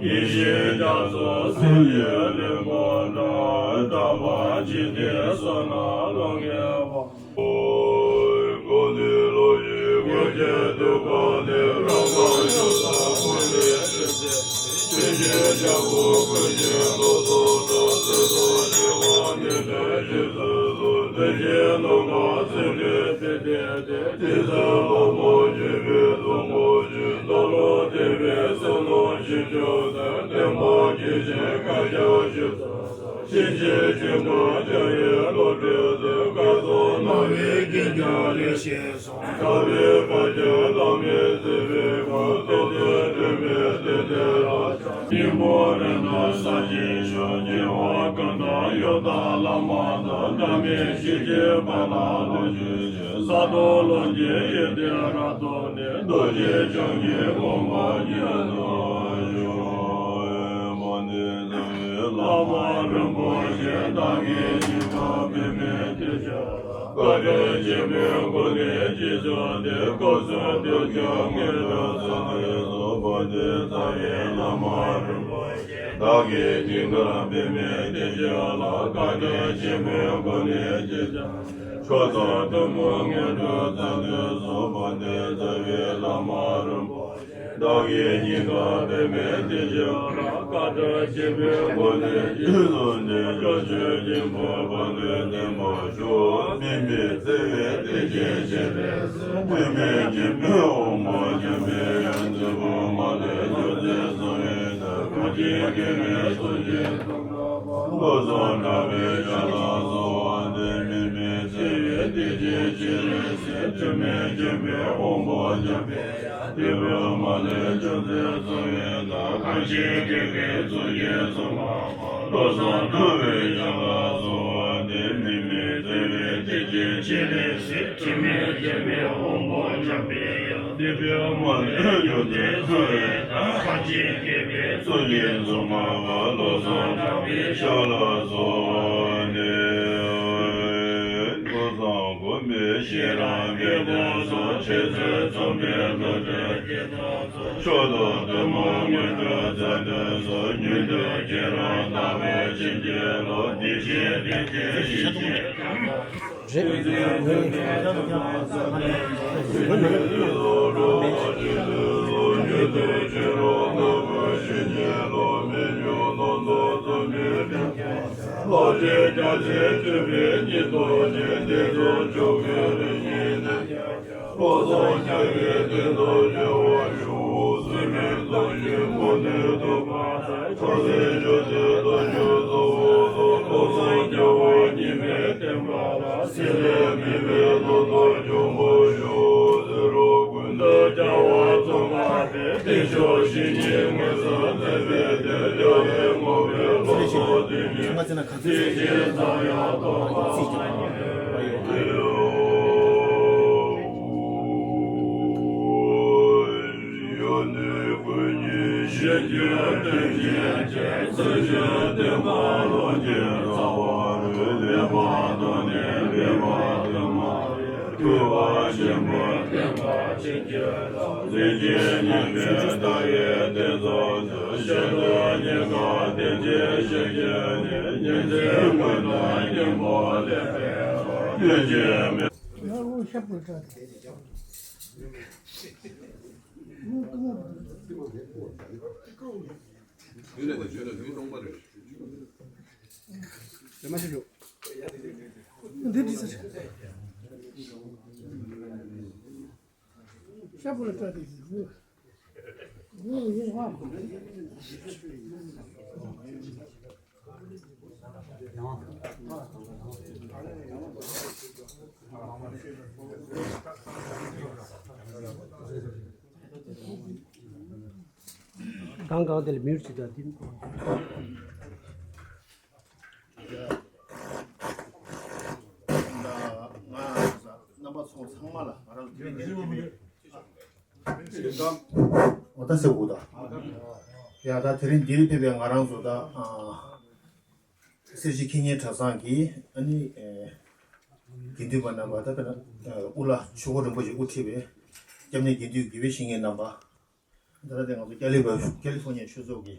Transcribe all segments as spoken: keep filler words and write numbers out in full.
ཡེ་ཤེས་རྒྱ་མཚོ་སེམས་ཉིད་ལས་སྒོ་འདྲ། གྲགས་པ་འཇིག་རྟེན་བསོད་ནམས་ཀློང་ལྔའི་དབང་། ཕྱིན་ཆད་ཆེན་པོ་རྒྱལ་བའི་སློབ་གྲོགས་དེ། སྐལ་བཟང་སྣང་བའི་གད་རྒྱངས་ལེགས་བཤད་གསུང་། ཐར་པའི་བར་ཆད་བླ་མེད་སེལ་བའི་སྐུ། རྟོགས་ལྡན་སྒྲོན་མེའི་གདན་དེ་ལ་ཕྱག། སྙིང་པོ་རེ་ན་ས་གཞི་བཞུགས། སྙན་པ་གང་དག་ཡོད་དག་བླ་མ་དང་། འབྲལ་མེད་ཞི་བྱེད་བར་ལ་ལོངས་སྤྱོད་ཅིང་། ས་རྡོ་ལོ་རྒྱུས་ཡོན་ཏན་རབ་རྫོགས་ནས། རྡོ་རྗེ་འཆང་གི་དགོངས་པ་ཉམས་སུ་ཞུགས། བླ་མ་རིན་པོ་ཆེ་བདག་གིས་སྙིང་ཁར་འབད་མེད་དེ་ཕྱག། བཀའ་དྲིན་ཆེན་པོའི་སྒོ་ནས་རྗེས་བཟུང་སྟེ། སྐུ་གསུང་ཐུགས་ཀྱི་དངོས་གྲུབ་ཚང་ནས་སུ། དཔལ་ལྡན་རྩ་བའི་བླ་མ་རིན་པོ་ཆེ། བདག་གིས་སྙིང་ཁར་འབད་མེད་དེ་ཕྱག་ལ། བཀའ་དྲིན་ཆེན་པོའི་སྒོ་ནས་རྗེས་བཟུང་། སྐུ་གསུང་ཐུགས་ཀྱི་དངོས་གྲུབ་ཚང་ནས་སུ། དཔལ་ལྡན་རྩ་བའི་བླ་མ་རིན་པོ་ཆེ། བདག་གིས་སྙིང་ཁར་འབད་མེད་དེ་ཕྱག་ལ། བཀའ་དྲིན་ཆེན་པོའི་སྒོ་ནས་རྗེས་བཟུང་སྟེ། སྐྱབས་མཆོག་སྙིང་པོ་དཔལ་ལྡན་བསྟན་པ་ཞུ། དམིགས་མེད་བརྩེ་བའི་གཏེར་ཆེན་ཞལ་ལས་གསན། དམིགས་མེད་མཁྱེན་པའི་དབང་པོ་འཇམ་པའི་དབྱངས། རྩེ་གདུང་མ་ལུས་རྒྱུད་སྡེ་གསུམ་ཡོད་དེ། གང་ཞིག་དགེ་བའི་སྲོག་བཅད་དུག་ལྔ་པ། བློ་བཟང་གྲགས་པའི་ཞལ་ལ་གསོལ་བ་འདེབས། དམིགས་མེད་བརྩེ་བའི་གཏེར་ཆེན་ཞལ་ལས་གསན། དྲི་མེད་མཁྱེན་པའི་དབང་པོ་འཇམ་པའི་དབྱངས། འདུས་པའི་མ་ལུས་རྒྱུད་སྡེ་གསུམ་ཡོད་དེ། གང་ཞིག་དགེ་བའི་སྲོག་བཅད་དུག་ལྔ་པ། བློ་བཟང་གྲགས་པའི་ཞལ་ལ་གསོལ་བ་འདེབས། དམིགས་མེད་བརྩེ་བའི་གཏེར་ཆེན་ཞལ་ལས་གསན། དྲི་མེད་མཁྱེན་པའི་དབང་པོ་འཇམ་པའི་དབྱངས། འདུས་པའི་མ་ལུས་རྒྱུད་སྡེ་གསུམ་ཡོད་དེ། གང་ཞིག་དགེ་བའི་སྲོག་བཅད་དུག་ལྔ་པ། བློ་བཟང་གྲགས་པའི་ཞལ་ལ་གསོལ་བ་འདེབས། ཀུན་བཟང་མགོན་པོའི་ཞལ་རས་པདྨ་སོགས། འཆད་རྩོད་རྩོམ་པའི་བློ་གྲོས་ཀྱི་ཐོག་མཆོག་ཏུ་གདམས་ངག་དངོས་གྲུབ་མཛད་དུ་གསོལ། མྱུར་དུ་ཁྱེད་རང་ལྟ་བུའི་བྱིན་གྱིས་རློབས། བདེ་གཤེགས་བདེ་ཆེན་ཞི་བྱེད་དམ་པ། རེད། ལྷོ་རྗེ་རྒྱ་མཚོའི་སྤྲུལ་པའི་ཉི་སྟོང་ཉིད། བདེ་སྟོང་ཆོ་གའི་རི་ཉིད་ནས། བློ་བཟང་རྒྱལ་བའི་བསྟན་དང་བྱོན་པ་ཤོག། བསོད་སྨོན་ལམ་གྱི་མུ་ནས་ཐོབ་པ་དང་། ཁྲོ་སེམས་སྐྱོ་ཚེ་དང་བྱོན་སོང་བ་དང་། བློ་བཟང་རྒྱལ་བ་ཉི་མའི་བསྟན་པ་ལ། སྲིད་ལས་མི་འཕོས་བློ་དང་འབྱོངས་པ་ཤོག། ཟེར་རོ། ཀུན་ཏུ་རྒྱལ་བ་ཙོང་ཁ་པའི། བདེ་མཆོག་བཤེས་གཉེན་མངོན་སུམ་མཛད་པའི་བདེ། རྒྱལ་བའི་ངོ་བོས་བློ་བཟང་དེ་ཉིད་ ཁ་ཚེ་ན་ཁ་ཚེ་ཚེ་ཚེ་ཚེ་ཚེ་ཡོད་དོ་བ་ཡོད་ཨ་ཡོད། འདི་འདྲི་ས་རེད། ཤ་བོ་ལ་སྤྲད་དེ། གང་གང་དེ་ལ་མྱུར་ཅིག་དང་དེ། ང་རྣམ་པ་ཚོ་ཚང་མ་ལ་ང་རང་དེ་རིང་འདིར་ཕེབས་པའི་འོ་ད་སེ་འུ་ད་ཡ་ད་དེ་རིང་འདིར་ཕེབས་པའི་ང་རང་ཚོ་ད་སེར་བྱེས་ཁེ་ཉེན་གྲྭ་ཚང་གི་ཨ་ནི་དགེ་འདུན་པ་རྣམ་པ་ད་དཔེར་ན་དབུ་བླ་ཆོས་འཁོར་རིན་པོ་ཆེ་དབུ་ཁྲིད་པའི་སྐྱབས་གནས་དགེ་འདུན་དགེ་བའི་བཤེས་གཉེན་རྣམ་པ། ད་ལྟ་དེ་ང་ཚོ་ཀ་ལི་ཕ་ཀ་ལི་ཧྥོ་ནི་ཡ་ཆོས་ཚོགས་ཀྱི་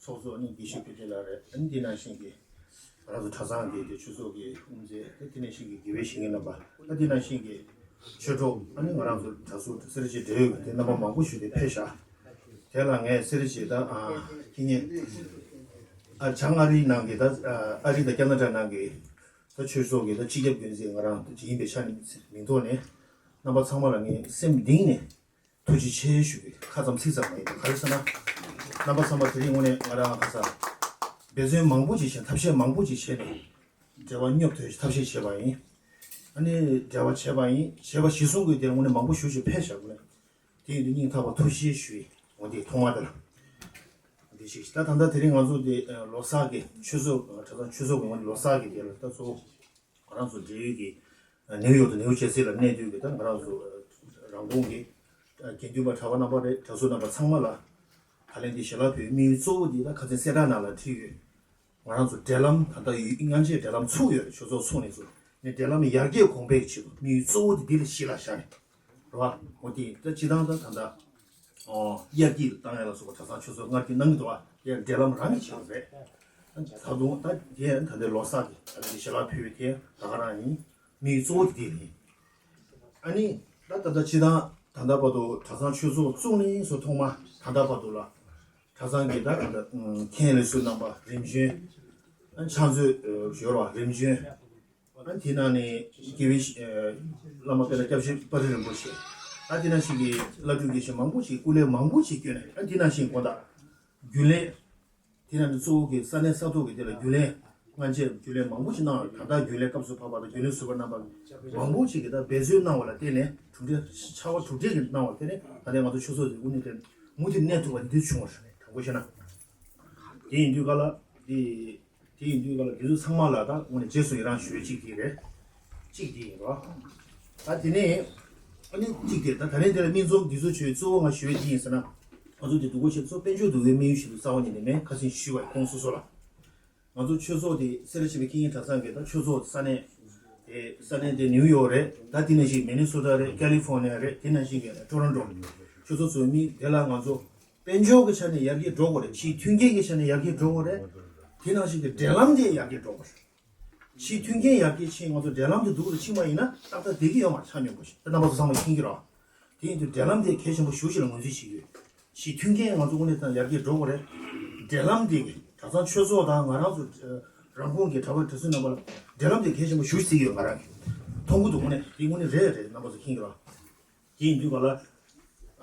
ཚོགས་གཙོ་ཨ་ནི་དགེ་བཤེས་ཕུན་ཚོགས་ལགས་རེད། ཨ་ནི་དེ་ནང་བཞིན་གྱི་ང་རང་ཚོ་གྲྭ་ཚང་གི་དེ་ཆོས་ཚོགས་ཀྱི་དབུ་མཛད་དེ་དེ་ནང་བཞིན་གྱི་དགེ་བའི་བཤེས་གཉེན་རྣམ་པ་ད་དེ་ནང་བཞིན་གྱི་ཆོས་གྲོགས་ཨ་ནི་ང་རང་ཚོ་གྲྭ་ཟུར་སེར་བྱེས་འབྲེལ་ཡོད་ཀྱི་དེ་རྣམ་པ་མང་པོ་ཞིག་དེ་ཕེབས་ཤག་དེ་ལ་ངས་སེར་བྱེས་ད་ཨ་ཁེ་ཉེན་ཨ་བྱང་ཨ་རིའི་ནང་གི་ད་ཨ་རི་དང་ཁ་ན་ཌ་ནང་གི་ད་ཆོས་ཚོགས་ཀྱི་ད་སྤྱི་ཁྱབ་འགན་འཛིན་ང་རང་ད་ཡིན་པའི་ཆ་ནས་མིང་ཐོག་ནས་རྣམ་པ་ཚང་མ་ལ་ངས་སེམས་གཏིང་ནས་ཐུགས་རྗེ་ཆེ་ཞུ་གི། ཁ་ཙམ་ཚིག་ཙམ་མ་ཡིན་པ། ག་རེ་ཟེར་ན། རྣམ་པ་ཚང་མ་དེ་རིང་དངོས་གནས་ང་རང་ཁ་ས་འབད་བརྩོན་མང་པོ་ཅིག་བྱས། ཐབས་ཤེས་མང་པོ་ཅིག་བྱས་ནས་འབྲེལ་བ་སྙོབ་ཐུབ་ཐབས་ཤེས་བྱས་པ་ཡིན། ཨ་ནི་འབྲེལ་བ་བྱས་པ་ཡིན། བྱས་པ་གཞིར་བཟུང་གི་དེ་དངོས་གནས་མང་པོ་ཞེ་པོ་ཅིག་ཕེབས་བཞག་གི་རེད། དེ་ཡིན་དུས་སྙིང་ཐག་པ་ཐུགས་རྗེ་ཆེ་ཞུ་ཡི། འོ་དེ་ཐོག་མ་དེ་ལ་འདི་ཞིག་ད་ད་ལྟ་དེ་རིང་ང་ཚོ་དེ་ལོ་གསར་གྱི་ཆོས་ཚོགས་གྲྭ་ཚང་ཆོས་ཚོགས་ཀྱི་ངོས་ནས་ལོ་གསར་གྱི་དེ་ལ་ད་གཙོ་བོ། ང་རང་ཚོ་འབྲེལ་ཡོད་ཀྱི་ནེའུ་ཡོག་དང་ནེའུ་ཇར་སི་ལ་གནས་སྡོད་ཀྱི་ད་ང་རང་ཚོ་རང་ཁོངས་ཀྱི་དགེ་འདུན་པ་གྲྭ་པ་རྣམ་པ་རེད། གྲྭ་ཟུར་རྣམ་པ་ཚང་མ་ལ་ད་ལན་འདི་ཞལ་ལག་ཕུལ་བའི་དམིགས་ཡུལ་གཙོ་བོ་འདི་ད་ཁ་སང་གསལ་བསྒྲགས་ནང་ལ་བྲིས་ཡོད། ང་རང་ཚོ་འབྲེལ་ལམ་ད་ལྟ་ཡོད། སྔ་རྗེས་འབྲེལ་ལམ་ཚུགས་ཡོད་རེད། ཆོས་ཚོགས་ཚུགས་ནས་ཚུར་ནས་འབྲེལ་ལམ་ཡར་རྒྱས་གོང་འཕེལ་གྱི་ཆེད་དུ་དམིགས་ཡུལ་གཙོ་བོ་འདི་འདི་ལ་གཞི་ལ་བཞག་ནས་རེད་བ། འོ་དེ་ད་སྤྱི་བཏང་ད་ད་ལྟ། ཨོ། དབྱར་སྐྱིད་བཏང་ཡ་ལ་སོགས་པ་གྲྭ་ཚང་ཆོས་ཚོགས་སྔར་གྱི་གནང་གི་འདུག་ཨ། དེ་འབྲེལ་ལམ་རང་གི་ཆེད་དུ་རེད། ད་དུང་ད་དེ་ད་ལྟའི་ལོ་གསར་གྱི་ད་ལྟའི་ཞལ་ལག་ཕུལ་བའི་དེ་ད་ག་རང་ཡིན། དམིགས་ཡུལ་གཙོ་བོ་དེ་དེ་ཡིན། ཨ་ནི་ད་ད་ལྟ་སྤྱི་བཏང་ད་ལྟ་བར་དུ་གྲྭ་ཚང་ཆོས་ཚོགས་བཙུགས་ནས་སུ་ཐོག་མ་ད་ལྟ་བར་དུ་ལ་གྲྭ་ཚང་གི་ད་ད་ལྟ་མཁན་ལས་ཟུར་རྣམ་པ་རིམ་བྱོན། ཨ་ཕྱག་མཛོད་ཡོད་ར་བ་རིམ་བྱོན། ཨ་དེ་ནང་ནས་དགེ་བའི་བླ་མ་དཔེར་ན་སྐྱབས་རྗེ་དཔའ་རིས་རིན་པོ་ཆེ། ཨ་དེ་ནང་བཞིན་གྱི་བླ་སྤྲུལ་དགེ་བཤེས་མང་པོ་ཞིག་སྐུ་ལས་མང་པོ་ཞིག་བསྐྱོན་ནས། ཨ་དེ་ནང་བཞིན་དགོང་དག་རྒྱུན་ལས། དེ་ནང་ནས་གཙོ་བོ་གི་ས་གནས་ས་ཐོག་གི་དེ་ལ་རྒྱུན་ལས་སྔ་རྗེས་རྒྱུན་ལས་མང་པོ་ཞིག་གནང་བ་རེད། ད་ལྟ་རྒྱུན་ལས་སྐབས་སུ་བབས་པ་དང་རྒྱུན་ལས་ཟུར་པ་རྣམ་པ་མང་པོ་ཞིག་གིས་ད་འབད་བརྩོན་གནང་བ་ལ་བརྟེན་ནས་གྲུབ་འབྲས་ཕྱར་བ་གྲུབ་འབྲས་ཀྱི་གནང་བ་དེ་ནས་ད་ལྟའི་ང་ཚོ་ཆོས་ཚོགས་དེ་དངོས་གནས་དེ་མུ་མཐུད་གནས་ཐུབ་པ་འདི་བྱུང་བ་རེད། དྲང་པོ་བཤད་ན། དེ་ཡིན་དུས་ག་ལ་དེ། དེ་ཡིན་དུས་ག་ལ་འདི་ཚོ་ཚང་མ་ལ་ད་དངོས་གནས་རྗེས་སུ་ཡི་རང་ཞུ་ཡ་གཅིག་དེ་རེད། གཅིག་དེ་ཡིན་རོ། ད་དེ་ནས་ཨ་ནི་གཅིག་དེ་ད་ད་རིང་དེ་ལ་སྨིན་ཚོགས་འདི་ཚོ་བྱོས་གཙོ་བོ་ང་ཞུ་ཡ་དེ་ཡིན་ཟེར་ན། ང་ཚོ་དེ་སྡུག་གོ་ཆེ་ཚོ་དཔལ་འབྱོར་འདུ་བའི་དམིགས་ཡུལ་ཞིག་ཏུ་རྩ་བ་ཉིད་ནས་མེད། ཁ་སང་ཞུས་པ་ཡི་ཁོང་སོ་སོ་ལ། ང་ཚོ་ཆོས་ཚོགས་དེ་སེ་ར་བྱེས་པའི་ཁེ་ཉེན་གྲྭ་ཚང་གི་ད་ཆོས་ཚོགས་ས་གནས་དེ་ས་གནས་དེ་ནིའུ་ཡོག་རེད། ད་དེ་ནང་བཞིན་མི་ནི་སོ་ཊ་རེད། ཀ་ལི་ཧྥོ་ནི་ཡ་རེད། དེ་ནང་བཞིན་གྱི་ཊོ་རོན་ཊོ་ཆོས་ཚོགས་ཚོའི་མི་དེ་ལ་ང་ཚོ། དཔལ་འབྱོར་གྱི་ཆ་ནས་ཡར་རྒྱས་འགྲོ་དགོས་རེད། ཕྱིའི་མཐུན་རྐྱེན་གྱི་ཆ་ནས་ཡར་རྒྱས་འགྲོ་དགོས་རེད། དེ་ནང་བཞིན་གྱི་འབྲེལ་ལམ་དེ་ཡར་རྒྱས་འགྲོ་དགོས་རེད། ཕྱིའི་མཐུན་རྐྱེན་ཡར་རྒྱས་ཕྱིན། ང་ཚོ་འབྲེལ་ལམ་དེ་སྡུག་རུ་ཕྱིན་པ་ཡིན་ན་ཏག་ཏག་བསྡད་ཀྱི་ཡོད་མ་རེད། ཆ་སྙོམས་པོ་ཞིག་ད་རྣམ་པ་ཚོ་ཚང་མ་མཁྱེན་གྱི་རེད། དེ་ཡིན་དུས་འབྲེལ་ལམ་དེ་གལ་ཆེན་པོ་ཞེ་པོ་ཅིག་ལ་ངོས་འཛིན་བྱེད་ཀྱི་ཡོད། ཕྱིའི་མཐུན་རྐྱེན་ང་ཚོ་དངོས་གནས་དང་ཡར་རྒྱས་འགྲོ་དགོས་རེད། འབྲེལ་ལམ་དེ་གྲྭ་ཚང་ཆོས་ཚོགས་དང་ང་རང་ཚོ་རང་ཁོངས་ཀྱི་གྲྭ་པ་གྲྭ་བཙུན་རྣམ་པ་ལ་འབྲེལ་ལམ་དེ་གལ་ཆེན་པོ་ཞེ་པོ་ཅིག་བརྩི་གི་ཡོད། ང་རང་གི་མཐོང་གི་འདུག་དངོས་གནས་དེ་དངོས་གནས་རེད་རེད། རྣམ་པ་ཚོ་མཁྱེན་གྱི་རེད། དེ་ཡིན་དུས་ག་ལ།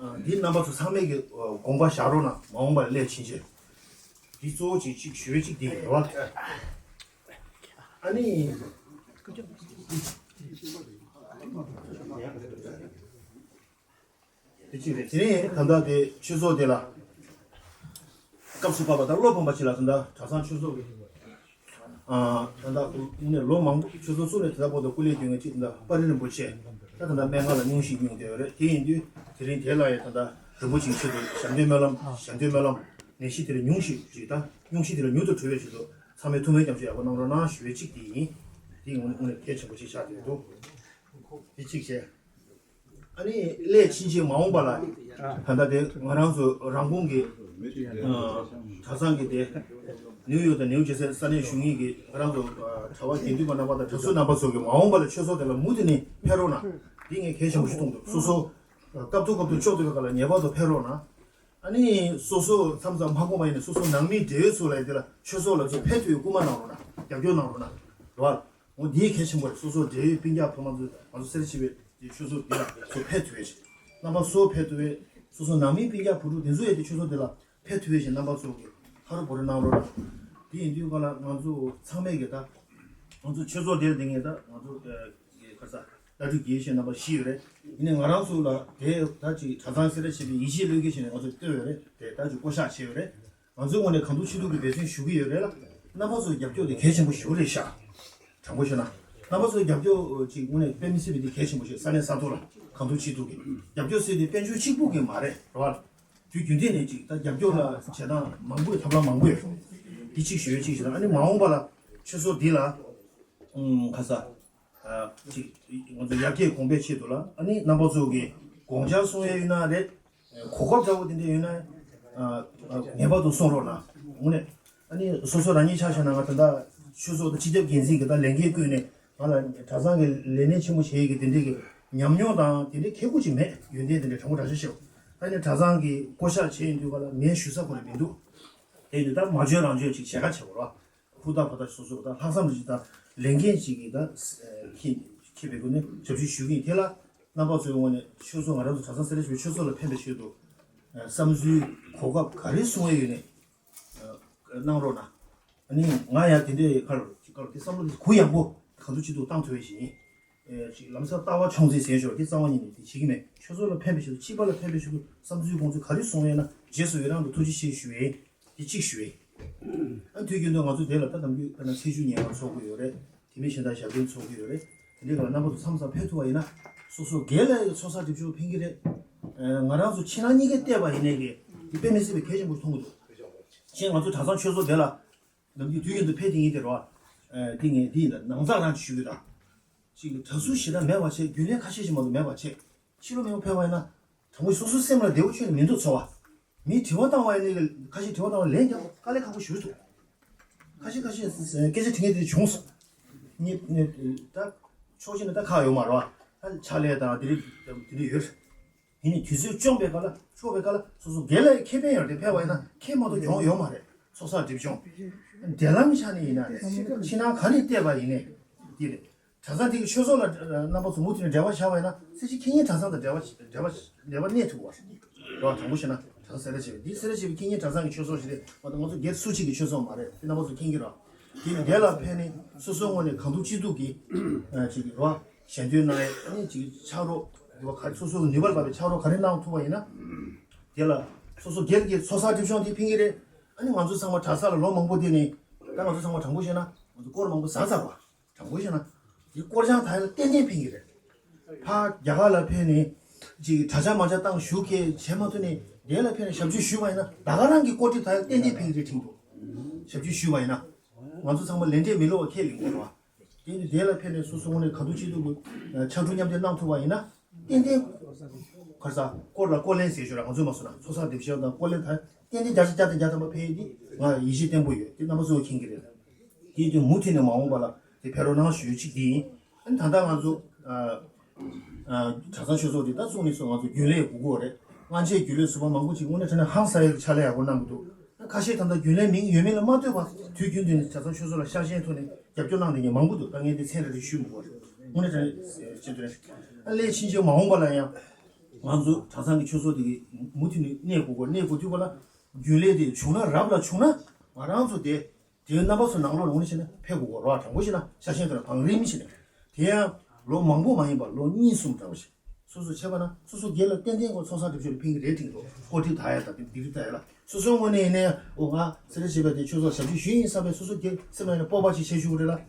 འདི་རྣམ་པ་ཚོ་ཚང་མས་ཀྱི་དགོངས་པ་བཞག་རོགས་གནང་། མ་འོངས་པ་ལ་སླད་ཕྱིན་ཆད། འདི་གཙོ་བོ་གཅིག་གཅིག་ཞུ་བའི་གཅིག་འདི་ཡིན་རེད་བ། ཨ་ནི། དེ་གཅིག་རེད། དེ་ནས་ད་ལྟ་དེ་ཆོས་ཚོགས་དེ་ལ་སྐབས་སུ་བབས་པ་དང་བློ་ཕམ་པ་ཅིག་ལ་ད་ལྟ་གྲྭ་ཚང་ཆོས་ཚོགས་ཀྱི་ ད་ལྟ་ནས་ལོ་མང་པོ་ཆོས་ཚོགས་བཙུགས་ནས་དེ་ལྟ་བར་དུ་སྐུ་ལས་བསྐྱོན་མཁན་གཅིག་ད་ལྟ་དཔའ་རིས་རིན་པོ་ཆེ་ད་ད་ལྟ་སྨན་ཁང་ལ་སྙུང་གཞི་སྙུང་བསྡད་ཡོད་རེད། དེ་ཡིན་དུས་དེ་རིང་དེ་ལ་ཡང་ད་ལྟ་རིན་པོ་ཆེའི་ཆེད་དུ་ཞབས་འདྲེན་སྨོན་ལམ་ཞབས་འདྲེན་སྨོན་ལམ་ནད་གཞི་དེ་ལ་ཉུང་ཞིག་ཅིག་ད་སྙུང་གཞི་དེ་ལ་མྱུར་དུ་གྲོལ་བའི་ཆེད་དུ་ཚང་མས་ཐུགས་སྨོན་སྐྱབས་བཅོལ་ཡག་པོ་གནང་རོགས་གནང་ཞུ་བའི་གཅིག་དེ་ཡིན། དེ་ཡིན་ངོ་ནས་གལ་ཆེན་པོ་ཞིག་ཆགས་བསྡད་འདུག་དེ་གཅིག་བྱས། ཨ་ནི་སླད་ཕྱིན་ཆད་མ་འོངས་པ་ལ་ད་ལྟ་དེ་ང་རང་ཚོ་རང་ཁོངས་ཀྱི་གྲྭ་ཚང་གི་དེ་ནིའུ་ཡོག་དང་ནིའུ་ཇར་སི་ས་གནས་གཞུང་གཉིས་ཀྱི་ང་རང་ཚོ་གྲྭ་པ་དགེ་འདུན་པ་རྣམ་པ་དང་གྲྭ་ཟུར་རྣམ་པ་ཚོ་གི་མ་འོངས་པ་ལ་ཆོས་ཚོགས་དེ་ལ་མུ་མཐུད་ནས་ཕེབས་རོགས་གནང་། འདི་ངས་གལ་ཆེན་པོ་ཞིག་མཐོང་འདུག་སོ་སོ་སྐབས་ཐོག་སྐབས་ཐོག་ཕྱོགས་དེ་བའི་ཁ་ལ་ངེས་པར་དུ་ཕེབས་རོགས་གནང་། ཨ་ནི་སོ་སོ་མཚམས་མཚམས་མ་དགོངས་པ་ཡིན་ན་སོ་སོ་ནང་མི་འབྲེལ་ཡོད་ཚོ་ལ་དེ་ལ་ཆོས་ཚོགས་ལ་ཚོ་ཕེབས་ཐུབ་པའི་སྐུལ་མ་གནང་རོགས་གནང་། རྒྱབ་སྐྱོར་གནང་རོགས་གནང་། རེད་བ། འོ་འདི་གལ་ཆེན་པོ་རེད། སོ་སོ་འབྲེལ་ཡོད་སྤུན་ཀྱག་ཕ་མ་ཚོས་ང་ཚོ་སེར་བྱེས་པའི་ཆོས་ཚོགས་འདི་ལ་ཚོ་ཕེབས་ཐུབ་པའི་ཆེད། རྣམ་པ་ཚོ་ཕེབས་ཐུབ་པའི་སོ་སོ་ནང་མི་སྤུན་ཀྱག་བུ་ཕྲུག་དེ་ཚོ་ཡང་དེ་ཆོས་ཚོགས་འདི་ལ་ཕེབས་ཐུབ་པའི་ཆེད་རྣམ་པ་ཚོ་གི་ཧ་རུ་བོ་རུ་གནང་རོགས་གནང་། དེ་ཡིན་དུས་ག་ལ་ང་ཚོ་ཚང་མས་གི་ད་ང་ཚོ་ཆོས་ཚོགས་འདིར་འདི་ངས་ད་ང་ཚོ་ག་ས་བླ་སྤྲུལ་དགེ་བཤེས་རྣམ་པ་བཞི་ཡོད་རེད། ཡིན་ནའི་ང་རང་ཚོ་ལ་དེ་ད་ཅིག་གྲྭ་ཚང་སེར་བྱེས་པའི་ཡིད་ཆེས་བློས་འགེལ་བྱས་ནས་ང་ཚོ་བཏོན་ཡོད་རེད། དེ་ད་ཅིག་བསྐོ་བཞག་བྱས་ཡོད་རེད། ང་ཚོའི་ངོས་ནས་གང་ཐུབ་ཅི་ཐུབ་ཀྱི་འབད་བརྩོན་ཞུ་གི་ཡོད་རེད་ལ། རྣམ་པ་ཚོའི་རྒྱབ་སྐྱོར་དེ་གལ་ཆེན་པོ་ཞིག་རེད་ཤག་དྲང་པོ་བཤད་ན། རྣམ་པ་ཚོའི་རྒྱབ་སྐྱོར་ཅིག་དངོས་གནས་དཔེ་མི་སྲིད་པའི་དེ་གལ་ཆེན་པོ་ཞིག་ས་གནས་ས་ཐོག་ལ་གང་ཐུབ་ཅི་ཐུབ་ཀྱི་རྒྱབ་སྐྱོར་ཟེར་དེ་དཔལ་འབྱོར་གཅིག་པུ་གི་མ་རེད་རེད་བ། དུས་རྒྱུན་ལྡན་ནས་ཅིག་ད་རྒྱབ་སྐྱོར་ལ་བྱེད་སྟངས་མང་པོའི་ཐབས་ལམ་མང་པོ་ཡོད། འདི་གཅིག་ཞུ་ཡོད་གཅིག་ཞུ་ན་ཨ་ནི་མ་འོངས་པ་ལ་ཆོས་ཚོགས་འདི་ལ་ཁ་ས་ཅིག་ང་ཚོ་ཡར་རྒྱས་གོང་འཕེལ་ཆེད་དུ་ལ་ཨ་ནི་རྣམ་པ་ཚོ་གི་དགོངས་འཆར་གསུང་ཡས་ཡོད་ན་རེད། གོ་སྐབས་འདྲ་བོ་དེ་འདྲ་ཡོད་ན་ངེས་པར་དུ་གསུང་རོགས་གནང་། དངོས་གནས་ཨ་ནི་སོ་སོ་རང་ཉིད་ཆ་བཞག་ན་ང་ད་ལྟ་ཆོས་ཚོགས་དང་སྤྱི་ཁྱབ་འགན་འཛིན་གྱི་ད་ལས་འགན་བསྐོས་ནས་ང་ལ་གྲྭ་ཚང་གི་ལས་སྣེ་ཆེན་མོ་བྱེད་ཡས་ཀྱི་དེ་འདྲའི་གི་ཉམས་མྱོང་དང་དེ་འདྲའི་ཁེ་ཁུ་ཅིག་མེད། ཡོན་ཏན་དེ་འདྲའི་དྲང་པོ་དྲང་བཞག་བཤད། ཨ་ནི་གྲྭ་ཚང་གི་བསྐོ་བཞག་བྱས་ཡིན་དུས་ག་ལ་ངས་ཞུ་ས་ཁོ་རང་མི་འདུག་དེ་ཡིན་དུས་ད་མ་འཇོན་རང་འཇོན་ཅིག་བྱེད་ཁ་བྱེད་དགོས་རོགས། ཧུར་ཐག་ཧུར་ཐག་སོ་སོ་ད་ལྷག་བསམ་ཅིག་དང་ལས་འགན་ཅིག་གིས་ད་ཁྱེད་ཁྱེད་བེད་སྒོ་ནས་ཞབས་ཞུ་ཞུ་གི་ཡིན། དེ་ལ་རྣམ་པ་ཚོའི་ངོས་ནས་ཆོས་ཚོགས་ང་རང་ཚོ་གྲྭ་ཚང་སེར་བྱེས་པའི་ཆོས་ཚོགས་ལ་ཕན་པའི་ཆེད་དུ་བསམ་ཚུལ་གོ་སྐབས་ག་རེ་གསུང་ཡས་ཡོད་ནས་གནང་རོགས་གནང་། ཨ་ནི་ང་ཡང་དེ་འདྲའི་ཁར་ཅིག་ཁར་དེ་བསམ་བློ་དེ་གུ་ཡངས་པོ་གང་ཐུབ་ཅི་ཐུབ་བཏང་ཐུབ་པ་ཞིག་ཡིན། ཅིག་ལམ་སང་ལྟ་བ་ཆུང་ཙེ་ཟེར་ཞོར་དེ་རྩ་བ་ཉིད་ནས་དེ་བྱེད་ཀྱི་མེད། ཆོས་ཚོགས་ལ་ཕན་པའི་ཆེད་དུ་སྤྱི་པ་ལ་ཕན་པའི་ཆེད་དུ་བསམ་ཚུལ་དགོངས་ཚུལ་ག་རེ་གསུང་ཡས་ན་རྗེས་སུ་ཡི་རང་དུ་ཐུགས་རྗེ་ཆེ་ཞུ་ཡས། དེ་གཅིག་ཞུ་ཡིན། ཨ་དུས་རྒྱུན་དུ་ང་ཚོ་དེ་ལ་ད་ནམ་རྒྱུན་ད་ནང་ཚེས་བཅུ་ཉིན་ང་ཚོགས་ཀྱི་ཡོད་རེད། དེ་མིན་གཞན་དག་ཞབས་བརྟན་ཚོགས་ཀྱི་ཡོད་རེད། དེ་འདྲའི་སྐབས་ལ་རྣམ་པ་ཚོ་མཚམས་མཚམས་ཕེབས་ཐུབ་པ་ཡིན་ན་སོ་སོ་སྒེར་ལ་ཡང་ཚོགས་བསགས་སྒྲིབ་སྦྱོང་ཕན་གྱི་རེད། ང་རང་ཚོ་ཕྱི་ནང་གཉིས་ཀའི་བལྟས་པ་ཡིན་ནའི་གི་དེ་དཔེ་མི་སྲིད་པའི་གལ་ཆེན་པོ་མཐོང་གི་འདུག་གཞན་ང་ཚོ་གྲྭ་ཚང་ཆོས་ཚོགས་དེ་ལ་ནམ་རྒྱུན་དུས་རྒྱུན་དུ་ཕེབས་དེ་ཡིན་དེ་རོ། དེ་ངས་འདི་ཡིན་ད་ནང་ཚགས་རང་ཞུ་གི་ད། ཅིག་གྲྭ་ཟུར་ཞེ་དྲག་མེད་པ་བྱས། རྒྱུན་ལས་ཁ་ཤས་ཤིག་མ་གཏོགས་མེད་པ་བྱས། ཕྱི་ལོགས་མི་མང་ཕེབས་པ་ཡིན་ན། དྲང་པོ་སོ་སོའི་སེམས་ལ་བདེ་བོ་ཁྱོན་ནས་མི་འདུག་ཚོར་བ། མིས་དྲི་བ་བཏང་བ་ཡིན་ནའི་ཁ་ཤས་དྲི་བ་བཏང་བ་ལན་རྒྱག་དཀའ་ལས་ཁག་པོ་ཞིག་འདུག་ཁ་ཤས་ཁ་ཤས་སྐད་ཆ་དྲི་མཁན་དེ་བྱུང་སོང་། ངས་ངས་ད་ཕྱོགས་གཅིག་ནས་ད་ཁག་ཡོད་མ་རེད་བ། ད་ཕྱག་ལས་དང་དེ་རིགས་དེ་འདྲ་ཡོད། ཡིན་ནའི་དུས་ཚོད་བཅོམ་པའི་སྐབས་ལ་འཕྲོག་པའི་སྐབས་ལ་སོ་སོ་སྒེར་ལ་ཁེ་ཕན་ཡོད་དེ་ཕེབས་པ་ཡིན་ན་ཁེ་མ་གཏོགས་གྱོང་ཡོད་མ་རེད། ཚོགས་བསགས་སྒྲིབ་སྦྱོང་། འབྲེལ་ལམ་ཆ་ནས་ཡིན་ན་རེད། ཕྱི་ནང་ག་ནས་བལྟས་པ་ཡིན་ནའི་འདི་རེད། གྲྭ་ཚང་དེ་གི་ཆོས་ཚོགས་ལ་རྣམ་པ་ཚོ་མུ་མཐུད་ནས་འབྲེལ་བ་བཞག་པ་ཡིན་ན་ཚེ་གཅིག་ཁེ་ཉིན་གྲྭ་ཚང་དང་འབྲེལ་བ་འབྲེལ་བ་འབྲེལ་བ་གནས་ཐུབ་པ་རེད། དྲང་པོ་བཤད་ན་གྲྭ་ཚང་སེ་ར་བྱེས་པའི་འདི་སེ་ར་བྱེས་པའི་ཁེ་ཉིན་གྲྭ་ཚང་གི་ཆོས་ཚོགས་ཞིག་རེད་མ་གཏོགས་ང་ཚོ་སྒེར་སུ་གཅིག་གི་ཆོས་ཚོགས་མ་རེད། དེ་རྣམ་པ་ཚོ་མཁྱེན་གྱི་རེད། དེ་ནི་དེ་ལ་ཕན་ནི་སོ་སོའི་ངོས་ནས་གང་ཐུབ་ཅི་ཐུབ་ཀྱིས་ཅིག་རོ་ཞལ་འདོན་གནང་ཡས་ཨ་ནི་ཅིག་ཕྱག་རོགས་འདི་བ་ག་སོ་སོའི་ནུས་པར་བབས་པའི་ཕྱག་རོགས་ག་རེ་གནང་ཐུབ་པ་ཡིན་ན། དེ་ལ་སོ་སོ་སྒེར་གྱི་ཚོགས་བསགས་སྒྲིབ་སྦྱོང་དེ་ཕན་གྱི་རེད། ཨ་ནི་ང་ཚོ་ཚང་མ་གྲྭ་ས་ལ་ལོ་མང་པོ་བསྡད་ནས་ད་ང་ཚོ་ཚང་མ་དྲང་པོ་བཤད་ན་ང་ཚོ་སྐོར་མང་པོ་ཟ་ཚར་བ། དྲང་པོ་བཤད་ན། དེ་སྐོར་སྦྱང་ད་ཡ་ལ་ཏན་ཏན་ཕན་གྱི་རེད། ཕར་རྒྱ་གར་ལ་ཕེབས་ནས་ཅིག་གྲྭ་ཆ་མ་ཆ་བཏང་ཞུ་སྐད་བྱེད་མ་ཐུབ་ནས་དེ་ལ་ཕེབས་ནས་ཞབས་ཕྱི་ཞུས་པ་ཡིན་ན་ད་ག་རང་གི་སྐོར་ཁྲིད་ད་ཡ་ལ་ཏན་ཏན་ཕན་གྱི་རེད་དྲན་འདུག་ཞབས་ཕྱི་ཞུས་པ་ཡིན་ན། ང་ཚོ་ཚང་མ་ལས་འབྲས་མི་སླུ་བ་ཁས་ལེན་དགོས་རེད་བ། དེ་ནི་དེ་ལ་ཕེབས་ནས་སོ་སོ་ངོས་ནས་ག་འདུག་ཅི་འདུག་གི་ཕྱག་ཕྲུག་མཉམ་འདེགས་གནང་ཐུབ་པ་ཡིན་ན། ཏན་ཏན། ཁར་ས་སྐོར་ལ་སྐོར་ལེན་ཟེར་ཞོར་ང་ཚོས་མ་སོང་ན་ཚོགས་བསགས་སྒྲིབ་སྦྱོང་དང་སྐོར་ལེན་ད་ཏན་ཏན་བརྒྱ་ཆ་བརྒྱ་དང་བརྒྱ་ཐམ་པ་ཕན་ཡོད་དེ་ང་ཡིད་ཆེས་བརྟན་པོ་ཡོད་དེ་རྣམ་པ་ཚོས་མཁྱེན་གྱི་རེད། དེ་དུས་མུ་མཐུད་ནས་མ་འོངས་པ་ལ་དེ་ཕེབས་རོགས་གནང་ཞུ་ཡོད་གཅིག་དེ་ཡིན། ཨ་ནི་ད་ལྟ་ང་ཚོ་གྲྭ་ཚང་ཆོས་ཚོགས་དེ་ད་བཙུགས་ནས་བཟུང་ང་ཚོ་རྒྱུན་ལས་དགོས་ཀྱི་ཡོད་རེད། སྔ་ཕྱིའི་རྒྱུན་ལས་ཟུར་པ་མང་པོ་ཅིག་དངོས་གནས་དྲང་གནས་ཧང་སང་ཡག་གི་ཕྱག་ལས་ཡག་པོ་གནང་གི་འདུག་ཁ་ཤས་ད་ལྟ་རྒྱུན་ལས་མིང་ཡོད་མེད་ལ་མ་ལྟོས་པར་དུས་རྒྱུན་དུ་ནས་གྲྭ་ཚང་ཆོས་ཚོགས་ལ་ཤར་ཞེན་ཐོག་ནས་རྒྱབ་སྐྱོར་གནང་བསྡད་མཁན་མང་པོ་འདུག་ད་ངས་འདི་མཚན་རེ་རེ་ཞུས་མི་དགོས་རེད། དངོས་གནས་དྲང་གནས་བྱེད་དུ་རེད། ཨ་ལས་ཕྱིན་ཆད་མ་འོངས་པ་ལ་ཡང་ང་ཚོ་གྲྭ་ཚང་གི་ཆོས་ཚོགས་དེ་གི་མུ་མཐུད་ནས་གནས་དགོས་དགོས་གནས་དགོས་དུས་ག་ལ་རྒྱུན་ལས་དེ་བྱུང་ན་རབ་ལ་བྱུང་ན་ང་རང་ཚོ་དེ་དེའི་རྣམ་པ་ཚོ་ནང་ལོགས་ལ་དངོས་གནས་བྱས་ན་ཕེབས་དགོས་གོ་རོགས་དྲང་པོ་བྱས་ན་ཤ་ཞེན་དང་བང་རིམ་བྱས་ནས་དེ་ཡང་ལོ་མང་པོ་མ་ཡིན་པར་ལོ་གཉིས་གསུམ་འདྲ་བོ་ཞིག་སོ་སོ་བྱས་པ་ན་སོ་སོ་སྒེར་ལ་ཏན་ཏན་གོ་ཚོགས་བསགས་སྒྲིབ་སྦྱོང་ལ་ཕན་གྱི་རེད་དྲན་འགྲོ་སྐོར་ཁྲིད་ད་ཡ་དང་དེ་འདི་རིགས་ད་ཡ་ལ་ སོ་སོའི་ངོས་ནས་ཡིན་ནའི་འོ་ང་སེ་ར་བྱེས་པ་དེ་ཆོས་ཚོགས་ཞབས་ཕྱི་ཞུས་ཡིན་བསམ་པའི་སོ་སོ་གི་སེམས་ནང་ནས་སྤོབས་པ་ཅིག་བྱེད་ཆོག་གི་རེད་ལ།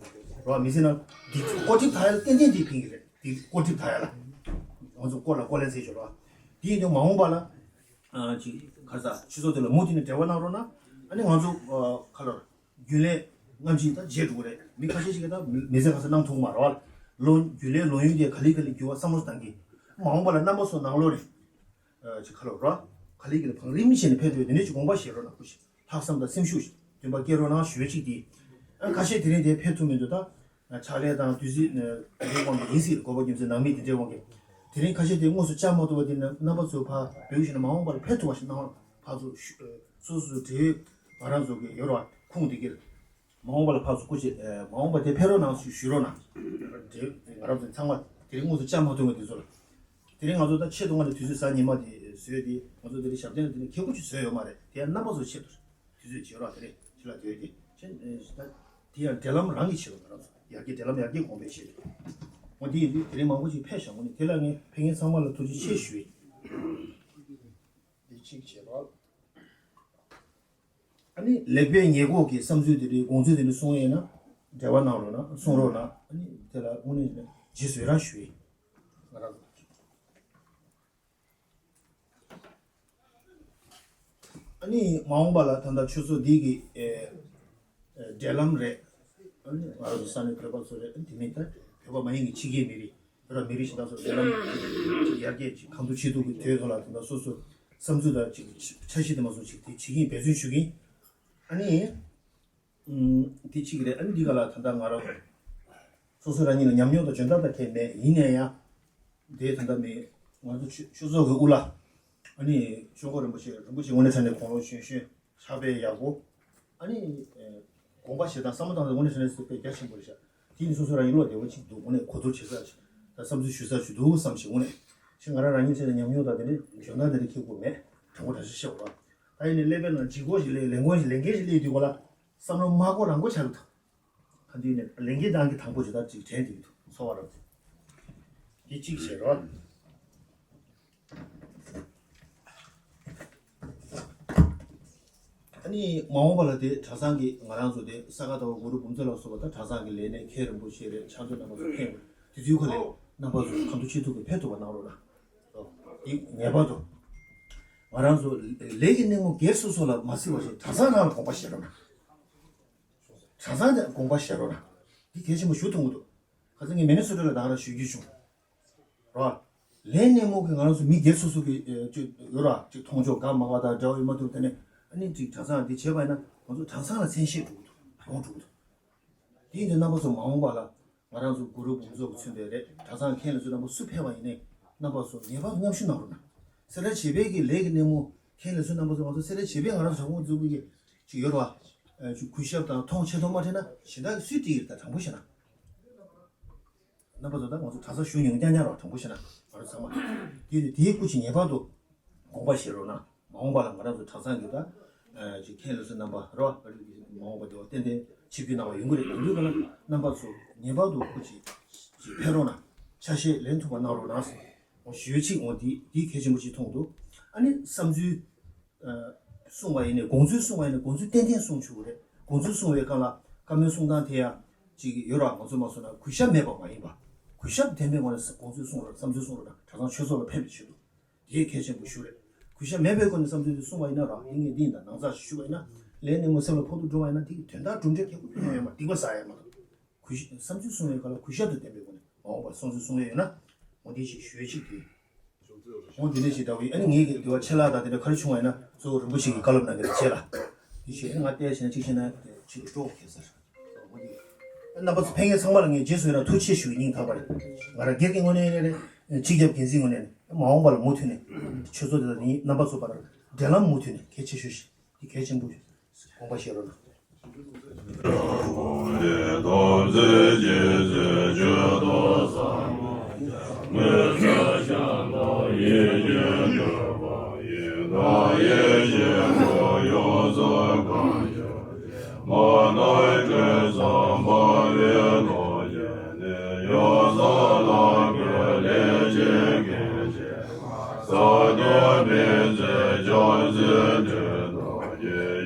རོ་མི་ཚེ་ནང་འདི་ཀོ་ཁྲིབ་ཐ་ཡ་ལ་ཏན་ཏན་འདི་ཕན་གི་རེད། འདི་ཀོ་ཁྲིབ་ཐ་ཡ་ལ་ང་ཚོ་ཀོ་ལ་ཀོ་ལན་ཟེར་ཆོག་རོ། དེ་ཡིན་དུས་མ་འོངས་པ་ལ་ཨ་ཅིག་ག་རེ་ཟ་ཆོས་ཚོགས་དེ་ལ་མུ་མཐུད་ནས་འབྲེལ་བ་གནང་རོགས་གནང་། ཨ་ནི་ང་ཚོ་ཨ་ཁ་ལོར་རྒྱུན་ལས་སྔ་ཕྱི་ད་བརྗེད་འགྲོ་གི་རེད། མི་ཁ་ཤས་ཤིག་གིས་ད་མི་ཚེ་ག་ས་གནང་ཐུབ་མ་རེད་བ། ལོ་རྒྱུན་ལས་ལོ་ཡུན་དེ་ག་ལེ་ག་ལེ་འགྱུར་བ་བསམ་བློ་བཏང་གི། མ་འོངས་པ་ལ་རྣམ་པ་ཚོ་ནང་ལོགས་ནས་ཨ་ཅིག་ཁ་ལོ་ར་ག་ལེ་ག་ལེ་བང་རིམ་བྱས་ནས་ཕེབས་ཐུབ་པའི་དེ་འདྲས་ཅིག་དགོངས་པ་བཞེས་རོགས་གནང་། སྐུ་ཞབས་ལྷག་བསམ་དང་སེམས་ཤུགས་འདུན་པ་སྐྱེ་རོགས་གནང་ཞུ་ཡས་གཅིག་དེ། ཨ་ཁ་ཤས་དེ་རིང་དེ་ཕེབས་ཐུབ་མི་འདུག་ད་ཕྱག་ལས་དང་དུས་ཚོད་དེ་འདྲའི་དབང་གིས་ཡིན་སྲིད། དགོས་པ་རྒྱུ་མཚན་ནང་མི་དེ་འདྲའི་དབང་གིས། དེ་རིང་ཁ་ཤས་དེ་དངོས་སུ་བཅར་མ་ཐུབ་པ་དེ་ནི་རྣམ་པ་ཚོས་ཕར་འབོད་ཞུས་ནས་མ་འོངས་པར་ཕེབས་ཐུབ་པ་ཞིག་གནང་བར་ཕར་ཚུར་ཞུ་སོ་སོ་འབྲེལ་ཡོད་ང་རང་ཚོ་གི་ཡོད་རེད་བ། ཁུངས་དེ་གིར། མ་འོངས་པ་ལ་ཕར་ཚུར་སྐུ་མཁྱེན། ཨེ་མ་འོངས་པ་དེ་ཕེབས་རོགས་གནང་ཞུ་ཞུ་རོགས་གནང་། དེ་ང་རང་ཚོ་ཚང་མ་དེ་རིང་དངོས་སུ་བཅར་མ་ཐུབ་མཁན་དེ་ཚོ་ལ། དེ་རིང་ང་ཚོ་ད་ཆེད་དུ་ང་ལ་དུས་ཚོད་གཟའ་ཉི་མ་དེ་བཟོས་ཏེ་ང་ཚོ་དེ་རིང་ཞབས་བརྟན་ལ་དེ་ནས་ཁེ་ཁུར་ཅིག་བཟོས་ཡོད་མ་རེད། དེ་ཡང་རྣམ་པ་ཚོའི་ཆེད་དུ་དུས་ཚོད་བྱེད་རོགས། དེ་རིང་ཕྱི་ལ་སྡོད་དེ་ཕྱིན་ད་དེ་ཡང་འབྲེལ་ལམ་རང་གི་ཆེད་དུ་ང་རང་ཚོ་ཡར་རྒྱས་འབྲེལ་ལམ་ཡར་རྒྱས་གོང་འཕེལ་ཆེད་དུ། འོ་དེ་ཡིན་དུས་དེ་རིང་མང་པོ་ཞིག་ཕེབས་ཤག་འོ་ནི་དེ་ལ་ངས་ཕེབས་མཁན་ཚང་མ་ལ་ཐུགས་རྗེ་ཆེ་ཞུ་ཡིན། འདི་གཅིག་བྱེད་རོགས། ཨ་ནི་ལེགས་སྤེལ་ཉེས་འགོག་གི་བསམ་ཚུལ་དེ་འདྲའི་དགོངས་ཚུལ་དེ་འདྲ་གསུང་ཡས་ན་འབྲེལ་བ་གནང་རོགས་གནང་། གསུང་རོགས་གནང་། ཨ་ནི་དེ་ལ་དངོས་གནས་རྗེས་སུ་ཡི་རང་ཞུ་ཡིན། ང་རང་ཨ་ནི་མ་འོངས་པ་ལ་ད་ལྟ་ཆོས་ཚོགས་འདི་གི་ཨེ་ཨེ་འབྲེལ་ལམ་རེད། ཨ་ནི་ང་རང་ཚོ་ས་གནས་བོད་པ་ཚོ་རེད། ཨ་ནི་དེ་མིན་ད་བོད་པ་མ་ཡིན་གྱི་ཕྱི་རྒྱལ་མི་རིགས་ཡོད་ར། མི་རིགས་གཞན་དག་ཚོ་འབྲེལ་ལམ་ཅིག་ཡར་རྒྱས་ཅིག་གང་ཐུབ་ཅི་ཐུབ་ཀྱི་དོན་ཐོག་ལ་ད་ལྟ་སོ་སོ་བསམ་ཚུལ་དང་ཅིག་འཆར་གཞི་དེ་མ་སོང་ཅིག་དེ་བྱེད་ཀྱི་ཡིན། འབད་བརྩོན་ཞུ་གི་ཡིན། ཨ་ནི། ཨུམ། དེ་གཅིག་རེད། ཨ་ནི་འདི་ག་ལ་ད་ལྟ་ང་རང་སོ་སོ་རང་ཉིད་ལ་ཉམས་མྱོང་དང་འཇོན་ཐང་དང་དེ་མེད། ཡིན་ན་ཡང་དེ་ད་ལྟ་མེད། ང་ཚོ་ཆོས་ཆོས་ཚོགས་ཀྱི་དབུ་བླ་ཨ་ནི་ཆོས་འཁོར་རིན་པོ་ཆེ། རིན་པོ་ཆེ་དངོས་གནས་དྲང་གནས་དགུང་ལོ་གཞོན་གཞོན་ཕྱག་དཔེ་ཡག་པོ། ཨ་ནི་ཨེ་དགོངས་པ་བཞེས་སྟངས་བསམ་བློ་བཏང་སྟངས་དངོས་གནས་དྲང་གནས་དཔེ་རྒྱ་ཆེན་པོ་རེད་ཤག་དེ་ནི་སོ་སོ་རང་ཡིད་བློ་བདེ་བོ་ཅིག་འདུག་དངོས་གནས་གོ་བསྡུར་བྱེད་ས་ཞིག་ད་བསམ་ཚུལ་ཞུ་ས་ཞིག་འདུག་བསམ་ཞིག་དངོས་གནས་ཤིག་ང་རང་རང་ཉིད་ཆེད་དུ་ཉམས་མྱོང་དང་དེ་ནི་འཇོན་ཐང་དེ་འདྲ་ཁྱེད་དགོས་མེད། དྲང་པོ་དྲང་གཞག་བཤད་དགོས་པ། ད་ཡིན་ནའི་ཀླད་པའི་ནང་ལྗིད་ཁོག་ཞིག་སླེབས། ལས་འགན་ཞིག་ལས་འགན་ཞིག་སླེབས་དུས་སྐོར་ལ་བསམ་བློ་མ་འཁོར་རང་འཁོར་ཆགས་ཀྱི་འདུག་ག་དུས་ནས་ལས་འགན་དང་གི་དང་པོ་ཇི་ལྟར་ཅིག་དྲན་བསྡད་ཀྱི་འདུག་ཚོར་བ་རག་འདི་གཅིག་བྱེད་རོགས། ཨ་ནི་མ་འོངས་པ་ལ་དེ་གྲྭ་ཚང་གི་ང་རང་ཚོ་དེ་ས་ག་ཟླ་བ་གུ་རུ་འབུམ་ཚོགས་ལ་སོགས་པ་དང་གྲྭ་ཚང་གི་ལས་སྣེ་མཁན་རིན་པོ་ཆེ་རེད། ཕྱག་མཛོད་རྣམ་པ་ཚོ་ཕེབས། དེ་ཚོའི་ཁ་ལས་རྣམ་པ་ཚོ་གང་ཐུབ་ཅི་ཐུབ་ཀྱིས་ཕེབས་ཐུབ་པ་གནང་རོགས་གནང་། འདི་ངེས་པར་དུ་ང་རང་ཚོ་ལས་ཀྱི་སྣེ་མོ་སྒེར་སོ་སོ་ལ་མ་བརྩི་བ་བྱས་གྲྭ་ཚང་ནང་ལ་དགོངས་པ་བཞེས་རོགས་གནང་། གྲྭ་ཚང་དེ་དགོངས་པ་བཞེས་རོགས་གནང་། འདི་གལ་ཆེན་པོ་ཞུ་ཐུབ་ཀྱི་འདུག་ཁ་སང་ངས་མི་ནི་སོ་ཊ་ལ་ད་ག་རང་ཞུ་རྒྱུ་བྱུང་། རོ། ལས་སྣེ་མོ་གི་ང་རང་ཚོ་མི་སྒེར་སོ་སོ་གི་ཨེ་ཅིག་ཡོད་ར། ཅིག་མཐོང་ཕྱོགས་འགའ་མ་འགའ་དང་འབྲེལ་བ་ཡོད་མ་ཐུབ། དེ་ནས་ཨ་ནི་ཅིག་གྲྭ་ཚང་འདི་བྱས་པ་ཡིན་ན་ང་ཚོ་གྲྭ་ཚང་ལ་མཚན་ཤས་འགྲོ་གི་འདུག་ཡོང་འགྲོ་གི་འདུག་དེ་ཡིན་དུས་རྣམ་པ་ཚོ་མ་འོངས་པ་ལ་ང་རང་ཚོ་གུ་རུ་འབུམ་ཚོགས་ཀྱིས་མཚོན་པའི་རེད། གྲྭ་ཚང་མཁན་ལ་ཚོ་རྣམ་པ་སུ་ཕེབས་པ་ཡིན་ནའི་རྣམ་པ་ཚོ་ངེས་པར་དུ་མཉམ་ཞུགས་གནང་རོགས་གནང་། སེ་ར་བྱེས་པའི་གི་ལས་ཀྱི་སྣེ་མོ་མཁན་ལ་ཚོ་རྣམ་པ་ཚོ་ང་ཚོ་སེ་ར་བྱེས་པའི་ང་རང་ཚོ་གྲྭ་ཁོངས་འཛུགས་པའི་གི་ཅིག་ཡོད་ར་བ། ཨ་ཅིག་གུས་ཞབས་དང་མཐོང་ཆེ་མཐོང་མ་ཕྲད་ན་གཞན་དག་གི་སུས་འགྲིག་གི་རེད། ད་དྲང་པོ་བཤད་ན། རྣམ་པ་ཚོ་ད་ང་ཚོ་གྲྭ་ཚང་ཞུ་མྱོང་རྐྱང་རྐྱང་ར་བ། དྲང་པོ་བཤད་ན་ང་རང་ཚང་མ་དེ་ནི་དེའི་སྐུ་མཁྱེན་ངེས་པར་དུ་དགོངས་པ་བཞེས་རོགས་གནང་། མ་འོངས་པ་ལ་ང་རང་ཚོ་གྲྭ་ཚང་གི་ད་ཨ་ཅིག་མཁན་ལ་ཚོ་རྣམ་པ་ར་བ། མ་འོངས་པ་དེ་བ་ཏན་ཏན་ཆིབས་བསྒྱུར་གནང་བ་ཡོང་གི་རེད། ཡོང་དུས་ག་ལ་རྣམ་པ་ཚོ་ངེས་པར་དུ་སྐུ་མཁྱེན་ཅིག་ཕེབས་རོགས་གནང་། ཆ་ཤས་ལེན་ཐུབ་པ་གནང་རོགས་གནང་ཟེར། འོ་ཞུ་ཡས་ཅིག་འོ་འདི་འདི་གལ་ཆེན་པོ་ཅིག་མཐོང་འདུག་ཨ་ནི་བསམ་ཚུལ། ཨ་གསུང་བ་ཡིན་ནའི་དགོངས་ཚུལ་གསུང་བ་ཡིན་ནའི་དགོངས་ཚུལ་ཏན་ཏན་གསུང་ཆོག་གི་རེད། དགོངས་ཚུལ་གསུང་བའི་སྒང་ལ་བཀའ་མོལ་གསུང་སྟངས་དེ་ཡང་ཅིག་ཡོད་ར། ང་ཚོ་མ་སོང་ན་གུས་ཞབས་མེད་པ་མ་ཡིན་པ། གུས་ཞབས་ལྡན་པའི་ངོས་ནས་དགོངས་ཚུལ་གསུང་རོགས། བསམ་ཚུལ་གསུང་རོགས་དང་གྲྭ་ཚང་ཆོས་ཚོགས་ལ་ཕན་པའི་ཆེད་དུ་དེ་གལ་ཆེན་པོ་ཞུ་རེད། གུས་ཞབས་མེད་པའི་སྒོ་ནས་བསམ་ཚུལ་དེ་གསུང་བ་ཡིན་ན་ར། ཡིན་ངེས་འདི་ཡིན་ད་ནང་ཚགས་ཞུ་བ་ཡིན་ན་ལས་སྣེ་མོ་སེམས་ལ་ཕོག་ཐུག་འགྲོ་བ་ཡིན་ན་དེ་གི་དོན་དག་གྲུབ་འབྲས་ཁེ་པོ་ཐོན་ཡོད་མ། སྡིག་པ་བསགས་ཡོད་མ་གཏོགས། གུས་ཞབས་བསམ་ཚུལ་གསུང་བའི་སྐབས་ལ་གུས་ཞབས་དང་ལྡན་པའི་སྒོ་ནས་མ་འོངས་པར་བསམ་ཚུལ་གསུང་ཡས་ཡོད་ན་འོ་དེ་ཞིག་ཞུ་ཡས་ཅིག་དེ། འོ་དེ་འདྲ་ཞིག་འདྲ་བོ་ཡིན། ཨ་ནི་ངེད་ཀྱི་དེ་བ་ཆད་ལྷག་དང་དེ་འདྲ་ག་རེ་བྱུང་བ་ཡིན་ན་གཙོ་བོ་རིན་པོ་ཆེ་གིས་བཀའ་སློབ་གནང་གི་རེད་བྱས་ལ། དེ་ཞིག་ཨ་ནི་ང་བལྟས་བྱས་ན་གཅིག་བྱས་ན་ཕྱི་ལ་སྤྲོ་བོ་ཁེལ་ཚར། འོ་དེ་རྣམ་པ་ཚོ་ཕན་ངེས་ཚང་མ་ལ་ངས་རྗེས་སུ་ཡིན་ན་ཐུགས་རྗེ་ཆེ་ཞུ་སྙིང་ཐག་པ་རེད། ང་རང་སྒེར་གྱི་ངོས་ནས་ཡིན་ན་རེད། སྤྱི་ཁྱབ་འགན་འཛིན་ངོས་ནས་མ་འོངས་པ་ལ་མུ་མཐུད་ནས་ཆོས་ཚོགས་དེ་དང་ནི་རྣམ་པ་ཚོ་བར་འབྲེལ་ལམ་མུ་མཐུད་ནས་གལ་ཆེ་ཤོས་ཤིག་འདི་གལ་ཆེན་པོ་དགོངས་པ་བཞེས་རོགས་གནང་།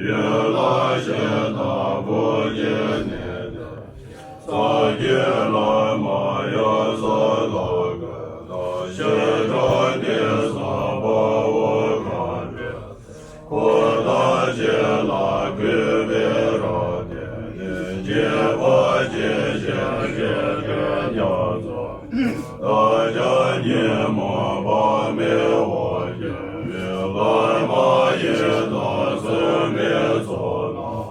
ཡུལ་ལ་ཞེས་དང་པོ་ཉིད་ནས། ས་གི་ལ་མ་ཡ་ས་ལ་ག་ད་ཤེས་བྱ་ནི་ས་པ་འོ་ག་མེ། ཁོ་ཐག་ཆོད་ལ་གུས་པས་རབ་བརྟེན་ནས། སྐྱེ་བ་སྐྱེད་བྱེད་ཀྱི་ཉམས་སུ། བདག་ཅག་ཉོན་མོངས་པ་མེད་པར་སྐྱོང་བའི་བླ་མ་ཡི་དམ་སྲུང་མའི་ཚོགས་རྣམས།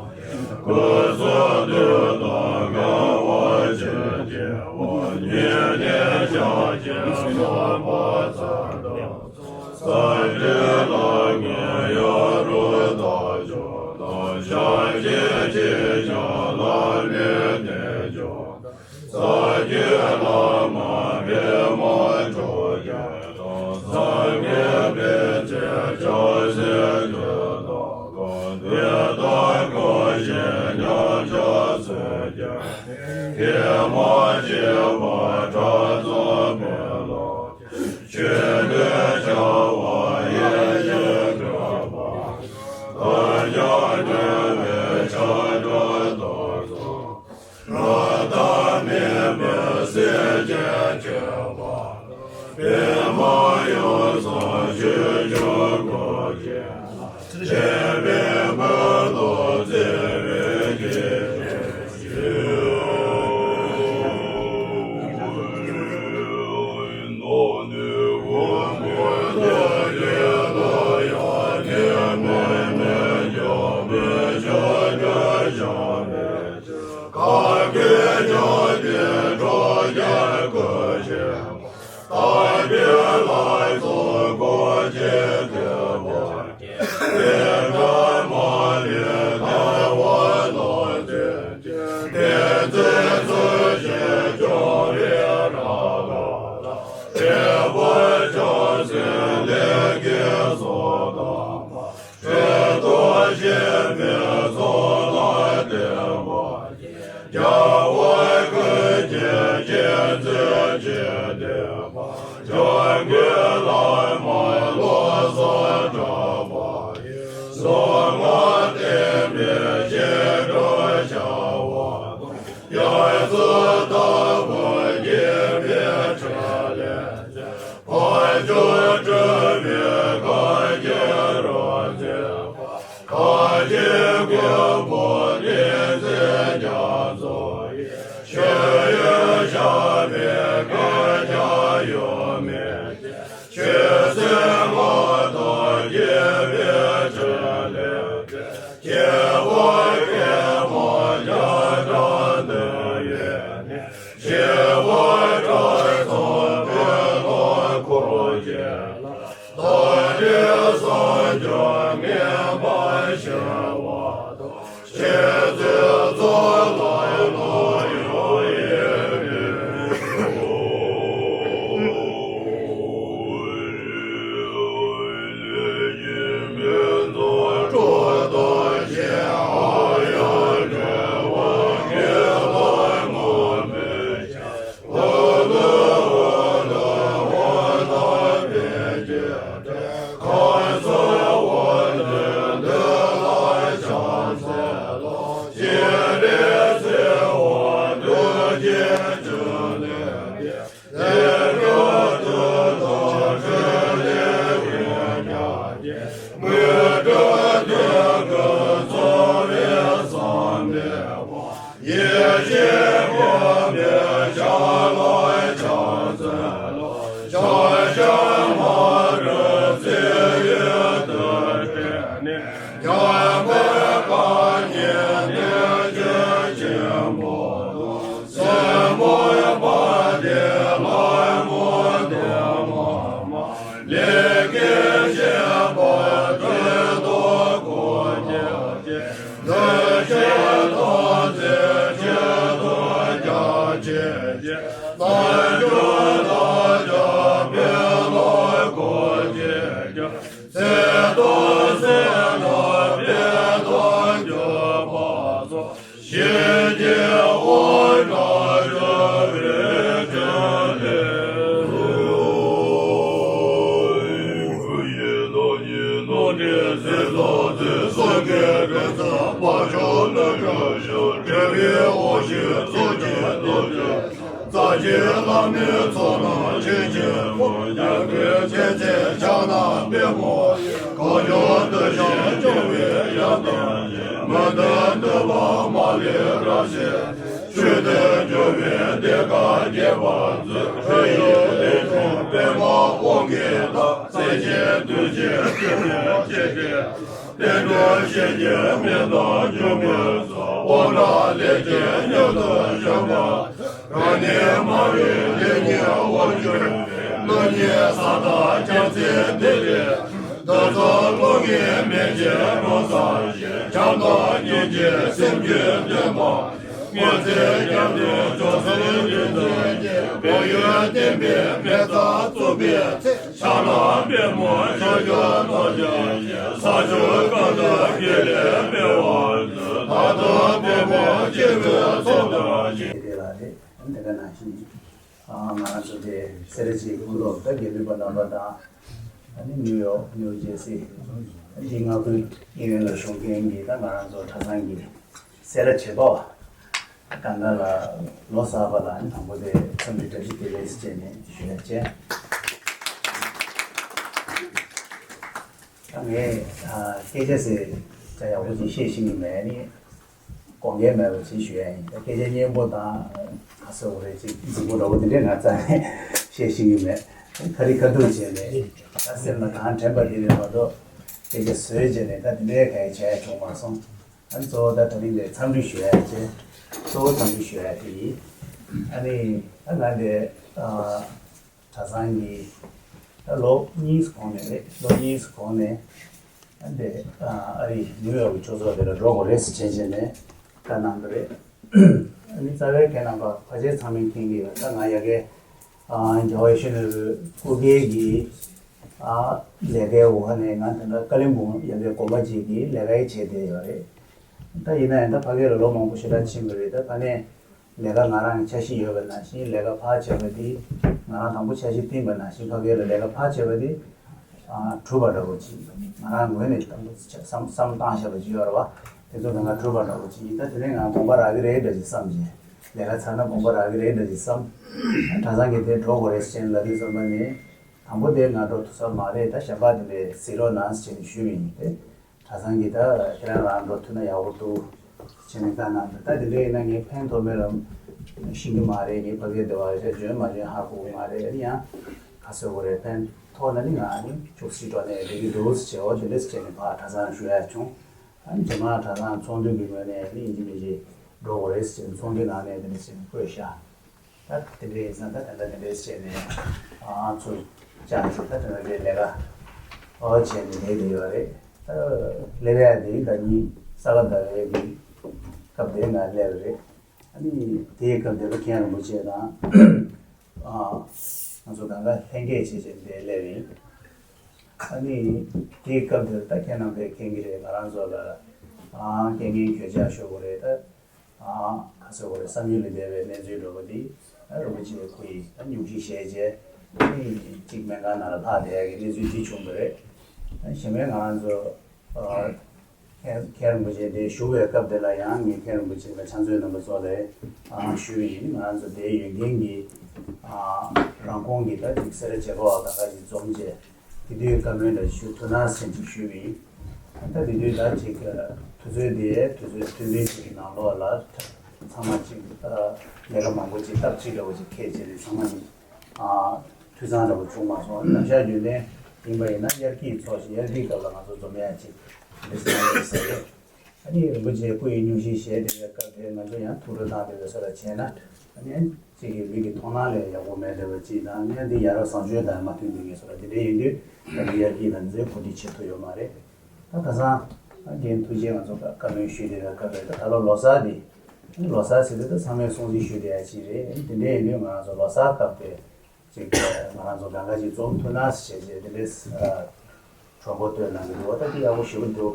སྐུ་གསུང་ཐུགས་དང་འགལ་བ་ཅི་སྐྱེ་བ། ཉེ་གནས་ཕྱག་རྒྱའི་བསམ་པ་ཙམ་དུ། སངས་རྒྱས་ལ་མངོན་ཡར་རུ་བདག་ཕྱོགས་དང་། ཕྱག་རྒྱའི་ཆེ་ཆུང་ལ་མི་གནས་ཀྱང་། སངས་རྒྱས་བླ་མ་པདྨ་འབྱུང་གནས་དང་། སངས་རྒྱས་པཎ་ཆེན་ཕྱག་འཚལ་དུས་དང་པོ། དེ་དག་གང་ཞིག་མཉམ་གཞག་ཚུལ་གྱིས། ཐལ་མོ་སྦྱར་བ་ཕྲག་བཅུ་པའི་ལོགས། ཆོས་ལུས་འཆལ་བ་ཡེ་ཤེས་འཁྲུལ་པ། རྣམ་ཤེས་ཉོན་མོངས་ཆགས་བྲལ་དོན་གསུམ། རབ་དང་མེད་པའི་སེམས་ཅན་ཁྱབ་པ། པདྨ་འོད་སྲུང་ཆོས་སྐྱོང་སྐུ་མཆེད་ལ། དད་པས་འབུལ་དུ་བརྩེ་བས་དགྱེས་ཏེ་ཞུ། དག་པའི་ལྷ་ཚོགས་སྐུ་མཆེད་ཐུབ་པ། དེ་ལྟར་མ་ལུས་ཐལ་བ་རྣམས་བཅད་ཅིང་། དེ་ཚེ་ཚུལ་བཞིན་སྐྱོང་བའི་རབ་བདག་ལ། དད་པ་བྱང་སེམས་ལས་ཀྱི་ཚོགས་དང་། སྤྱོད་དང་ཞེན་པའི་ཚོགས་ལ་བརྟེན་པ། རྒྱལ་བ་ཀུན་གྱི་རྗེ་བཙུན་འཇིག་རྟེན་པ། འཇམ་མགོན་བླ་མ་བློ་བཟང་གྲགས་པ་ཡི། གཟུངས་སྔགས་བསྟན་པའི་རྗེས་འགྲོ་བྱ་བ་དང་། ཡང་སྲིད་ལྟ་བུ་དགྱེས་པའི་ཕྲིན་ལས་ཀྱིས། བྱང་ཆུབ་སྒྲུབ་པའི་གང་ཞིག་རབ་མཛད་པ། གང་ཞིག་མགོན་པོ་ཏིང་འཛིན་རྒྱ་མཚོ་ཡི། མཆོད་ཡོན་བཤམས་པའི་གན་རྐྱང་གཡོ་མེད་ཅན། ཆོས་སྲིད་སྔགས་དང་དགྱེས་པའི་ཕྲིན་ལས་ཀྱིས། སྐྱེ་བ་ཀུན་མ་རྒྱ་གྲམ་དུ་ཡོད་ནས། སྐྱེ་བ་བྲག་ཚང་པོའི་ལོ་འཁོར་བཅས་ལ། རྟ་དྲེལ་གསུམ་འབྱུང་ངེས་པར་ཞི་བ་དང་། ཆོས་སྲིད་ཚོགས་ལ་ལོ་ཡང་ཡོད་པའི། ཡེ་ཤེས་སྤངས་པའི་ཕྱག་ལ་ཕྱག་འཚལ་ལོ། ཕྱག་བཞག་མ་རུངས་ཚེ་ཡི་དུར་ཁྲོད་ནས། ཉམས་པའི་རྐང་གཉིས་གནོད་སྦྱིན་ཆེན་པོ་དང་། སྲིན་མོ་དཔལ་ལྡན་ལྷ་མོ་གདོང་དམར་མ། ལས་ཀྱི་བྱེད་པ་སྤྲུལ་དང་སྐུ་མཆེད་ཅན། གནོད་བྱེད་ཐམས་ཅད་ཆེད་དུ་རྒྱལ་ཆེན་གྱི། རྣལ་འབྱོར་དག་ཀྱང་དཔེ་ལ་གོ་ཆེད་ཀྱང་། ཚེ་དང་བསོད་ནམས་དཔལ་དང་འབྱོར་པ་སོགས། ཞིང་གི་དབང་དྲག་འབྱུང་བའི་ཕྲིན་ལས་སུ། སྐུ་ཡི་བདག་ཉིད་རྣམ་འདྲེན་ཟས་གཙང་སྟེ། སངས་རྒྱས་ཀྱི་ ཆོས་ཚོགས་ཀྱི་རྡོ་རྗེ། རྩ་བརྒྱུད་བླ་མའི་ཚོགས་རྣམས་ཆོས་ཀྱི་ཕུང་། ཡང་སྒོས་ཆོས་ཀྱི་ཕྱག་ན་པདྨོ། གང་བྱུང་འདུ་ཤེས་སྐྱོ་བའི་ཡང་དག་ཉིད། མི་མཐུན་འདོད་པ་མ་ལུས་རབ་ཞི། ཆོས་སྟོན་འགྱུར་བའི་གདེངས་ཀ་རྒྱས་པར་མཛོད། ཁྲོ་ཡི་ལས་བྱུང་པདྨ་དབང་གིས་བདག། སྲས་བཅས་གདུལ་བྱའི་སྐྱེ་བོ་སྤྱན་རས་གཟིགས། བསྟན་འགྲོ་གཤེགས་ཀྱི་མི་དང་འབྱུང་པོའི་ཚོགས། དབང་དྲག་ལས་ཀྱི་མྱུར་དུ་བཞེངས་པ། རང་ཉིད་སྨྲ་བའི་ལས་ཉིད་དབང་སྒྱུར་བའི། བློ་ཉིད་ས་དང་རྒྱ་མཚོའི་ཐིག་ལེ། རྡོ་རྗེ་ཀླུ་ལྔའི་མེ་ལྕེ་རབ་བཟུང་ཞིང་། བྱམས་དང་སྙིང་རྗེས་སེམས་རྒྱུད་བསྟེན་པ། སྔོན་ཚེ་སྐྱབས་གནས་ཇོ་བོ་རིན་པོ་ཆེ། བོད་ཡུལ་བསྟན་པའི་མེ་སྟག་བཙུགས་པའི་ཚེ། ཕྱག་ན་པདྨོ་ཆོས་སྐྱོང་རྡོ་རྗེ་ཡིས། ས་ཕྱོགས་གང་དུ་བསྐྱོད་ལས་སྤེལ་བར་མཛོད། ད་དུང་བོད་ཕྲུག་སྐྱེ་བོའི་ཚོགས་དང་བཅས། དེ་ལ་རེད། དེ་ག་ནང་བཞིན། ང་རང་ཚོ་དེ་སེ་ར་བྱེས་ཁོངས་གཏོགས་ད་དགེ་འདུན་པ་རྣམ་པ་དང་། ཨ་ནི་ནིའུ་ཡོག་ནིའུ་ཇེ་སི། འདི་མངའ་ཁུལ་གཡས་གཡོན་ལ་བཞུགས་མཁན་གྱི་ད་ང་རང་ཚོ་གྲྭ་ཚང་གི་སེ་ར་བྱེས་པ་བ། གང་ག་ལ་ལོ་གསར་པ་ལ་ཨ་ནི་དང་པོ་དེ་འཚམས་འདྲི་བཀྲ་ཤིས་བདེ་ལེགས་ཟེར་ནས་ཞུ་ཡ་བྱས། ད་ངས་སྐད་ཆ་ཟེར་ཆ་ཡག་པོ་ཅིག་བཤད་ཤེས་ཀྱི་མེད་ནི། དགོངས་འགལ་མེད་པ་ཅིག་ཞུ་ཡ་ཡིན། སྐད་ཆ་སྙན་པོ་དང་ཁ་གསལ་པོ་རེད་ཅིག་རྫིག་པོ་འདྲ་པོ་དེ་འདྲས་ང་རྩ་ནས་བཤད་ཤེས་ཀྱི་མེད། ཁ་རི་ཁ་ཐུག་བྱས་ནས་ད་སེམས་ལ་གང་དྲན་པ་དེ་རེད་མ་གཏོགས། སྐད་ཆ་བཟོས་བྱས་ནས་ད་དེ་འདྲས་ག་ཡེ་བྱས་བྱུང་མ་སོང་། ཨ་ནི་གཙོ་བོ་ད་དེ་རིང་འདིར་འཚམས་འདྲི་ཞུ་ཡ་བྱས། གཙོ་བོ་འཚམས་འདྲི་ཞུ་ཡ་དེ་ཡིན། ཨ་ནི་ད་ང་འདི་གྲྭ་ཚང་གི་ད་ལོ་གཉིས་གོང་ནས་རེད། ལོ་གཉིས་གོང་ནས་ཨ་འདི་ཨ་རི་ནིའུ་ཡོག་གི་ཆོས་ཚོགས་དེ་ལ་འགྲོ་དགོས་རེད་ཟེར་བྱས་བྱས་ནས་བཀའ་གནང་གི་རེད། ཨ་ནི་རྩ་བའི་ཁྱེད་རྣམ་པ་ཕལ་ཆེར་ཚང་མས་མཁྱེན་གྱི་ཡོད། ད་ང་ཡ་གི་ཨ་རྒྱལ་བ་ཡིད་བཞིན་ནོར་བུའི་སྐུ་སྒེར་གྱི་ཨ་ལས་ཀའི་འོག་ནས་ང་ད་ལྟ་ཀ་ལིམ་པོང་ཡ་གི་དགོན་པ་ཅིག་གི་ལས་ཀ་ཡང་བྱས་བསྡད་ཡོད་རེད། ད་ཡིན་ན་ཡང་ད་ཕ་གི་ལ་ལོ་མང་པོ་ཞེ་དྲག་ཕྱིན་པ་རེད། ད་ཕ་ནས་ལས་ཀ་ང་རང་གི་འཆར་གཞི་ཡོད་པ་ནང་བཞིན་ལས་ཀ་ཕར་བྱས་པ་དེ་ང་རང་དང་པོ་འཆར་གཞི་བཏིང་པ་ནང་བཞིན་ཕ་གི་ལ་ལས་ཀ་ཕར་བྱས་པ་དེ་ཨ་གྲུབ་པ་འདྲ་པོ་ཅིག་ང་རང་ངོས་ནས་དང་པོ་བསམ་བསམ་བཏང་བཞག་པ་ཅིག་ཡོད་རེད་བ། དེ་ཚོ་ད་ང་གྲུབ་པ་འདྲ་པོ་ཅིག་ཡིན། ད་དེ་ནས་ང་དགོངས་པ་རག་གི་རེད་འདྲ་ཅིག་བསམ་བྱས། ལས་ཀ་ཚར་ན་དགོངས་པ་རག་གི་རེད་འདྲ་ཅིག་བསམ། གྲྭ་ཚང་གི་དེ་འགྲོ་དགོས་རེད་ཟེར་ནས་ལབ་དུས་ཙམ་པ་ནས་དང་པོ་དེ་ང་འགྲོ་ཐུབ་ས་མ་རེད། ད་གཞན་པ་དེ་འདྲས་གཟིགས་རོགས་གནང་ཟེར་ནས་ཞུས་པ་ཡིན་ཏེ། གྲྭ་ཚང་གིས་ད་ཁྱེད་རང་རང་འགྲོ་ཐུབ་ན་ཡག་པོ་འདུག་ཅེས་ནས་བཀའ་གནང་འདུག་ད་དེ་འདྲ་ཡིན་ན་ངས་ཕན་ཐོགས་མེད་ལ་ཤེས་ཀྱི་མ་རེད། ངས་ཕ་གིར་བསྡད་པ་རེད། འཇོན་མ་འཇོན་ཧ་གོ་གི་མ་རེད། ཡང་ག་ཟེར་དགོས་རེད། ཕན་ཐོགས་ན་ནི་ང་ནི་ཕྱོགས་གཅིག་འགྲོ་ནས་བསྡད་ཀྱི་འདུག་ཅེས་འོ་དེ་འདྲ་ཟེར་ནས་ཕར་གྲྭ་ཚང་ཞུ་ཡ་བྱུང་། ཨ་ནི་རྗེས་མ་གྲྭ་ཚང་ཚོགས་འདུ་གི་ངོས་ནས་ནི་ཡིན་གཅིག་མིན་གཅིག་འགྲོ་དགོས་རེད་ཟེར་ནས་ཚོགས་འདུའི་ནང་ནས་དེ་འདྲ་ཟེར་ནས་བཀོད་བཞག་ད་དེ་འདྲ་ཡིན་ཙང་ད་དེ་འདྲ་དེ་འདྲ་བྱས་ནས་ཨ་ཚུར་བཅར་ཞིག་ད་དེ་འདྲ་དེ་ལས་ཀ་ཨོ་བྱས་ནས་ལས་དེ་ཡོད་རེད། ད་སླེབས་ཡ་དེ་ཟླ་ཉིན་ས་ག་ཟླ་བའི་གི་སྐབས་དེ་ན་སླེབས་རེད། ཨ་ནི་དེའི་སྐབས་དེ་ལ་མཁན་རིན་པོ་ཆེ་དང་ཨ་ང་ཚོ་གང་ག་ལྷན་རྒྱས་བྱས་བྱས་དེ་སླེབས་ཡིན། ཨ་ནི་དེའི་སྐབས་དེར་ད་ཁྱེད་རྣམ་པས་མཁྱེན་གྱི་རེད། ང་རང་ཚོ་ལ་ཨ་རྐྱེན་ངན་གྱོད་ཆག་ཤོར་གི་རེད། ད་ཨ་ག་ཟེར་དགོས་རེད། བསམ་ཡུལ་ལས་འདས་པའི་གནས་ཚུལ་འདྲ་པོ་འདི་ཨ་རིན་པོ་ཆེའི་སྐུ་ཡིས་ད་སྙུང་གཞི་བཞེས་རྗེས་ཨ་ནི་གཅིག་སྨན་ཁང་ནང་ལ་ལྷག་བསྡད་ཡ་གི་གནས་ཚུལ་འདི་བྱུང་བ་རེད། ཨ་གཞན་པའི་ང་རང་ཚོ་ཨ་མཁན་མཁན་རིན་པོ་ཆེ་དེ་བཞུགས་པའི་སྐབས་དེ་ལ་ཡང་ངས་མཁན་རིན་པོ་ཆེ་ལ་ཕྱག་མཛོད་རྣམ་པ་ཚོ་ལ་ཨ་ཞུས་པ་ཡིན། ང་རང་ཚོ་དེའི་ཡོན་ཏན་གྱི་ཨ་རང་ཁོངས་ཀྱི་ད་ཅིག་སེ་ར་བྱེས་པ་བ་གང་ག་ཅིག་འཛོམས་རྗེས་དེ་དུས་བཀའ་མོལ་འདྲ་ཞུ་ཐུབ་ན་ཟེར་ཅིག་ཞུས་པ་ཡིན། ད་དེ་དུས་ད་ཅིག་དུས་ཚོད་དེ་དུས་ཚོད་ཐུང་ཐུང་ཅིག་གི་ནང་ལོགས་ལ་ཚང་མ་ཅིག་ལས་ཀ་མང་པོ་ཅིག་སྟབས་གཅིག་འདྲ་བོ་ཅིག་འཁེལ་བྱས་ནས་ཚང་མ་ཨ་འཐུས་ཚང་འདྲ་བོ་བྱུང་མ་སོང་། ནམ་ཞག་རྒྱུན་ལྡན་ཡིན་པ་ཡིན་ན་དབྱར་སྐྱིད་ཚོགས་ཤིག་དབྱར་སྐྱིད་སྐབས་ལ་ང་ཚོ་འཛོམས་ཡ་ཅིག་འདི་ཟེར་ན་འདི་ཟེར་རེད། ཨ་ནི་རིན་པོ་ཆེའི་སྐུ་ཡི་སྙུང་གཞི་བཞེས་བསྡད་པའི་སྐབས་དེར་ང་ཚོ་ཡང་ཐུགས་ཁུར་བཏང་བསྡད་པའི་བཟོ་འདྲ་བྱས་ན་ཨ་ནི་གཅིག་གི་མིག་གི་མཐོང་སྣང་ལས་ཡག་པོ་མེད་བསྡད་པ་གཅིག་དང་ཨ་ནི་འདི་ཡ་རབས་བཟང་སྤྱོད་དང་མ་མཐུན་པའི་ངེས་སོ་འདྲ་འདི་འདྲ་ཡིན་དུས་ད་ནི་དབྱར་སྐྱིད་ལ་འཛེམ་གོ་སྒྲིག་བྱེད་ཐུབ་ཡོད་མ་རེད། ད་ཁ་སང་ཨ་རྒན་ཐུགས་རྗེ་ང་ཚོ་བཀའ་མོལ་ཞུས་བསྡད་པའི་སྐབས་རེད། ད་ད་ལོ་ལོ་གསར་འདི་ལོ་གསར་ཟེར་དུས་ད་ཚང་མས་སྲུང་བརྩི་ཞུས་བསྡད་ཡ་གཅིག་རེད། དེ་འདྲ་ཡིན་དུས་ང་རང་ཚོ་ལོ་གསར་སྐབས་དེ་ཅིག་ང་རང་ཚོ་གང་ག་ཅིག་འཛོམས་ཐུབ་ན་ཟེར་བྱས་དེ་འདྲས་གྲོས་འགོ་བཏོན་གནང་གི་འདུག་ད་འདི་ཡག་པོ་ཞེ་པོ་འདུག་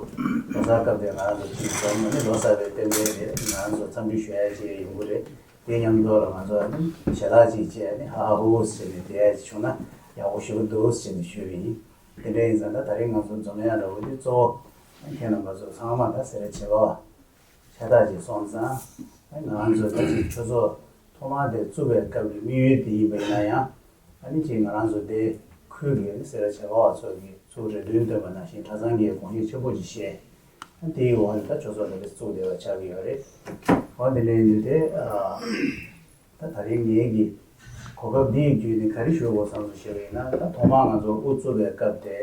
ལོ་གསར་སྐབས་དེ་ང་རང་ཚོ་ཅིག་འཛོམས་ནས་ལོ་གསར་བའི་རྟེན་འབྲེལ་རེད། ང་རང་ཚོ་འཚམས་འདྲི་ཞུ་ཡ་ཅིག་ཡོང་གི་རེད། དེ་མཉམ་དུ་ལ་ང་ཚོ་ཞལ་ལག་ཅིག་བཅད་ནས་ཧ་ཧ་ཧུ་ཧུ་ཟེར་ནས་བསྡད་ཡ་ཅིག་བྱུང་ན་ཡག་པོ་ཞེ་པོ་འདུག་ཟེར་ནས་ཞུས་པ་ཡིན། དེ་འདྲ་ཡིན་ཙང་ད་ད་རེས་ང་ཚོ་འཛོམས་ཡ་འདྲ་བོ་འདི་གཙོ་བོ་ཁྱེད་རྣམ་པ་ཚོ་ཚང་མ་ད་སེ་ར་བྱེས་པ་བ་ཤ་སྟག་ཅིག་སོང་ཙང་ ང་རང་ཚོ་ད་ཅིག་ཆོས་ཚོགས་ཐོག་མ་དེ་བཙུགས་པའི་སྐབས་ཀྱི་དམིགས་ཡུལ་དེ་ཡིན་པ་ཡིན་ན་ཡང་། ཨ་ནི་ཅིག་ང་རང་ཚོ་དེ་ཁུལ་གྱི་སེ་ར་བྱེས་པ་བ་ཚོ་གིས་ཚུར་རེ་འདུན་བཏོན་པ་ནང་བཞིན་གྲྭ་ཚང་གིས་དགོངས་གཞི་ཆེན་པོ་ཅིག་བཞེས། ཨ་དེའི་འོག་ནས་ད་ཆོས་ཚོགས་དེ་འདྲ་བཙུགས་བསྡད་པ་ཆགས་ཀྱི་ཡོད་རེད། འོ་དེ་འདྲ་ཡིན་དུས་དེ་ཨ། ད་ད་རེས་ངེད་ཀྱིས་གོ་སྐབས་འདི་ཡི་བརྒྱུད་ནས་ག་རེ་ཞུ་དགོས་བསམ་སོང་ཞེས་པ་ཡིན་ན། ད་ཐོག་མར་ང་ཚོ་དབུ་བཙུགས་པའི་སྐབས་དེ།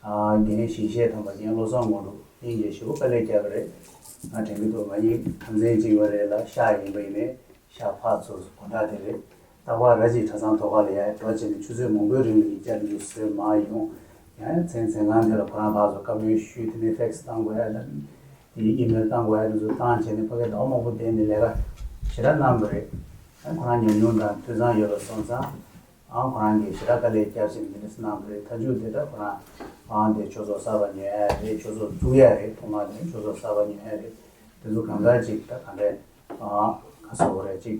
ཨ་རྒན་ཞིང་གཤེགས་དམ་པ་རྒན་བློ་བཟང་དངོས་གྲུབ་དབྱིན་ཇིར་ཞེ་པོ་དཀའ་ལས་བརྒྱབ་པ་རེད། ང་དྲན་གྱི་འདུག་ང་གཉིས་ཁམས་ཚན་གཅིག་པ་རེད་ལ་ཤག་ཡིན་པ་ཡིན་ནའི་ཤག་ཕར་ཚུར་སྒོ་འགྲམ་དེ་རེད། རྟག་པར་ར་ཅིག་གྲྭ་ཚང་ཐོག་ཁ་ལ་ཡར་འགྲོ་བྱས་ནས་ཆུ་ཚོད་མང་པོའི་རིང་ལ་ཡིག་ཆ་འདི་ཚོ་བཟོས་མར་ཡོང་། ཡང་མཚན་མཚན་གང་དེ་ལ་ཁོ་རང་ཕར་ཚུར་བཀའ་མོལ་ཞུས། དེ་ནས་ཕེག་སི་བཏང་དགོས་ཡ་ལ། དེའི་ཨི་མེལ་བཏང་དགོས་ཡ་དེ་ཚོ་བཏང་བྱས་ནས་ཕ་གིར་ཟླ་བ་མང་པོ་བསྡད་ནས་ལས་ཀ་ཞེ་དྲག་གནང་བ་རེད། ཨ་ཁོ་རང་ཉམས་མྱོང་དང་འཐུས་ཚང་ཡོད་པ་སོང་ཙང་། ཨ་ཁོ་རང་གིས་ཞེ་དྲག་དཀའ་ལས་བརྒྱབ་བྱས་ནས་འདི་འདྲ་གནང་བ་རེད། མཐའ་མཇུག་དེ་ད་ཁོ་རང་ཨང་དེ་ཆོས་ཚོགས་གསར་པ་ཉོ་ཡ་རེད། ཆོས་ཚོགས་བཙུགས་ཡ་རེད། ཐོག་མ་དེ་ཆོས་ཚོགས་གསར་པ་ཉོ་ཡ་རེད། དེ་ཚོ་གང་ག་ཅིག་ད་ག་འདྲས་ཨ་ག་ཟེར་དགོས་རེད། ཅིག་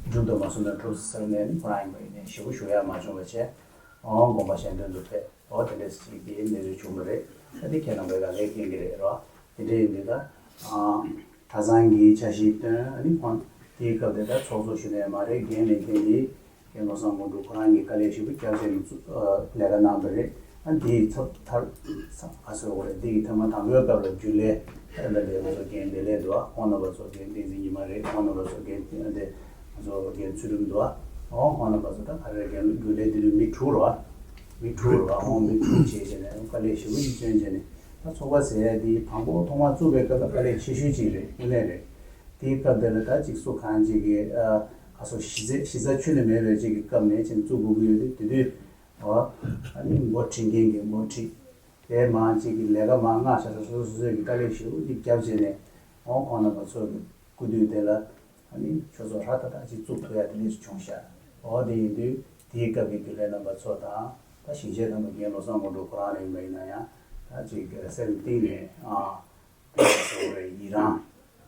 འགྲུབ་དང་མ་སོང་ན་འགྲུབ་ཟེར་ནས་ནི་ཁོ་རང་ཡིན་པ་ཡིན་ནའི་ཞེ་པོ་ཞུ་ཡ་མ་བྱུང་བ་བྱས། ཨོ་དགོངས་པ་གཞན་དོན་དུ་ཕེབས། ཨོ་དེ་འདྲས་ཅིག་གི་གནས་ཚུལ་བྱུང་བ་རེད། ད་དེ་ཁྱེད་རྣམ་པས་ག་ལེར་མཁྱེན་གྱི་རེད་རོ། དེ་འདྲས་ཡིན་དུས་ད་ཨ་གྲྭ་ཚང་གི་འཆར་གཞི་བཏོན། ཨ་ནི་ཁོང་དེའི་སྐབས་དེ་ད་ཚོགས་གཙོ་ཞུ་ནས་མ་རེད། རྒན་ལས་མཁན་གྱི་རྒན་བློ་བཟང་དངོས་གྲུབ་ཁོ་རང་གིས་དཀའ་ལས་ཞེ་པོ་བརྒྱབ་བྱས་ནས་བཙུགས་ལས་ཀ་གནང་བ་རེད། ཨ་འདིའི་ཚབ་མཐར་ག་ཟེར་དགོས་རེད། འདི་གི་ཐེངས་མ་དང་པོའི་སྐབས་ལ་རྒྱུན་ལས་ཨ་ད་ལྟ་ང་ཚོ་རྒན་བདེ་ལེགས་འདུག་ཨ་ཁོང་རྣམ་པ་ཚོ། རྒན་བསྟན་འཛིན་ཉི་མ་རེད། ཁོང་རྣམ་པ་ཚོ། རྒན་དེ་ང་ཚོ་རྒན་ཚུལ་ཁྲིམས་འདུག་ཨ་ཁོང་རྣམ་པ་ཚོ་ད་ག་རེ་རྒན་རྒྱུན་ལས་དེ་དུས་མི་དྲུག་རེད་བ། མི་དྲུག་རེད་བ། ཁོང་མི་དྲུག་བྱས་བྱས་ནས་དཀའ་ལས་ཞེ་པོ་ཅིག་བསྐྱོན་བྱས་ནས། ད་ཚོགས་པ་ཟེར་ཡ་དེ་དང་པོ་ཐོག་མར་བཙུགས་པའི་སྐབས་ལ་དཀའ་ལས་ཆེ་ཤོས་ཅིག་རེད། དངོས་གནས་རེད། དེའི་སྐབས་དེ་ལ་ད་ཅིག་སུ་གང་ཅིག་གིས་ཨ་ག་ཟེར་གཞི་རྩ་གཞི་རྩ་ཁྱོན་ནས་མེད་པའི་ཅིག་གི་སྐབས་ནས་ཅིག་བཙུགས་དགོས་ཀྱི་ཡོད་དུས། དེ་དུས་ཨ་ནི་འགོ་ཁྲིད་མཁན་གྱི་འགོ་ཁྲིད་དེ་མང་ཅིག་གིས་ལས་ཀ་མང་མང་བྱས་ཙང་། སོ་སོ་སོ་སོས་ཀྱི་དཀའ་ལས་ཞེ་པོ་ཅིག་བརྒྱབ་བྱས་ནས། ཨོ་ཁོང་རྣམ་པ་ཚོ་གི་སྐུ་དུས་དེ་ལ་ཨ་ནི་ཆོས་ཚོགས་ཧྲ་ཏག་ཏག་ཅིག་བཙུགས་ཐུབ་ཡ་དེ་འདྲ་ཞིག་བྱུང་ཤག་ཨོ་དེ་ཡིན་དུས་དེའི་སྐབས་ཀྱི་རྒྱུན་ལས་རྣམ་པ་ཚོ་དང་། ད་ཞིང་གཤེགས་དམ་པ་རྒན་བློ་བཟང་དངོས་གྲུབ་ཁོ་རང་རེད་ཡིན་པ་ཡིན་ན་ཡང་། ད་ཅིག་སེམས་གཏིང་ནས་ཨ་དེ་ཚོ་རེ་ཡི་རང་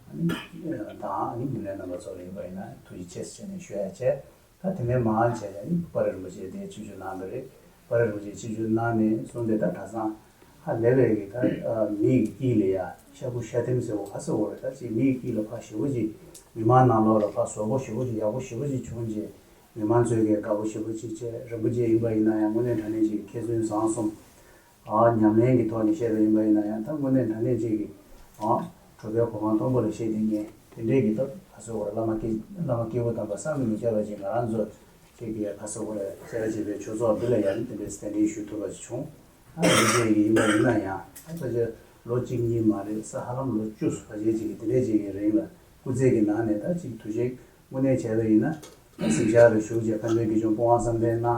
ཨ་ནི་དང་། ཨ་ནི་རྒྱུན་ལས་རྣམ་པ་ཚོ་ལ་ཡིན་པ་ཡིན་ན་ཐུགས་རྗེ་ཆེ་ཟེར་ནས་ཞུ་ཡ་བྱས། ད་དེ་ནས་མར་བྱས་ནས་ནི་དཔལ་རིན་པོ་ཆེ་དེ་ཆིབས་བསྒྱུར་གནང་བ་རེད། དཔལ་རིན་པོ་ཆེ་ཆིབས་བསྒྱུར་གནང་ནས་བཟུང་སྟེ་ད་གྲྭ་ཚང་ཧ་ལས་པའི་གི་ད་ཨ་མི་ཡི་དཀྱིལ་ལ་ཡ་ཤ་ཁུ་ཤ་ཐེམ་ཟེར་བ་ག་ཟེར་བ་རེད། ད་ཅིག་མི་ཡི་དཀྱིལ་ལ་ཕར་ཞེ་པོ་ཅིག་མི་མང་ནང་ལོགས་ལ་ཕར་བཟོ་པོ་ཞེ་པོ་ཅིག་ཡག་པོ་ཞེ་པོ་ཅིག་བྱུང་རྗེས། མི་མང་ཚོས་ཀྱིས་དགའ་པོ་ཞེ་པོ་ཅིག་བྱས། རིན་པོ་ཆེ་ཡིན་པ་ཡིན་ན་ཡང་དངོས་གནས་དྲང་གནས་ཅིག་མཁས་བཙུན་བཟང་གསུམ། ཨ་ཉམས་ལེན་གྱི་ཐོག་ནས་བཤད་པ་ཡིན་པ་ཡིན་ན་ཡང་། ད་དངོས་གནས་དྲང་གནས་ཅིག་གི་ཨ་གྲུབ་པའི་གོ་འཕང་མཐོན་པོ་ལ་གཤེགས་བསྡད་མཁན་དེ་འདྲས་ཀྱི། ད་ག་ཟེར་དགོས་རེད། བླ་མ་སྐྱེ་བླ་མ་སྐྱེས་བུ་དམ་པ་བསམ་གྱིས་མི་ཁྱབ་པ་ཅིག་ང་རང་ཚོ་ཅིག་གི་ག་ཟེར་དགོས་རེད། སེ་ར་བྱེས་པའི་ཆོས་ཚོགས་འདི་ལ་ཡང་དེ་འདྲས་གདན་འདྲེན་ཞུ་ཐུབ་པ་ཞིག་བྱུང་། ཨ་རིན་པོ་ཆེ་ཡིན་པ་ཡིན་ན་ཡང་། ཨ་ཕལ་ཆེར་ལོ་གཅིག་གཉིས་མ་རེད། ས་ཧ་ལམ་ལོ་བཅུ་ཕལ་ཆེར་ཅིག་གི་དེ་འདྲས་ཅིག་གི་རིང་ལ་སྐུ་ཚེ་གི་ནང་ནས་ད་ཅིག་དུས་ཆེན་དངོས་གནས་བྱས་པ་ཡིན་ན། གཟིམ་ཤག་ལ་བཞུགས་བྱས་བཀའ་འདོན་དགེ་སྦྱོར་སྤོང་བ་བསམ་གཏན་གནང་།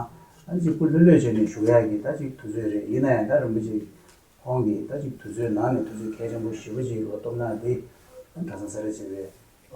ཨ་ཅིག་སྐུ་ལྷོད་ལྷོད་བྱས་ནས་བཞུགས་ཡག་གི་ད་ཅིག་དུས་ཚོད་རེད། ཡིན་ན་ཡང་ད་རིན་པོ་ཆེ་ཁོང་གིས་ད་ཅིག་དུས་ཚོད་ནང་ནས་དུས་ཚོད་གལ་ཆེན་པོ་ཞེ་པོ་ཅིག་ལོ་སྟོབས་ན་འདི་གྲྭ་ཚང་སེ་ར་བྱེས་པའི་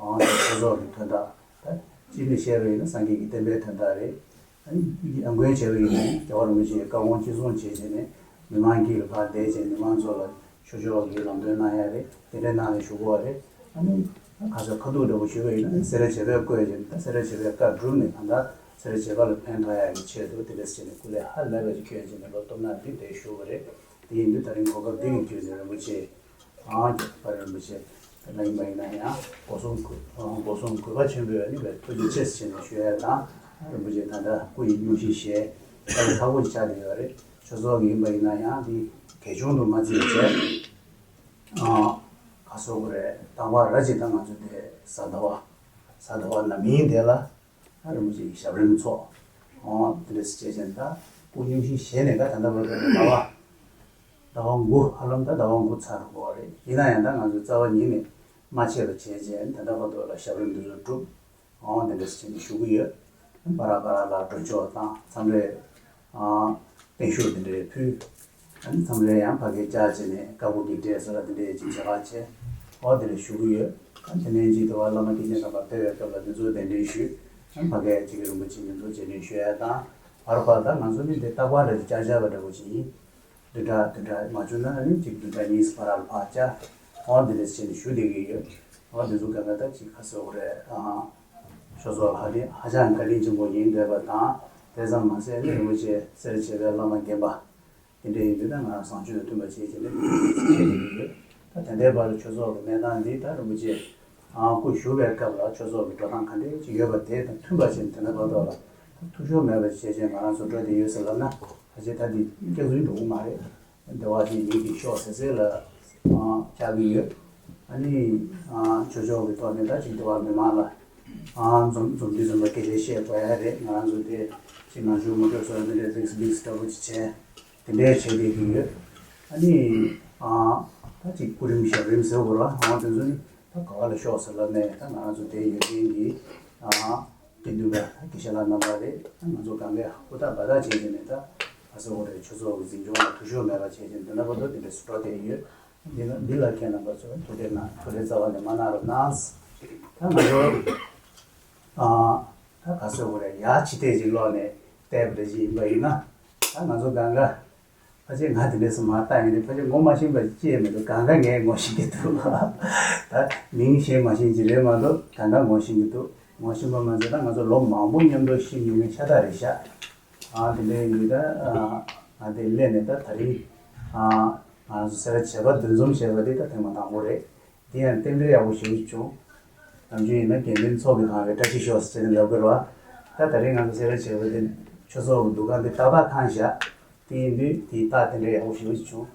ཨང་ཆོས་ཚོགས་ཀྱི་དོན་དག་ད་ཅིག་ནས་བཤད་པ་ཡིན་ན་སངས་རྒྱས་ཀྱི་བསྟན་པའི་དོན་དག་རེད། ཨ་ནི་ཡར་དགོན་བྱས་པ་ཡིན་ན་རྒྱལ་བ་རིན་པོ་ཆེའི་བཀའ་དགོངས་གཅིག་མཚུངས་བྱས་བྱས་ནས་མི་མང་དཀྱིལ་ལ་ཕར་བསྡད་བྱས་མི་མང་ཚོ་ལ་ཆོས་ཕྱོགས་ཀྱི་ལམ་སྟོན་གནང་ཡ་རེད། དེ་འདྲའི་ནང་ནས་བཞུགས་པ་རེད། ཨ་ནི་ག་ཚོད་ཁ་ཐུག་འདྲ་པོ་ཞུས་པ་ཡིན་ན་སེ་ར་བྱེས་པས་བསྐོས་བྱས་ནས། ད་སེ་ར་བྱེས་པའི་བཀའ་བསྒྲུབས་ནས་གང་ལྟར་སེ་ར་བྱེས་པ་ལ་ཕན་ཐོགས་ཡ་གི་ཆེད་དུ་དེ་འདྲ་བྱས་ནས་སྐུ་ལས་ཧ་ལས་པ་ཅིག་བསྐྱོན་བྱས་ནས་ལོ་སྟོབས་ན་འདི་བསྡད་བཞུགས་པ་རེད། དེ་ཡིན་དུས་ད་རིང་གོ་སྐབས་འདི་གི་བརྒྱུད་ནས་རིན་པོ་ཆེ་ཨང་རྒྱལ་བ་རིན་པོ་ཆེ་ལ་ཡིན་པ་ཡིན་ན་ཡང་སྒོ་གསུམ་གུས་སྒོ་གསུམ་གུས་པ་ཆེན་པོས་ཨ་ནི་བའི་ཐུགས་རྗེ་ཆེ་ཟེར་ནས་ཞུ་ཡ་དང་། རིན་པོ་ཆེ་ད་ལྟ་སྐུ་ཡི་སྙུང་གཞི་བཞེས་དཀའ་ལས་ཁག་པོ་ཞིག་ཆགས་བསྡད་ཡོད་རེད། ཆོས་ཚོགས་ཀྱི་ཡིན་པ་ཡིན་ན་ཡང་འདི་གལ་ཆུང་དུ་མ་བརྩིས་བྱས། ཨང་ག་ཟེར་དགོས་རེད། དང་པ་ར་ཅིག་ད་ང་ཚོ་དེ་གཟའ་ཟླ་བ་གཟའ་ཟླ་བ་ནམ་ཡིན་དེ་ལ། ཨ་རིན་པོ་ཆེ་གི་ཞབས་རིམ་ཚོགས། ཨོ་དེ་འདྲ་ཞིག་བྱས་བྱས་ད་སྐུ་སྙུང་གཞི་བཞེས་ནས་ད་ད་ལྟ་བར་དུ་ཟླ་བ་ཟླ་བ་དགུ། ཧ་ལམ་ད་ཟླ་བ་དགུ་ཚར་འགྲོ་གི་རེད། ཡིན་ན་ཡང་ད་ང་ཚོས་རྩ་བ་ཉིད་ནས་མ་ཆད་པ་བྱས་བྱས་ད་ལྟ་བར་དུ་ལ་ཞབས་རིམ་འདི་ཚོ་བསྒྲུབས། ཨོ་དེ་འདྲ་ཞིག་བྱས་ནས་བཞུགས་ཀྱི་ཡོད། བར་བར་ལ་སྒྲོལ་ཆོག་དང་མཚམས་རེ་ཨ་བརྟན་བཞུགས་དེ་འདྲའི་ཕུལ། ཨ་ནི་མཚམས་རེ་ཡང་ཕ་གིར་བཅར་བྱས་ནས་བཀའ་བསྒོ་བགེགས་བསྐྲད་ཟེར་བ་དེ་འདྲའི་ཅིག་བྱེད་ཁག་བྱས། ཨོ་དེ་ལ་བཞུགས་ཀྱི་ཡོད། ཨ་དེ་ནས་ཅིག་དེ་བ་བླ་མ་སྐྱེས་ཆེན་དམ་པ་ཕེབས་པའི་སྐབས་ལ་དེ་ཚོ་གདན་འདྲེན་ཞུས། ཨ་ཕ་གིར་ཅིག་རིན་པོ་ཆེ་དེ་ཚོ་རྗེས་དྲན་ཞུ་ཡ་དང་། བར་བར་ད་ང་ཚོ་ནི་འདི་རྟག་པར་རེ་བཅར་བཅར་བ་འདྲ་པོ་ཅིག་ཡིན། བདུན་ཕྲག་བདུན་ཕྲག་མ་བྱུང་ན་ཨ་ནི་ཅིག་བདུན་ཕྲག་གཉིས་བར་ལ་ཕར་བཅར། ཨོ་འདི་འདྲ་བྱས་ནས་ཞུ་བསྡད་ཀྱི་ཡོད། ཨོ་འདི་ཚོ་ག་ལ་ད་ཅིག་ག་ཟེར་དགོས་རེད། ཨ་ཆོས་ཚོགས་ཧ་ལས་ཧ་ཅང་བཀའ་དྲིན་ཆེན་པོ་ཡིན་བསྡད་པ་དང་། དེ་ཙམ་མ་ཟད་ནི་རིན་པོ་ཆེ་སེ་ར་བྱེས་པའི་བླ་མ་རྒན་པ་དེ་འདྲ་ཡིན་དུས་ད་ང་རང་བཟང་སྤྱོད་དང་མཐུན་པ་བྱེད་ཅེས་ནས་བྱེད་ཀྱི་ཡོད། ད་ད་ལྟའི་བར་དུ་ཆོས་ཚོགས་ཀྱི་གནས་སྟངས་འདི་ད་རིན་པོ་ཆེ་ ཨ་སྐུ་བཞུགས་པའི་སྐབས་ལ་ཆོས་ཚོགས་ཀྱི་འགྲོ་སྟངས་ག་འདྲ་ཅིག་ཡོད་པ་དེ་དང་མཐུན་པ་ཞིག་དེ་འདྲ་བར་དུ་ལ་ཐུགས་ཤོར་མེད་པ་བྱས་བྱས་ང་རང་ཚོ་འགྲོ་བསྡད་ཡོད་ཟེར་ལབ་ན་ཕལ་ཆེར་ད་འདི་སྐྱག་རྫུན་འགྲོ་གི་མ་རེད། འདི་བ་ཅིག་ཡིད་ཀྱི་ཤོག་ཟེར་ཟེར་ལ་ཨ་བཅར་གྱི་ཡོད། ཨ་ནི་ཨ་ཆོས་ཕྱོགས་ཀྱི་ཐོག་ནས་ད་ཅིག་འདི་བ་མི་མང་ལ་ཨ་འཛོམས་འཛོམས་དུས་ཙམ་པ་སྐད་ཆ་བཤད་དགོས་ཡ་རེད། ང་རང་ཚོ་དེ་ཅིག་ནང་ཆོས་ངོ་སྤྲོད་སོགས་འདི་འདྲའི་ལིགས་ལིགས་འདྲ་པོ་ཅིག་བྱས། དེ་འདྲའི་བྱེད་བསྡད་ཀྱི་ཡོད། ཨ་ནི། ཨ། ད་ཅིག་སྐུ་རིམ་ཞབས་རིམ་ཟེར་དགོས་རེད་བ། འོ་དེ་ཚོ་ནི་ད་ག་བ་ལ་ཤོག་ཟེར་ལབ་ནས་ད་ང་རང་ཚོ་དེ་ཡོད་མཁན་གྱི། ཨ། དགེ་འདུན་པ་དགེ་བཤེས་ལགས་རྣམ་པ་རེད། ད་ང་ཚོ་སྒང་གའི་ཧུར་ཐག་འབད་ཐག་བྱས་བྱས་ནས་ད་ག་ཟེར་དགོས་རེད། ཆོས་ཚོགས་ཀྱི་འཛིན་སྐྱོང་ལ་ཐུགས་ཤོར་མེད་པ་བྱས་བྱས་འདི་འདྲ་བར་དུ་དེ་འདྲ་སུ་འགྲོ་བསྡད་ཡོད། འདི་ལ་འདི་ལ་ཁྱེད་རྣམ་པ་ཚོས་ཐུགས་ཁྲལ་གནང་། ཐུགས་ཁྲལ་རྩ་བ་ནས་མ་གནང་རོགས་གནང་། ད་ང་ཚོ། ཨ། ད་ག་ཟེར་དགོས་རེད། ཡ་ཕྱི་ཐལ་ཅིག་ཀློག་ནས་བལྟས་པ་འདྲ་ཅིག་ཡིན་པ་ཡིན་ན། ད་ང་ཚོ་སྒང་ག་ཕལ་ཆེར་ང་དེ་འདྲས་སུ་མར་བལྟ་ཡིན་ནའི་ཕལ་ཆེར་ངོ་མ་ཤེས་པ་ཅི་ཡང་མི་འདུག་སྒང་ག་ངས་ངོ་ཤེས་ཀྱི་འདུག་ད་མིང་ཤེས་མ་ཤེས་ཅིག་རེད་མ་གཏོགས་སྒང་ག་ངོ་ཤེས་ཀྱི་འདུག་ངོ་ཤེས་པ་མ་ཟད་ད་ང་ཚོ་ལོ་མང་པོ་མཉམ་དུ་གཤིབ་མྱོང་མཁན་ཤ་སྟག་རེད་ཤག་ཨ་དེ་འདྲས་ཡིན་དུས་ད་ང་དེ་སླེབས་ནས་ད་ད་རིང་ང་ཚོ་སེ་ར་བྱེས་པ་འདུ་འཛོམས་བྱས་པ་འདི་ད་ཐེངས་མ་དང་པོ་རེད། དེ་ཡང་རྟེན་འབྲེལ་ཡག་པོ་ཞེ་པོ་ཅིག་བྱུང་། ནམ་རྒྱུན་ཡིན་ན་དགེ་འདུན་ཚོགས་ཀྱི་ཁང་བའི་བཀྲ་ཤིས་ཤོག་ཟེར་ནས་ལབ་དགོས་རེད་བ། ད་ད་རིང་ང་ཚོ་སེ་ར་བྱེས་པ་དེ་ཆོས་ཚོགས་ཀྱི་འདུ་ཁང་དེ་ཏག་ཏག་ཁེངས་བཞག་དེ་ཡིན་དུས་དེའི་རྟགས་རྟེན་འབྲེལ་ཡག་པོ་ཞེ་པོ་ཅིག་བྱུང་།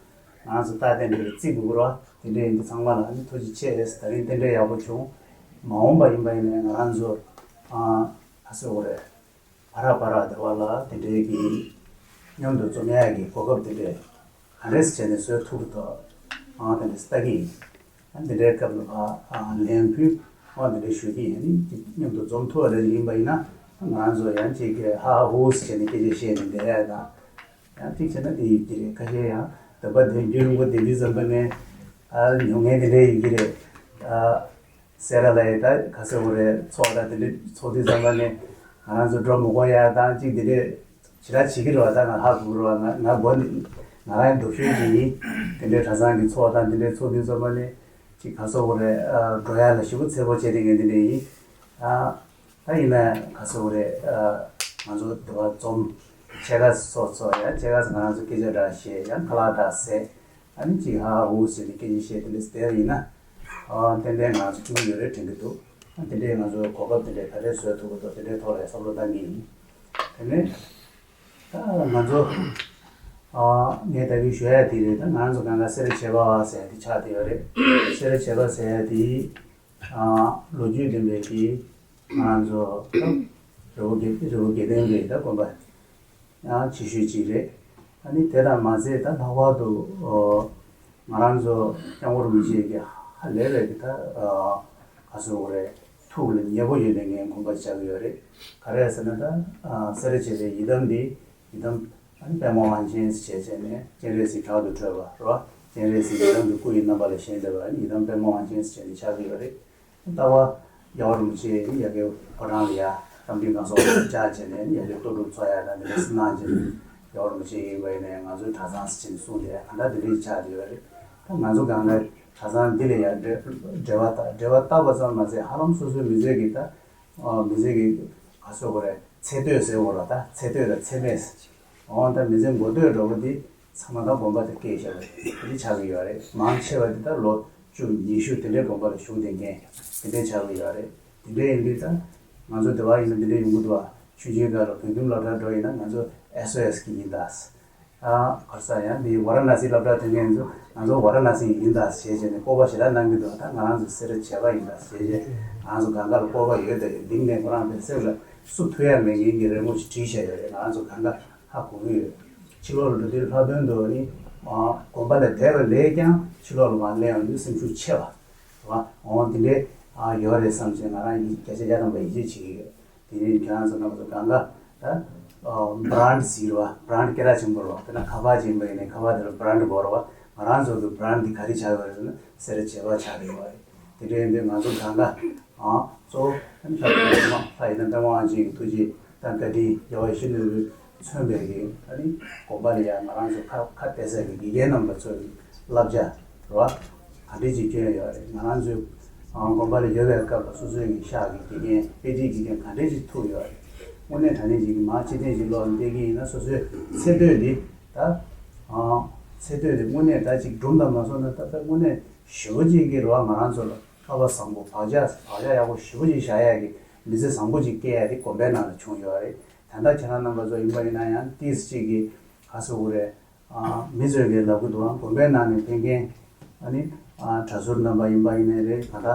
ང་ཚོ་རྟགས་རྟེན་འབྲེལ་གྱི་རྩིས་དགོས་ཀྱི་རེད་བ། དེ་འདྲ་ཡིན་དུས་ཚང་མ་ལ་ཨ་ནི་ཐུགས་རྗེ་ཆེ་ཟེར། ད་རིང་རྟེན་འབྲེལ་ཡག་པོ་བྱུང་། མ་འོངས་པ་ཡིན་པ་ཡིན་ནའི་ང་རང་ཚོ་ཨ་ག་ཟེར་དགོས་རེད། བར་བར་དེ་བ་ལ་དེ་འདྲའི་གི་མཉམ་དུ་འཛོམས་ཡག་གི་གོ་སྐབས་དེ་འདྲའི་ག་འདྲས་བྱས་ནས་བཟོ་ཐུབ་ཀྱི་འདུག་ཨང་དེ་འདྲས་ལྟ་གི་ཡིན། ཨ་འདི་འདྲའི་སྐབས་ལ་ཕ་ཨ་ལན་ཕུལ་ཨང་དེ་འདྲས་ཞུ་གི་ཡིན། ཨ་ནི་མཉམ་དུ་འཛོམས་ཐུབ་པ་རེ་ཡིན་པ་ཡིན་ན་ང་རང་ཚོ་ཡང་ཅིག་གི་ཧ་ཧ་ཧུ་ཧུ་ཟེར་བྱས་ནས་སྐད་ཆ་བཤད་ནས་བསྡད་ཡག་དང་། ཡང་ཅིག་བྱས་ན་དེ་ཡོད་ཀྱི་རེད། ཁ་ཤས་ཡང་འདོད་པ་དེ་རྒྱུན་རིང་པོ་བསྡད་དུས་ཙམ་པ་ནས་ཨ་མྱོང་མཁན་དེ་འདྲས་ཡོད་ཀྱི་རེད། ཨ། སེ་ར་ལ་ཡི་ད་ག་ཟེར་དགོས་རེད། ཚོགས་ད་དེ་འདྲ་ཚོགས་དུས་ཙམ་པ་ནས་ང་རང་ཚོ་འགྲོ་མི་དགོས་ཡ་དང་ཅིག་དེ་འདྲས་ཞེ་དྲག་བྱེད་ཀྱི་རེད་བ། ད་ང་ཧ་གོ་གི་རེད་བ། ང་ང་མགོ་ནི་ང་རང་སྡུག་ཤོས་ཅིག་ཡིན། དེ་འདྲའི་གྲྭ་ཚང་གི་ཚོགས་དང་དེ་འདྲའི་ཚོགས་དུས་ཙམ་པ་ནས་ཅིག་ག་ཟེར་དགོས་རེད། འགྲོ་ཡ་ལ་ཞེ་པོ་འཚེར་པོ་བྱེད་དེ་ངས་དེ་འདྲས་ཡིན། ད་ཡིན་ན་ག་ཟེར་དགོས་རེད། ང་ཚོ་དེ་བ་འཛོམས་ཕྱེད་ཀ་སོ་སོ་ཡ་ཕྱེད་ཀ་ང་རང་ཚོ་སྐད་ཆ་འདྲ་བཤད་ཡ་ཁ་ལག་འདྲ་ཟས། ཨ་ནི་ཅིག་ཧ་ཧ་ཧུ་ཧུ་ཟེར་ནས་སྐད་ཆ་བཤད་དེ་འདྲ་བསྡད་པ་ཡིན་ན། ཨ་ཏན་ཏན་ང་ཚོ་སྐྱིད་པོ་ཡོད་རེད་དྲན་གྱི་འདུག་ཨ་དེ་འདྲའི་ང་ཚོ་གོ་སྐབས་དེ་འདྲའི་ག་རེ་བཟོ་ཐུབ་ཀྱི་འདུག་དེ་འདྲའི་ཐོག་ལ་བསམ་བློ་བཏང་གི་ཡིན། དེ་ནས་ད་ང་ཚོ་ཨ་ངས་ད་གིན་ཞུ་ཡ་དེ་རེད། ད་ང་ཚོ་གང་ག་སེ་ར་བྱེས་པ་ཟེར་ཡ་དེ་ཆགས་བསྡད་ཡོད་རེད། སེ་ར་བྱེས་པ་ཟེར་ཡ་དེ་ཨ་ལོ་རྒྱུས་ལྡན་པའི་གི་ང་ཚོ་རི་བོ་དགེ་རི་བོ་དགེ་ལྡན་པའི་ད་དགོན་པ། ཡང་ཆེ་ཤོས་གཅིག་རེད། ཨ་ནི་དེ་དང་མ་ཟད་ད་ལྷག་པར་དུ་ཨོ་ང་རང་ཚོ་སྐྱབས་མགོན་རིན་པོ་ཆེ་གི་ཧ་ལས་པའི་གི་ད་ཨོ་ག་ཟེར་དགོས་རེད། ཐུགས་ལ་ཉེ་པོ་ཡོད་པའི་ངའི་དགོན་པ་ཆགས་ཀྱི་ཡོད་རེད། ག་རེ་ཟེར་ན་ད་ཨ་སེ་ར་བྱེས་པའི་ཡི་དམ་འདི་ཡི་དམ་ཨ་ནི་པདྨ་དབང་ཆེན་ཟེར་བྱས་བྱས་ནས་སྤྱན་རས་གཟིགས་དྲག་ཏུ་ཁྲོས་པ་རེད་བ། སྤྱན་རས་གཟིགས་ཡི་དམ་གྱི་སྐུ་ཡི་རྣམ་པ་ལ་བཞེངས་བསྡད་པ་ཨ་ནི་ཡི་དམ་པདྨ་དབང་ཆེན་ཟེར་བྱས་ནས་ཆགས་ཀྱི་ཡོད་རེད། ལྟ་བ། རྒྱལ་བ་རིན་པོ་ཆེ་ཡ་གི་ཕོ་བྲང་ལ་ཡ་རྟ་མགྲིན་ཁང་སོགས་ལ་བཅར་བྱས་ནས་ཡ་གི་ལྟོ་སྒྲུབ་འཚོགས་ཡ་དང་དེ་འདྲ་སེམས་ནང་བཞིན་རྒྱལ་བ་རིན་པོ་ཆེ་ཡིན་པ་ཡིན་ནའི་ང་ཚོའི་གྲྭ་ཚང་ཟེར་བྱས་ནས་གསུངས་ཏེ་ག་འདྲ་དེ་འདྲ་ཆགས་བསྡད་ཡོད་རེད། ད་ང་ཚོ་སྒང་ག་གྲྭ་ཚང་འདི་ལ་ཡ་འབྲེལ་འབྲེལ་བ་བཏགས་འབྲེལ་བ་བཏགས་པ་ཙམ་མ་ཟད་ཧ་ལམ་སོ་སོའི་མི་ཚེ་གི་ད་མི་ཚེ་གི་ག་ཟེར་དགོས་རེད། ཚེ་སྟོད་ཟེར་དགོས་རེད། ད་ཚེ་སྟོད་དང་ཚེ་སྨད་ཟེར། འོ་ད་མི་ཚེ་མགོ་སྟོད་འདྲ་བོ་འདི་ཚང་མ་ད་དགོན་པ་དེ་སྐྱེས་བཞག་པ་དེ་འདྲ་ཆགས་ཀྱི་ཡོད་རེད། མང་ཆེ་བ་འདི་ད་ལོ་བཅུ་ཉི་ཤུ་དེ་འདྲའི་དགོན་པ་ལ་བཞུགས་བསྡད་མཁན་དེ་འདྲ་ཆགས་ཀྱི་ཡོད་རེད། དེ་འདྲ་ཡིན་དུས་ད་ང་ཚོ་སྡེ་བ་ཡིན་ན་འདི་འདྲ་ཡོང་གི་འདུག་བ། ཆུང་ཆུང་སྒང་ལ་བོད་ཁྱིམ་སློབ་གྲྭ་འགྲོ་ཡིན་ན་ང་ཚོ་ཨེས་ཨོ་ཨེས་གི་ཡིན་ད། ཨ་ག་རེ་ཟེར་ཡང་འདི་ཝ་ར་ཎ་སི་སློབ་གྲྭ་ཐོན་མཁན་ཚོ་ང་ཚོ་ཝ་ར་ཎ་སི་ཡིན་ད་ཞེས་བྱས་ནས་སྤོབས་པ་ཞེ་དྲག་གནང་གི་འདུག་ད་ང་རང་ཚོ་སེ་ར་བྱེས་པ་ཡིན་ད་ཞེས་བྱས་ང་རང་ཚོ་སྒང་ག་ལ་སྤོབས་པ་ཡོད་དེ་གདིང་ནས་ཁོ་རང་དེ་སེམས་ལ་སུ་ཐུག་ཡ་མེད་མཁན་གྱི་རི་མོ་ཞིག་བྲིས་བཞག་ཡོད་རེད། ང་རང་ཚོ་སྒང་ག་ཧ་གོ་གི་ཡོད། ཕྱི་ལོགས་ལ་འགྲོ་དུས་ལྷག་དོན་དུ་ནི་དགོན་པ་ལ་བསྡད་པ་ལས་ཀྱང་ཕྱི་ལོགས་ལ་མར་སླེབས་ཡོང་དུས་སེམས་ཤུགས་ཆེ་བ་རེད་བ། འོ་དེ་འདྲའི་ཡོད་རེད་བསམ་བྱས་ང་རང་ཡིད་བརྒྱ་ཆ་བརྒྱ་ཐམ་པ་ཡིད་ཆེས་བྱེད་ཀྱི་ཡོད། དེ་ནས་ཁྱེད་རང་ཚོ་རྣམ་པ་ཚོ་གང་ག་ད་བྷ་རན་ཌི་ཟེར་བ་བྷ་རན་ཌི་སྐད་གྲགས་ཆེན་པོ་རེད་བ། དཔེར་ན་ཁ་པར་ཅིག་ཡིན་པ་ཡིན་ནའི་ཁ་པར་དེ་ལ་བྷ་རན་ཌི་དགོས་རེད་བ། ང་རང་ཚོ་གི་བྷ་རན་ཌི་འདི་ག་རེ་ཆགས་ཡོད་རེད་ཟེར་ན་སེ་ར་བྱེས་པ་ཆགས་བསྡད་ཡོད་རེད། དེ་འདྲ་ཡིན་དུས་ང་ཚོ་གང་ག་ཨང་གཙོ་བོ་ཨ་ནི་ལྷ་ལྷ་ཡིན་ན་པདྨ་དབང་ཆེན་གྱི་ཐུགས་རྗེ་དང་བཀའ་དྲིན་རྒྱལ་བ་ཡིད་བཞིན་ནོར་བུས་མཚོན་པའི་གི་ཨ་ནི་དགོན་པ་ལ་ཡང་ང་རང་ཚོ་ཁ་ཁ་གཏད་ས་གི་དགེ་རྒན་རྣམ་པ་ཚོ་གི་བསླབ་བྱ་རེད་བ། ག་འདྲས་ཅིག་བསྐྱོན་ཡོད་རེད། ང་རང་ཚོའི་ཨང་དགོན་པ་ལ་ཡོད་པའི་སྐབས་ལ་སོ་སོའི་གི་ཤག་གི་དགེ་རྒན་དཔེ་ཁྲིད་དགེ་རྒན་ག་འདྲས་ཅིག་ཐུག་ཡོད་རེད། དངོས་གནས་དྲང་གནས་ཅིག་གི་མ་ཕྱི་ཐེངས་ཅིག་ཀློག་ནས་བལྟས་ཀྱི་ཡིན་ན་སོ་སོའི་ཚེ་སྟོད་འདི་ད་ཨང་ཚེ་སྟོད་འདི་དངོས་གནས་ད་ཅིག་སྒྲུང་དང་མ་སོང་ན་ད་ལྟ་དངོས་གནས་ཞེ་པོ་ཅིག་གི་རེད་བ། ང་རང་ཚོ་ལ་ ཀ་བ་བཟང་པོ་བག་ཆགས་བག་ཆགས་ཡག་པོ་ཞེ་པོ་ཅིག་བཞག་ཡག་གི་མི་ཚེ་བཟང་པོ་ཅིག་སྐྱེལ་ཡག་དེ་དགོན་པའི་ནང་ལ་བྱུང་ཡོད་རེད། ད་ལྟ་ཁྱེད་རང་རྣམ་པ་ཚོ་ཡིན་པ་ཡིན་ན་ཡང་ཏིས་གཅིག་གི་ག་སོ་དགོས་རེད། ཨ་མི་ཚོས་ཀྱིས་ལབ་ཀྱི་འདུག་ཨ་དགོན་པའི་ནང་ནས་ཕེབས་མཁན་ཨ་ནི་ཨ་གྲྭ་ཟུར་རྣམ་པ་ཡིན་པ་ཡིན་ནའི་རེད། ད་ལྟ་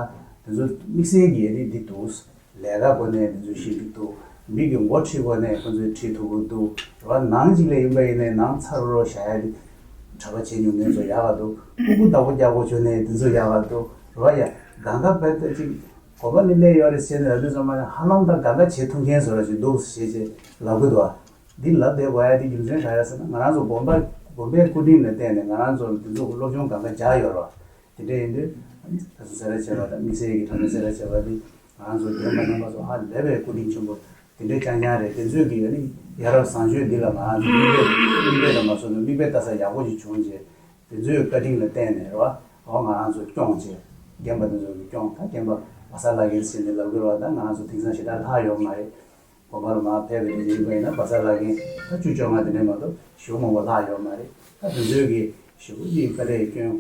དེ་ཚོ་དམིགས་བསལ་གྱི་ཨ་ནི་འདི་འདུག་ལས་ཀ་སྒོ་ནས་དེ་ཚོ་ཤེས་ཀྱི་འདུག་མི་གི་མགོ་ཁྲིད་སྒོ་ནས་ཁོ་ཚོས་ཁྲིད་ཐུབ་ཀྱི་འདུག་རེད་བ། ནང་གཅིག་ལ་ཡིན་པ་ཡིན་ནའི་ནང་ཚ་རུ་རུ་བཞག་ཡ་དེ་གྲྭ་པ་བྱེད་མྱོང་མཁན་ཚོ་ཡག་ག་འདུག་སྤུ་གུ་བདག་པོ་རྒྱག་དགོས་བྱུང་ནའི་དེ་ཚོ་ཡག་ག་འདུག་རེད་བ། ཡ་གང་ག་བས་ད་ཅིག་དགོན་པ་ནས་སླེབས་ཡོད་རེད་ཟེར་ནས་ལབ་དུས་ཙམ་པ་ནས་ཧ་ལམ་ད་གང་ག་བྱེད་ཐུབ་མཁན་བཟོ་འདྲ་ཞིག་འདུག་ཞེས་ཅེས་ལབ་ཀྱི་འདུག་ཨ། འདི་ལབ་བསྡད་དགོས་ཡ་དེ་རྒྱུ་མཚན་ག་རེ་ཟེར་ན། ང་རང་ཚོ་དགོན་པ་དགོན་པའི་སྐུ་དྲིན་ལ་བརྟེན་ནས་ང་རང་ཚོ་ལ་འདི་ཚོ་སློབ་སྦྱོང་གང་ག་སྦྱར་ཡོད་རེད་བ། དེ་འདྲ་ཡིན་དུས་ད་ཚོ་སེ་ར་བྱེས་པ་དང་དམིགས་བསལ་གྱི་གྲྭ་པ་སེ་ར་བྱེས་པ་འདི་ང་རང་ཚོ་རྒན་པ་རྣམ་པ་ཚོ་ཧ་ལས་པའི་སྐུ་དྲིན་ཆེན་པོ་དེ་འདྲའི་རྐྱང་རྐྱང་རེད། དེ་ཚོས་ཀྱི་ཡ་ནི་ཡ་རབས་བཟང་སྤྱོད་འདི་ལ་ང་རང་ཚོ་མིག་དཔེ་མིག་དཔེ་ལ་མ་སོང་ན་མིག་དཔེ་ལྟ་ས་ཡག་པོ་ཞིག་བྱུང་རྗེས་དེ་ཚོའི་བཀའ་དྲིན་ལ་བརྟེན་ནས་རེད་བ། འོ་ང་རང་ཚོ་སྐྱོང་བྱས་རྒན་པ་དེ་ཚོ་གི་སྐྱོང་ད་རྒན་པ་བ་ས་ལ་གིར་ཟེར་ནས་ལབ་དགོས་རེད་བ། ད་ང་རང་ཚོ་དེང་སང་ཞེ་དྲག་ལྷག་ཡོད་མ་རེད། དགོན་པ་ལ་མར་ཕེབས་པའི་དུས་ཡིན་པ་ཡིན་ན་བ་ས་ལ་གིན་ད་བཅུ་བཅོ་ལྔ་དེ་འདྲ་མ་གཏོགས་ཞེ་པོ་མང་པོ་ལྷག་ཡོད་མ་རེད། ད་དེ་ཚོའི་གི་ཞེ་པོ་ཅིག་དཀའ་ལས་སྐྱོན་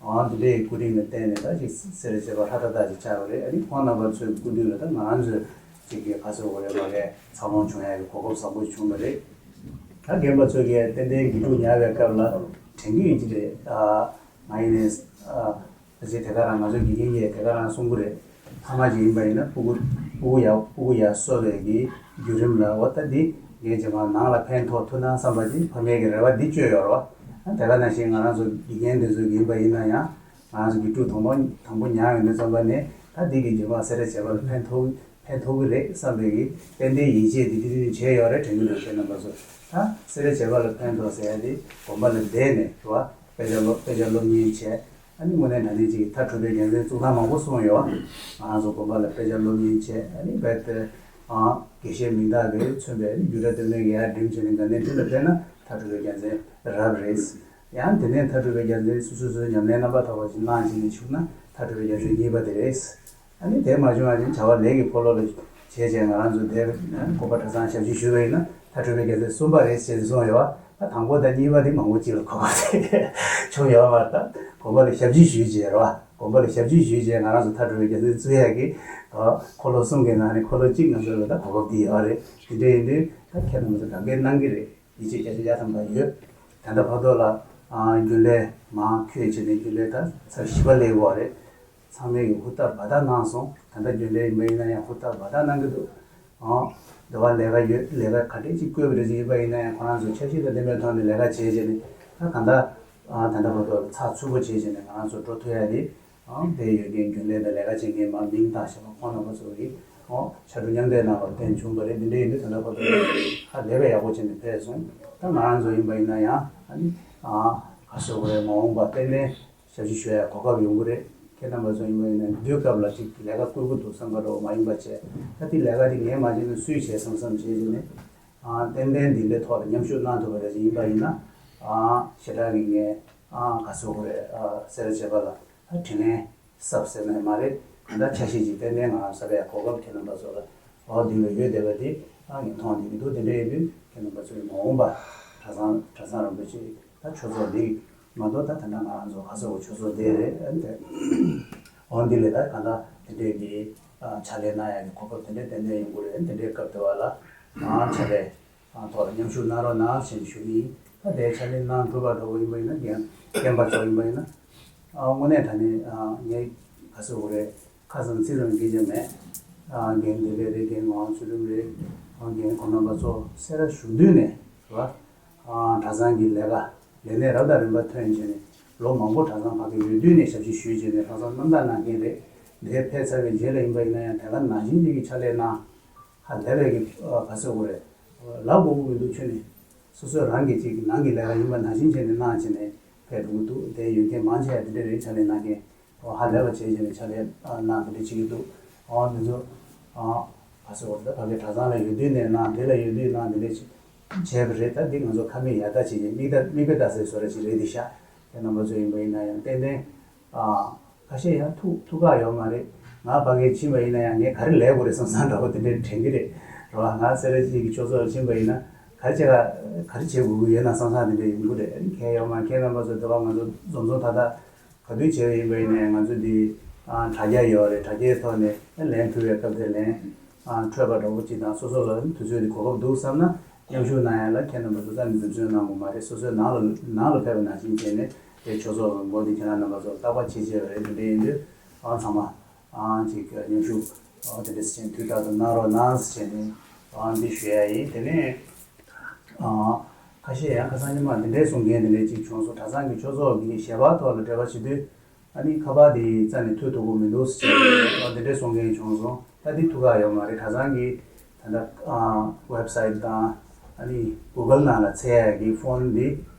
འོ་དེ་འདྲའི་སྐུ་དྲིན་ལ་བརྟེན་ནས་ད་ཅིག་སེ་ར་བྱེས་པ་ཧྲ་ཏག་ཏག་ཅིག་ཆགས་པ་རེད། ཨ་ནི་ཁོང་རྣམ་པ་ཚོའི་སྐུ་མདུན་ལ་ད་ང་རང་ཚོས་ཅིག་གི་ག་ཚོད་དགོས་རེད་མ་རེད་འཚར་ལོངས་བྱུང་ཡག་གི་གོ་སྐབས་བཟང་པོ་བྱུང་བ་རེད། ད་རྒན་པ་ཚོས་ཀྱིས་ཏན་ཏན་དགེ་ཕྲུག་ཉར་བའི་སྐབས་ལ་དྲན་གྱི་ཡོད་ཀྱི་རེད། ཨ་ང་ཡིན་ནས་ཨ། ད་ཅི་དེ་ག་རང་ང་ཚོ་དགེ་རྒན་གྱིས་དེ་ག་རང་གསུང་གི་རེད། ཕ་མ་ཅིག་ཡིན་པ་ཡིན་ན་སྤུ་གུ་སྤུ་གུ་ཡག་སྤུ་གུ་ཡག་གསོ་བའི་གི་བརྒྱུད་རིམ་ལ་འོ་ད་འདི་ངས་རྗེས་མ་ནང་ལ་ཕན་ཐོགས་ཐུབ་ན་བསམ་པ་ཅིག་ཕ་མའི་གི་རེ་བ་འདི་བཅོལ་ཡོད་རེད་བ། དེ་ག་ནང་བཞིན་ང་རང་ཚོ་དགེ་རྒན་འདི་ཚོ་ཡིན་པ་ཡིན་ན་ཡང་ང་རང་ཚོ་དགེ་ཕྲུག་དང་པོ་དང་པོ་ཉར་ཡོང་དུས་ཙམ་པ་ནས་ད་འདི་གི་རྗེས་མ་སེ་ར་བྱེས་པ་ལ་ཕན་ཐོགས་ཕན་ཐོགས་གི་རེད་བསམ་པའི་གི་ཏན་ཏན་ཡིད་ཆེས་འདི་འདི་འདི་བྱས་ཡོད་རེད་དྲན་གི་འདུག་ཁྱེད་རྣམ་པ་ཚོ་ད་སེ་ར་བྱེས་པ་ལ་ཕན་ཐོགས་ཟེར་ཡ་འདི་དགོན་པ་ལ་བསྡད་ནས་རེད་བ། དཔེ་ཆ་སློབ་དཔེ་ཆ་སློབ་གཉེར་བྱས། ཨ་ནི་དངོས་གནས་དྲང་གནས་ཅིག་མཐར་གྲུབ་པའི་རྒྱལ་མཚན་གཙུག་ལག་མང་པོ་གསུངས་ཡོད། ང་རང་ཚོ་དགོན་པ་ལ་དཔེ་ཆ་སློབ་གཉེར་བྱས་ཨ་ནི་རྦད་དེ་ཨ་དགེ་བཤེས་མིང་བཏགས་ཀྱིས་མཚོན་པའི་ཨ་ནི་རྒྱུད་གྲྭ་སྟོད་སྨད་ཀྱི་ཡར་འགྲིམ་བྱས་ནས་དགའ་ལྡན་ཁྲི་ལ་ཕེབས་ན་མཐར་གྲུབ་པའི་རྒྱལ་མཚན་རབ་རེད། ཡང་དེ་ནས་མཐར་གྲུབ་པའི་རྒྱལ་མཚན་སོ་སོ་སོའི་ཉམས་ལེན་རྣམ་པ་ཐོག་པ་ཞིག་གནང་བྱས་ནས་བཞུགས་ན་མཐར་གྲུབ་པའི་རྒྱལ་མཚན་གཉིས་པ་དེ་རེད། ཨ་ནི་དེ་མ་བྱུང་བ་ནི་བྱ་བ་ལས་ཀྱི་འཁོར་ལོ་ལ་བྱས་བྱས་ང་རང་ཚོ་དེར་སྐུ་པར་གྲྭ་ཚང་ཞབས་ཕྱི་ཞུས་པ་ཡིན་ན་མཐར་གྲུབ་པའི་རྒྱལ་མཚན་གསུམ་པ་རེད་ཅེས་གསུངས་ཡོད་པ། ད་དང་པོ་དང་གཉིས་པ་དེ་མང་པོ་ཅིག་ལ་གོ་བ་དེ་བྱུང་ཡོད་པ་ད་དགོན་པ་ལ་ཞབས་ཕྱི་ཞུས་བྱས་རེད་བ། དགོན་པ་ལ་ཞབས་ཕྱི་ཞུས་བྱས་ང་རང་ཚོ་མཐར་གྲུབ་པའི་རྒྱལ་མཚན་བཙུགས་ཡག་གི་ད་འཁོར་ལོ་གསུམ་གྱི་ནང་ནས་འཁོར་ལོ་གཅིག་ང་ཚོ་ལ་ད་གོ་སྐབས་དེ་ཡོད་རེད། དེ་འདྲ་ཡིན་དུས་ད་ཁྱེད་རྣམ་པ་ཚོ་དགའ་སྐྱིད་གནང་གི་རེད། ཡིད་ཆེས་བརྒྱ་ཆ་བརྒྱ་ཐམ་པ་ཡོད། ད་ལྟ་བར་དུ་ལ་ཨ་རྒྱུན་ལས་མར་འཁྱོལ་བྱས་ནས་རྒྱུན་ལས་ད་ཚར་བཞི་པ་སླེབས་ཡོད་རེད། ཚང་མས་ཀྱི་ཧུར་ཐག་འབད་ཐག་གནང་སོང་། ད་ལྟ་རྒྱུན་ལས་ཡིན་པ་ཡིན་ན་ཡང་ཧུར་ཐག་འབད་ཐག་གནང་གི་འདུག་ཨང་། འདི་བ་ལས་ཀ་ཡོད། ལས་ཀ་ག་འདྲས་ཅིག་བསྐོས་པ་རེད་ཅིག་ཡིན་པ་ཡིན་ན་ཡང་ཁོ་རང་ཚོ་འཆར་གཞི་དང་ལྡན་པའི་ཐོག་ནས་ལས་ཀ་བྱས་བྱས་ནས་ད་གང་ལྟར་ཨང་ད་ལྟ་བར་དུ་ཚགས་ཚུད་པོ་བྱས་བྱས་ནས་ང་རང་ཚོ་འགྲོ་ཐུབ་ཡ་དེ་ཨང་དེ་ཡོད་མཁན་རྒྱུན་ལས་དང་ལས་ཀ་བྱེད་མཁན་མར་མིང་བཏགས་བྱས་པ་ཁོང་རྣམ་པ་ཚོ་གིས་ཨང་ཕྱར་གྲུ་མཉམ་འདེགས་གནང་བར་བརྟེན་བྱུང་བ་རེད། འདི་འདྲས་ཡིན་དུས་ད་ལྟ་བར་དུ་ཧ་ལས་པའི་ཡག་པོ་བྱས་ནས་ཕེབས་སོང་། ད་ང་རང་ཚོ་ཡིན་པ་ཡིན་ན་ཡང་ཨ་ནི་ཨང་ག་ཟེར་དགོས་རེད། མ་འོངས་པ་ཏན་ཏན་ཞབས་ཕྱི་ཞུ་ཡ་གོ་སྐབས་ཡོང་གི་རེད། ཁྱེད་རྣམ་པ་ཚོ་ཡིན་པ་ཡིན་ན་དུས་སྐབས་ལ་ཅིག་ལས་ཀ་བསྐུལ་གྱི་འདུག་བསམ་པ་འདྲ་བོ་མ་ཡིན་པ་བྱས། ད་དེ་ལས་ཀ་དེ་ངས་མ་བྱས་ན་སུས་བྱས་བསམ་བསམ་བྱས་བྱས་ནས་ཨ་ཏན་ཏན་འདི་འདྲའི་ཐོག་ལ་མཉམ་ཞུགས་གནང་ཐུབ་པ་རེད་ཅིག་ཡིན་པ་ཡིན་ན་ཨ་ཞེ་དྲག་གི་ངས་ཨ་ག་ཟེར་དགོས་རེད། ཨ་སེ་ར་བྱེས་པ་ལ་ད་དྲིན་ལན་གསབ་ཟེར་ནས་མ་རེད། གང་ལྟར་ཆ་ཤས་ཅིག་ཏན་ཏན་ང་རང་གསབ་པའི་གོ་སྐབས་ཁྱེད་རྣམ་པ་ཚོ་ལ་འོ་འདི་ལ་ཡོད་བསྡད་པ་དེ་ཨ་ངས་མཐོང་བསྡད་ཀྱི་འདུག་དེ་འདྲ་ཡིན་དུས་ཁྱེད་རྣམ་པ་ཚོས་མ་འོངས་པ་གྲྭ་ཚང་གྲྭ་ཚང་རིན་པོ་ཆེ་ད་ཆོས་ཚོགས་འདི་མ་གཏོགས་ད་ད་ལྟ་ང་རང་ཚོ་ག་ཟེར་དགོས། ཆོས་ཚོགས་འདི་རེད། ཨ་ནི་འོ་འདི་ལས་ད་གང་ལྟར་དེ་འདྲའི་གི་ཕྱག་ལས་གནང་ཡག་གི་གོ་སྐབས་དེ་འདྲའི་ཏན་ཏན་ཡོང་གི་རེད། དེ་འདྲའི་སྐབས་དེ་བ་ལ་ཕྱག་ལས་ཐོག་ལ་མཉམ་ཞུགས་གནང་རོགས་གནང་ཞེས་ཞུ་གི་ཡིན། ད་དེ་ཕྱག་ལས་གནང་ཐུབ་པ་འདྲ་བོ་ཡིན་པ་ཡིན་ན་རྒན་རྒན་པ་ཚོ་ཡིན་པ་ཡིན་ན་དངོས་གནས་ད་ནི་ངས་ག་ཟེར་དགོས་རེད། ཁ་སང་ཚིག་རང་སྐད་ཆ་མེད། རྒན་བདེ་ལེགས་རེད། རྒན་ངག་དབང་ཚུལ་ཁྲིམས་རེད། རྒན་ཁོང་རྣམ་པ་ཚོ་སེ་ར་བཞུགས་དུས་ནས་རེད་བ། གྲྭ་ཚང་གི་ལས་ཀ་ལས་གནས་རབ་དང་རིམ་པ་ཐོན་བྱས་ནས་ལོ་མང་པོ་གྲྭ་ཚང་ཕ་གི་ཡོད་དུས་ནས་ཞབས་ཕྱི་ཞུས་བྱས་ནས་ལྷག་བསམ་རྣམ་དག་གནང་མཁན་རེད། འདིར་ཕེབས་ཚར་བའི་རྗེས་ལ་ཡིན་པ་ཡིན་ན་ཡང་དེ་ག་ནང་བཞིན་གཅིག་གི་ཕྱག་ལས་གནང་། ཧ་ལས་པའི་གི་ག་ཟེར་དགོས་རེད། ལབ་དགོས་ཀྱི་མི་འདུག་ཁྱོད་ནི་སོ་སོའི་རང་གི་གཅིག་གི་ནང་གི་ལས་ཀ་ཡིན་པ་ནང་བཞིན་བྱས་ནས་གནང་བྱས་ནས་ཕེབས་འགྲོ་གི་འདུག་དེ་ཡོད་མཁན་མང་ཆེ་བ་དེ་འདྲ་རེད། ཕྱག་ལས་གནང་མཁན་ཧ་ལས་པ་བྱས་བྱས་ནས་ཕྱག་ལས་གནང་དེ་འདྲ་བྱེད་ཀྱི་འདུག་འདི་ཚོ་ག་ཟེར་དགོས་རེད། ད་ཕ་གི་གྲྭ་ཚང་ལ་ཡོད་དུས་ནས་གནང་། དེ་ལ་ཡོད་དུས་གནང་། དེ་འདྲ་བྱས་པ་རེད། ད་འདི་ང་ཚོ་ཁ་མིག་ཡར་ལྟ་བྱེད་ཀྱི་མིག་ལྟ་མིག་དཔེ་ལྟ་སའི་བཟོ་འདྲ་ཅིག་རེད་འདི་ཤག་དེ་རྣམ་པ་ཚོ་ཡིན་པ་ཡིན་ན་ཡང་ཏན་ཏན་ཨ། ཁ་ཤས་ཡང་ཐུག་ཐུག་ཁག་ཡོད་མ་རེད། ང་ཕ་གིར་ཕྱིན་པ་ཡིན་ན་ཡང་ངས་ག་རེ་ལས་དགོས་རེད་བསམ་བསམ་འདྲ་པོ་དེ་འདྲའི་དྲན་གྱི་རེད། རེད་བ། ང་སེ་ར་བྱེས་ཀྱི་ཆོས་ཚོགས་ལ་ཕྱིན་པ་ཡིན་ན་ག་རེ་བྱེད་ག་ག་རེ་བྱེད་དགོས་ཀྱི་ཡོད་ན་བསམ་བསམ་དེ་འདྲ་ཡོང་གི་རེད། ཁྱེད་ཡོད་མ་ཁྱེད་རྣམ་པ་ཚོ་དེ་བ་ང་ཚོ་འཛོམས་འཛོམས་ཐག་ཐག་ག་དུས་བྱས་པ་ཡིན་པ་ཡིན་ན་ཡང་ང་ཚོ་འདི་ དྲ་རྒྱ་ཡོད་རེད། དྲ་རྒྱའི་ཐོག་ནས་ལན་ཕུལ་བའི་སྐབས་དེར་ལན་འཕྲོད་པ་འདྲ་པོ་ཅིག་དང་། སོ་སོ་ལ་དུས་ཚོད་དེ་གོ་སྐབས་འདུག་བསམ་ན་མཉམ་ཞུགས་གནང་ཡ་ལ་ཁྱེད་རྣམ་པ་ཚོ་རྩ་ནས་རྒྱུ་མཚན་གནང་དགོས་མ་རེད། སོ་སོའི་ནང་ལ་ནང་ལ་ཕེབས་པ་ནང་བཞིན་བྱས་ནས་དེ་ཆོས་ཚོགས་ལ་མགོ་འདི་ཁྱེད་རང་རྣམ་པ་ཚོ་རྟག་པར་བྱེད་བྱེད་པ་རེད། དེ་འདྲ་ཡིན་དུས་ཨང་ཚང་མ་ཨང་ཅིག་མཉམ་ཞུགས་ཨང་དེ་འདྲ་བྱས་དུས་རྟག་ཏུ་གནང་རོགས་གནང་ཟེར་བྱས་ནས་ཨང་འདི་ཞུ་ཡ་ཡིན། དེ་ནས་ཨང་ཁ་ཤས་ཡང་ཁ་སང་ཉི་མ་འདི་འདྲའི་གསུང་མཁན་དེ་འདྲ་ཅིག་བྱུང་སོང་། གྲྭ་ཚང་གི་ཆོས་ཚོགས་ཀྱི་ཞལ་པར་ཐོག་ལ་འབྲེལ་བ་བྱེད་དུས། ཨ་ནི་ཁ་པར་དེ་རྩ་ནས་ཐུག་ཐུབ་ཀྱི་མི་འདུག་ཟེར་ནས་འདི་འདྲའི་གསུང་མཁན་བྱུང་སོང་། ད་འདི་ཐུག་ག་ཡོད་མ་རེད། གྲྭ་ཚང་གི་ད་ལྟ་ཨ་ཝེབ་སའིཊ་དང་ཨ་ནི་གུ་གལ་ནང་ལ་འཚོལ་ཡག་གི་ཕོན་འདི་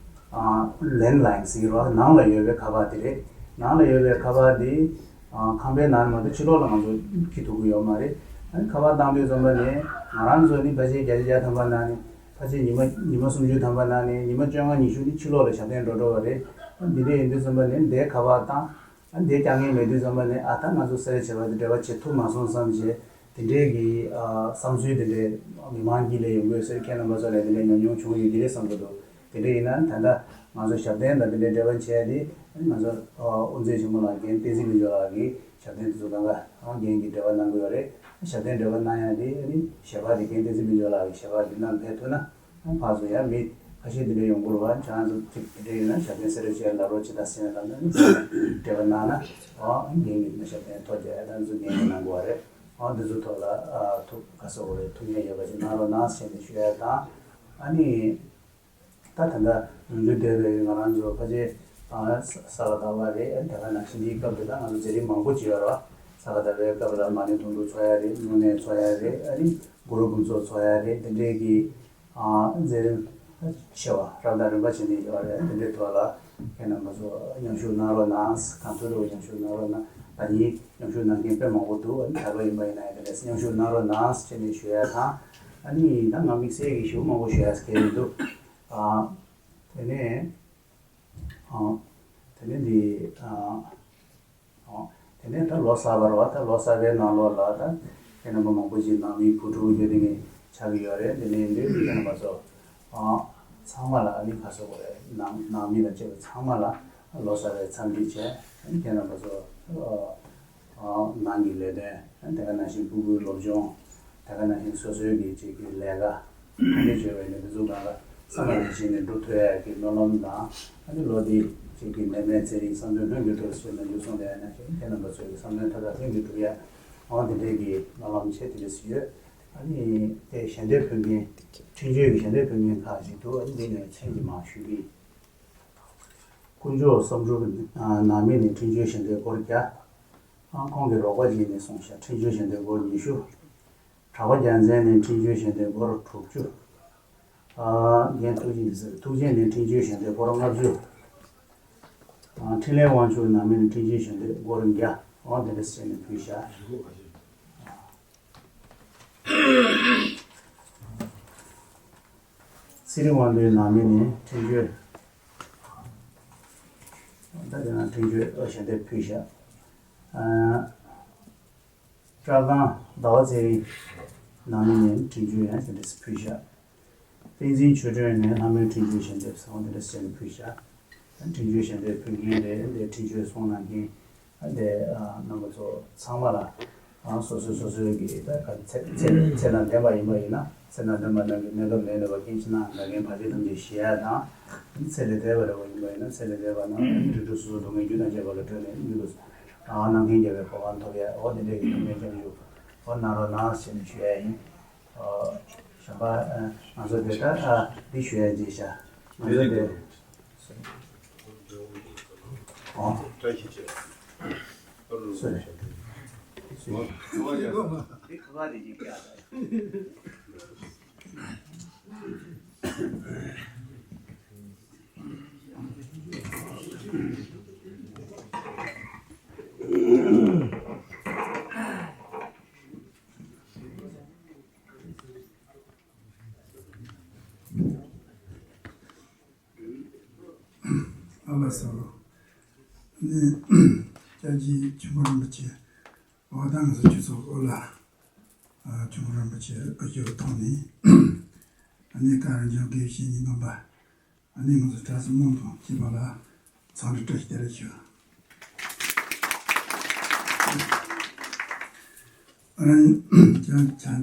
ཨ་ལེན་ལའིན་ཟེར་གྱི་རེད་པ། ནང་ལ་ཡོད་པའི་ཁ་པར་དེ་རེད། ནང་ལ་ཡོད་པའི་ཁ་པར་དེ་ཨ་ཁང་པའི་ནང་མ་གཏོགས་ཕྱི་ལོགས་ལ་ང་ཚོ་འཁྱེར་ཐུབ་ཀྱི་ཡོད་མ་རེད། ཨ་ནི་ཁ་པར་བཏང་དུས་ཙམ་པ་ནས་ང་རང་ཚོ་ནི་ཕལ་ཆེར་བརྒྱ་ཆ་བརྒྱ་ཐམ་པ་ནང་ནས་ཕལ་ཆེར་ཉི་མ་ཉི་མ་སུམ་ཅུ་ཐམ་པ་ནང་ནས་ཉི་མ་བཅོ་ལྔ་ཉི་ཤུ་ནི་ཕྱི་ལོགས་ལ་ཞབས་བརྟན་འགྲོ་འགྲོ་བ་རེད། ཨ་འདི་འདྲ་ཡིན་དུས་ཙམ་པ་ནས་འདའི་ཁ་པར་བཏང་། ཨ་འདི་རྐྱང་ངེས་མེད་དུས་ཙམ་པ་ནས་ཨ་ད་ང་ཚོ་སེ་ར་བྱེས་པ་འདི་འབྲེལ་བ་བྱེད་ཐུབ་མ་སོང་བསམ་བྱས། དེ་འདྲའི་གི་ཨ་བསམ་ཚུལ་དེ་འདྲའི་མི་མང་དཀྱིལ་ལ་ཡོང་གི་ཡོད་ཟེར། ཁྱེད་རྣམ་པ་ཚོ་ལ་དེ་འདྲའི་ཉམས་མྱོང་བྱུང་ཡོད་ཀྱི་རེད་བསམ་གྱི་འདུག་དེ་འདྲ་ཡིན་ན་ད་ལྟ་ང་ཚོ་ཞབས་བརྟན་དང་དེ་འདྲའི་འབྲེལ་བ་བྱས་ཏེ། ཨ་ནི་ང་ཚོ་ཨ་དབུ་མཛད་ཆེན་མོ་ལགས་རྒན་བསྟན་འཛིན་ལྷུན་གྲུབ་ལགས་ཀྱིས་ཞབས་བརྟན་དེ་ཚོ་གང་ག་ཨ་རྒན་གྱིས་འབྲེལ་བ་གནང་གི་ཡོད་རེད། ཞབས་བརྟན་འབྲེལ་བ་གནང་ཡ་དེ་ཨ་ནི་ཞལ་པར་དེ་རྒན་བསྟན་འཛིན་ལྷུན་གྲུབ་ལགས་ཀྱི་ཞལ་པར་དེ་བསྣམས་ཕེབས་ཐུབ་ན། ཕར་ཚུར་ཡང་མི་ཁ་ཤས་དེ་འདྲ་ཡོང་གི་རེད་པ། ཁྱེད་རང་ཚོ་ཅིག་དེ་འདྲ་ཡིན་ན་ཞབས་བརྟན་སེ་ར་བྱེས་ལབ་རོགས་བྱེད་དང་ཟེར་ནས་ལབ་ན་ནི་འབྲེལ་བ་གནང་ན། ཨོ་རྒན་གྱིས་ཞབས་བརྟན་ཐོ་རྒྱག་ཡ་ད་ཚོ་རྒན་གྱིས་གནང་དགོས་པ་རེད། ཨོ་འདི་ཚོ་ཐོག་ལ་ཨ་ཐུགས་ཁ་གསོ་དགོས་རེད། ཐུགས་མཉེས་ཡོད་པ་ཅིག་གནང་རོགས་གནང་ཟེར་ནས་ཞུ་ཡ་དང་། ཨ་ནི་ད་ད་ལྟ་ནོར་འཁྲུལ་འདས་པའི་ང་རང་ཚོ་ཕལ་ཆེར་ཨ་ས་ག་ཟླ་བ་རེད། ཨ་ནི་ད་ག་ནང་བཞིན་འདིའི་སྐབས་དེ་ལ་ང་ཚོ་མཛད་རིམ་མང་པོ་ཅིག་ཡོད་རེད་པ། ས་ག་ཟླ་བའི་སྐབས་ལ་མ་ཎི་དུང་སྒྲུག་ཚོགས་ཡ་རེད། སྨྱུང་གནས་ཚོགས་ཡ་རེད། ཨ་ནི་གུ་རུ་ཕུན་ཚོགས་ཚོགས་ཡ་རེད། དེ་འདྲའི་གི་ཨ་མཛད་རིམ་ཆེ་བ་རབ་དང་རིམ་པ་བྱས་ནས་ཡོད་རེད། དེ་འདྲའི་ཐོག་ལ་ཁྱེད་རྣམ་པ་ཚོ་མཉམ་ཞུགས་གནང་རོགས་གནང་། གང་ཐུབ་ཐུབ་མཉམ་ཞུགས་གནང་རོགས་གནང་། ད་ནི་མཉམ་ཞུགས་གནང་མཁན་དཔེ་མང་པོ་འདུག་ཨ་ནི་ག་པར་ཡིན་པ་ཡིན་ན་ཡང་དེ་འདྲས་མཉམ་ཞུགས་གནང་རོགས་གནང་ཟེར་ནས་ཞུ་ཡ་དང་། ཨ་ནི་ད་ང་དམིགས་བསལ་གྱི་ཞུ་མང་པོ་ཞུ་ཡ་གལ་མི་འདུག་ཨ་དེ་ནས་ཨ་དེ་ནས་འདི་ཨ། ཨོ། དེ་ནས་ད་ལོ་གསར་པ་རེད་པ། ད་ལོ་གསར་པའི་ནང་ལོགས་ལ་ད་ཁྱེད་རྣམ་པ་མང་པོ་ཞིག་ནང་མི་བུ་ཕྲུག་ཡོད་དེ་ངས་ཆགས་ཀྱི་ཡོད་རེད། དེ་ནས་འདི་ཁྱེད་རྣམ་པ་ཚོ་ཨ་ཚང་མ་ལ་ཨ་ནི་ཁ་གསོ་དགོས་རེད། ནང་ནང་མི་དང་བཅས་པ་ཚང་མ་ལ་ལོ་གསར་པའི་འཚམས་འདྲི་བྱས། ཨ་ནི་ཁྱེད་རྣམ་པ་ཚོ་ཨ་ནང་གི་ལས་དོན། ཨ་ནི་དེ་ག་ནང་བཞིན་སྤུ་གུའི་སློབ་སྦྱོང་། དེ་ག་ནང་བཞིན་སོ་སོའི་གི་ཅིག་གི་ལས་ཀ་ག་འདྲ་བྱས་པ་ཡིན་ན་དེ་ཚོ་གང་ག་བསམ་པ་ནང་བཞིན་ནས་འགྲུབ་ཐུབ་ཡག་གི་སྨོན་ལམ་དང་། ཨ་ནི་ལོ་འདི་ཅིག་གི་ནད་མེད་ཚེ་རིང་བསམ་དོན་ལྷུན་གྱིས་གྲུབ་ཟེར་ནས་འཇུ་གསུང་ལས་ནང་བཞིན་ཁྱེད་རྣམ་པ་ཚོའི་གི་བསམ་དོན་མཐའ་དག་ལྷུན་གྱིས་གྲུབ་ཡག་འོ་དེ་འདྲའི་གི་སྨོན་ལམ་བྱས་དེ་འདྲ་ཞིག་ཡོད། ཨ་ནི་དེ་ཞལ་འདེབས་ཕུལ་མཁན་འཕྲིན་བཅོལ་གྱི་ཞལ་འདེབས་ཕུལ་མཁན་ཁག་ཅིག་འདུག་ཨ་ནི་འདི་ནས་མཚན་གྱི་མར་ཞུ་གི་ཡིན། དཀོན་མཆོག་བསམ་འགྲུབ་ནང་མི་ནས་འཕྲིན་བཅོལ་ཞལ་འདེབས་སྒོར་བརྒྱ། ཨ་ཁོང་གི་རོགས་པ་ཅིག་ནས་སོང་ཤག་འཕྲིན་བཅོལ་ཞལ་འདེབས་སྒོར་ཉི་ཤུ། གྲགས་པ་རྒྱལ་མཚན་ནས་འཕྲིན་བཅོལ་ཞལ་འདེབས་སྒོར་དྲུག་ཅུ། ཨ་རྒན་ཐུགས་རྗེ་ཆེ་ཟེར། ཐུགས་རྗེ་ནས་འཕྲིན་བཅོལ་ཞལ་འདེབས་སྒོར་ལྔ་བཅུ། ཨ་འཕྲིན་ལས་དབང་ཕྱུག་ནང་མི་ནས་འཕྲིན་བཅོལ་ཞལ་འདེབས་སྒོར་བརྒྱ། འོ་དེ་འདྲ་བྱས་ནས་ཕུལ་ཤག་ཚེ་རིང་དབང་འདུས་ནང་མི་ནས་འཕྲིན་བཅོལ། ད་དེ་ན་འཕྲིན་བཅོལ་ཨ་ཞལ་འདེབས་ཕུལ་ཤག་ཨ། བཀྲ་ཁང་ཟླ་བ་ཚེ་རིང་ནང་མི་ནས་འཕྲིན་བཅོལ་ཡང་ཞལ་འདེབས་ཕུལ་ཤག་བསྟན་འཛིན་ཆོས་སྒྲོན་ནས་ལྷ་མོའི་འཕྲིན་བཅོལ་ཞལ་འདེབས་སོང་དེ་འདྲ་ཞལ་འདེབས་ཕུལ་ཤག་འཕྲིན་བཅོལ་ཞལ་འདེབས་ཕུལ་མཁན་རེད། འདི་འཕྲིན་བཅོལ་སོང་གནང་མཁན་འདི་རྣམ་པ་ཚོ་ཚང་མ་ལ་སོ་སོ་སོ་སོའི་གི་ད་ག་ཚད་ཚད་ཚད་དང་ལྡན་པ་ཡིན་པ་ཡིན་ན་ཚད་དང་ལྡན་པ་རྣམས་ཀྱི་གནས་སྐབས་ལས་འདས་པ་སྐྱེ་འཆི་ན་དགའ་མཁན་བར་ཆད་ཐམས་ཅད་ཞི་ཡ་དང་། ཚད་ལས་འདས་པ་རེ་བ་ཡིན་པ་ཡིན་ན་ཚད་ལས་འདས་པ་རྣམས་རིགས་དྲུག་སོ་སོ་སྡུག་བསྔལ་རྒྱུ་དང་བཅས་པ་ལས་གྲོལ་ནས་མྱུར་དུ་རང་སྣང་མཁྱེན་རྒྱ་བའི་གོ་འཕང་ཐོབ་ཡ་འོ་དེ་འདྲའི་གི་ཐུགས་སྨོན་སྐྱབས་འཇུག་འོ་གནང་རོགས་གནང་ཞེས་ནས་ཞུ་ཡ་ཡིན། གཞན་པ་ང་ཚོ་དེ་ལྟར་འདི་ཞུ་ཡ་བརྗེད་བཞག་ང་ཚོ་དེ་ཨོ་སོ་རེད། ཨ་ལ་སོ། ནི་སྐྱབས་རྗེ་ཆོས་སྐུ་རིན་པོ་ཆེ། འོ་ད་ང་ཚོ་ཆོས་ཚོགས་འོག་ལ་ཨ་ཆོས་སྐུ་རིན་པོ་ཆེ་ཨ་ཞུ་ཐོག་ནས་ཨ་ནི་བཀའ་རང་སྐྱོང་དགེ་བཤེས་གཉེན་འདུམ་པ། ཨ་ནི་ང་ཚོ་གྲྭ་ཚང་མང་དུ་སྐྱེས་པ་ལ་འཚམས་འདྲི་བཀྲ་ཤིས་བདེ་ལེགས་ཞུ། ཨ་ནི་ཀྱང་བྱས་ཙང་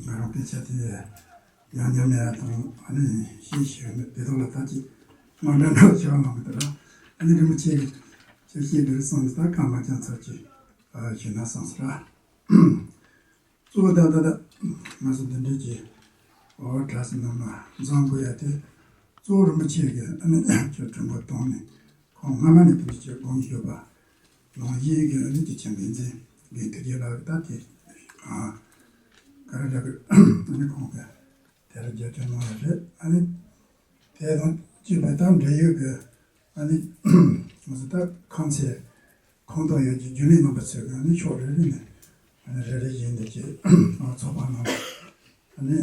ང་རང་སྐད་ཆ་དེ་ཉམས་ཉམས་ཡ་དང་ཨ་ནི་ཤེས་ཤེས་མེད་དེ་དག་ལ་ད་ཅིག་དངོས་འབྲེལ་འདྲ་བྱེད་པ་མང་པོ་དེ་ལ་ཨ་ནི་རིན་པོ་ཆེ་གི་ཅིག་ཤེས་དགོས་བསམ་ནས། ད་སྐར་མ་ཀྱང་ཚར་གྱི་ཞུས་ན་བསམ་སོང་ར། གཙོ་བོ་ད་ད་ད་ང་ཚོ་འདི་འདྲའི་གི་འོ་གྲྭ་ཟེར་ནང་ལ་འཛོམས་དགོས་ཡ་དེ་གཙོ་བོ་རིན་པོ་ཆེ་གི་ཨ་ནི་ཁྱོད་དྲུང་པ་དང་ནི་ཁོང་སྔ་མ་ནས་དེ་འདྲ་ཅིག་དགོངས་ཡོད་པ་ནང་བཞིན་གྱི་ཨ་ནི་དེ་ཆེན་པོའི་མཛད་འགན་དེ་རྒྱལ་ལ་ད་དེ་ཨ་ག་རེ་ལབ་དགོས། ཨ་ནི་ཁོང་གི་དེ་ལ་རྒྱབ་སྐྱོར་གནང་ཡ་རེད། ཨ་ནི་དེ་དང་གཅིག་པའི་ད་འབྲེལ་ཡོད་ཀྱི་ཨ་ནི་ང་ཚོ་ད་ཁང་ཚན་ཁོངས་གཏོགས་ཡོད་ཀྱི་རྒྱུན་ལས་རྣམ་པ་ཚོས་ཀྱི་ཨ་ནི་ཕྱོགས་རེ་རེ་ནས་ཨ་ནི་རེ་རེ་བཞིན་དུ་ཅིག་ཚོགས་པ་ནང་ཨ་ནི་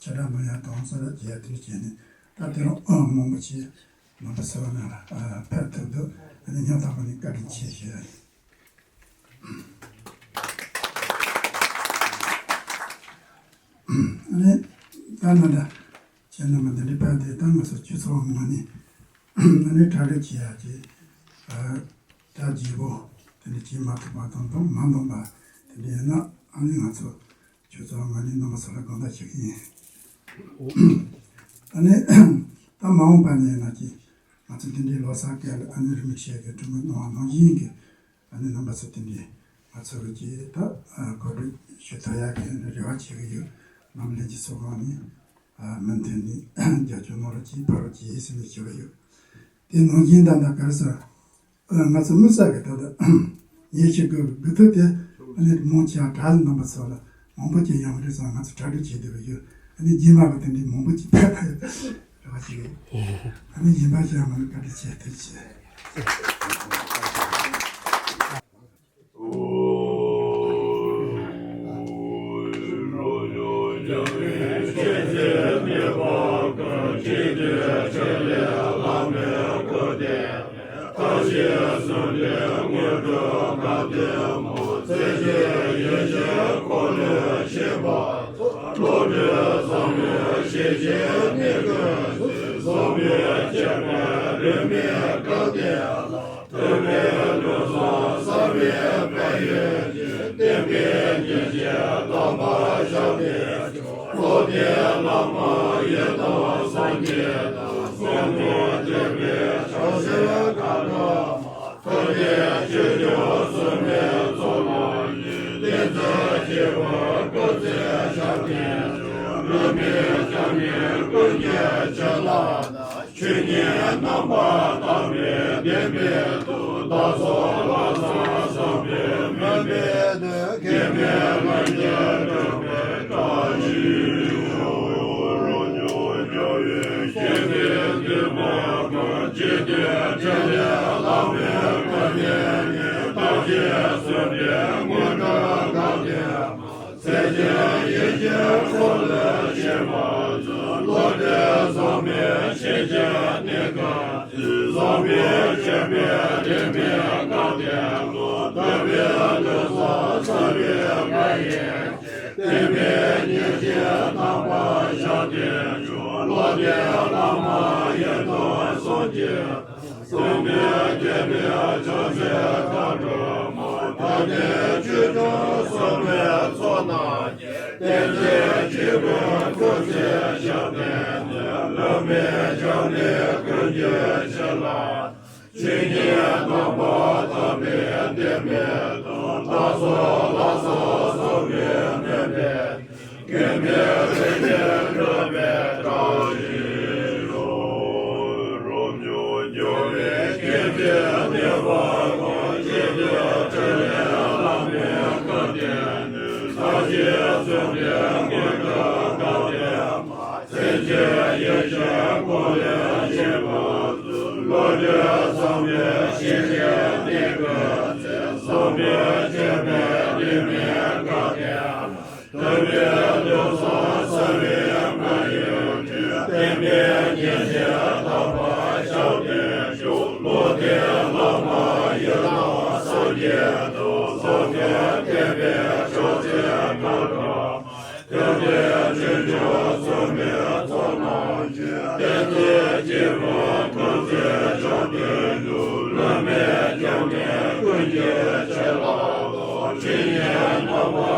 ཆེ་དྲགས་མ་ཡ་དང་ས་ར་རྒྱས་དེ་བྱས་ནས་ད་དེ་རིང་མང་པོ་ཅིག་རྣམ་པ་ཚོ་ནང་ལ་ཕེབས་ཐུབ་འདུག་ཨ་ནི་སྙིང་ཐག་པ་ནས་བཀའ་དྲིན་ཆེ་ཞུ་ཡ་ཡིན། ཨ་ནི་ད་ནི་ད་ཁྱེད་རྣམ་པ་འདི་འདྲའི་ཕེབས་དེ་ད་ང་ཚོ་སྤྱི་ཚོགས་ངོས་ནས་ཨ་ནི་གྲ་སྒྲིག་བྱེད་ཡག་གི་གྲ་རྒྱས་པོ་དེ་འདྲ་བྱེད་མ་ཐུབ་པ་དང་དང་མ་འདང་པ་དེ་འདྲ་ཡིན་ན་ཨ་ནི་ང་ཚོ་སྤྱི་ཚོགས་ངོས་ནས་རྣམ་པ་ཚོ་ལ་དགོངས་དག་ཞུ་གི་ཡིན། ཨ་ནི་ད་མ་འོངས་པ་ནས་ཡིན་ན་གི་ང་ཚོ་འདི་འདྲའི་ལོ་གསར་སྐབས་ལ་ཨ་ནི་རིན་པོ་ཆེ་གི་དྲུང་པ་གནང་བ་ནང་བཞིན་གྱི་ཨ་ནི་རྣམ་པ་ཚོ་དེ་འདྲའི་ང་ཚོ་གི་ད་གོ་སྒྲིག་ཞུ་ཐུབ་ཡག་གི་རེ་བ་བྱེད་ཀྱི་ཡོད། རྣམ་པ་ལྷན་རྒྱས་ཚོ་གང་ནས་མུ་མཐུད་ནས་རྒྱབ་སྐྱོར་གནང་རོགས་གྱིས། ཕར་རོགས་གྱིས་ཟེར་ནས་ཞུ་གི་ཡོད། དེ་ནང་བཞིན་ད་ལྟ་ག་རེ་ཟེར་ང་ཚོ་དམིགས་བསལ་གྱི་ད་ལྟ་ཉེ་ཞིག་གི་དགུ་ཐུག་དེ་ཨ་ནི་མང་ཆེ་བ་གྲྭ་རྣམ་པ་ཚོ་ལ་མང་པོ་ཅིག་ཡོང་གི་རེད་བསམ། ང་ཚོ་གྲ་སྒྲིག་བྱེད་བསྡད་པ་ཡོད། ཨ་ནི་རྗེས་མ་གི་དེ་འདྲའི་མང་པོ་ཅིག་ཕེབས་པ་ཡོད། རེ་བ་ཞིག་ཡོད། ཨ་ནི་གཞན་པ་ཞིག་ཡང་མ་ནི་བཀའ་དྲིན་ཆེ། ཐུགས་རྗེ་ཆེ། ཆོས་ཉིད་རྣམ་པར་དག་པའི་བདེན་པའི་མཐུ། བདག་སོགས་ལ་སོགས་བསམ་པའི་མུན་པའི་གདུལ། མཁྱེན་པའི་ལྷན་སྐྱེས་སྒྲོལ་བའི་བཀྲ་ཤིས་ཤོག། རང་བྱུང་རྒྱལ་བའི་སྐྱེད་མོས་ཀུན། འཇིག་རྟེན་ཕྲིན་ལས་བསླང་བའི་ཀུན་ནས་ཉིད། བདག་གཞན་སྲུང་བའི་དངོས་གྲུབ་གང་དེ་མ། སེམས་ཅན་ཡིད་བཞིན་འཁོར་ལོས་སྐྱོབ་པར་མཛད། བློ་གྲོས་ཟབ་མོས་ཕྱིན་ཆད་གནས་སྐབས་བཟང་པོའི་སྤྱོད་པས་རིམ་པས་བཀང་སྟེ་ལོ། ཐུབ་པའི་ལུས་སྲོག་ཟ་བའི་མ་ཡིན་ཅིང་། བསྟན་པའི་སྙིང་རྗེ་དམ་པ་ཞབས་བརྟན་སྐྱོང་། བློ་ལྡན་བླ་མ་ཡོན་ཏན་སངས་རྒྱས། སྟོན་པའི་རྒྱལ་པོའི་ཕྱག་འཚལ་མཁའ་འགྲོ་མ། མཐའ་རྟེན་ཆོས་སྐྱོང་སྲུང་མའི་ཚོགས་རྣམས་ཀྱིས། བསྟན་འཛིན་སྐྱེས་བུ་སྐུ་ཚེ་ཞབས་བརྟན་ནས། བླ་མའི་ཞབས་ནི་ཀུན་གྱི་ཕྱིར་ལ། ཆོས་ཉིད་རྣམ་པར་དག་པའི་བདེན་པའི་མཐུ། བདག་སོགས་ལ་སོགས་བསམ་པའི་མུན་པའི། མཁྱེན་པའི་ལྷན་སྐྱེས་སྒྲོལ་བའི་བཀྲ་ཤིས་ཤོག། རང་བྱུང་རྒྱལ་བའི་སྐྱེད་ཚལ་གནས་པ་ཀུན། འཇིག་རྟེན་ཕྲིན་ལས་བསླང་བའི་ཀུན་ནས་ཉིད། བདག་གཞན་སྲུང་བའི་དངོས་གྲུབ་གང་དེ་མ། སེམས་ཅན་ཡིད་བཞིན་འཁོར་ལོས་སྐྱོབ་པར་མཛད། བློ་གྲོས་ཟབ་མོས་ཕྱིན་ཆད་གནས་སྐབས་མཛད། བཟང་པོའི་སྤྱོད་པས་རིམ་པས་བཀང་སྟེ། ཐུབ་པའི་ལུས་སྲོག་ཟ་བའི་མ་ཡིན་ཅིང་། བསྟན་པའི་སྙིང་རྗེ་དམ་པ་ཞབས་བརྟན་སྐྱོང་། བློ་ལྡན་བླ་མ་ཡོན་ཏན་སངས་རྒྱས་དང་། བཟང་པོ་བསྟན་པའི་ཕྱག་འཚལ་མཁའ་འགྲོ་མ། མཐའ་རྟེན་ཆོས་སྐྱོང་སྲུང་མའི་ཚོགས་རྣམས་ཀྱིས། བསྟན་འཛིན་སྐྱེས་བུ་སྐུ་ཚེ་ཞབས་བརྟན་དུ། བླ་མའི་སྐྱབས་གནས་ཀུན་གྱི་ཕྱིར་ལ། ཆོས་ཉིད་རྣམ་པར་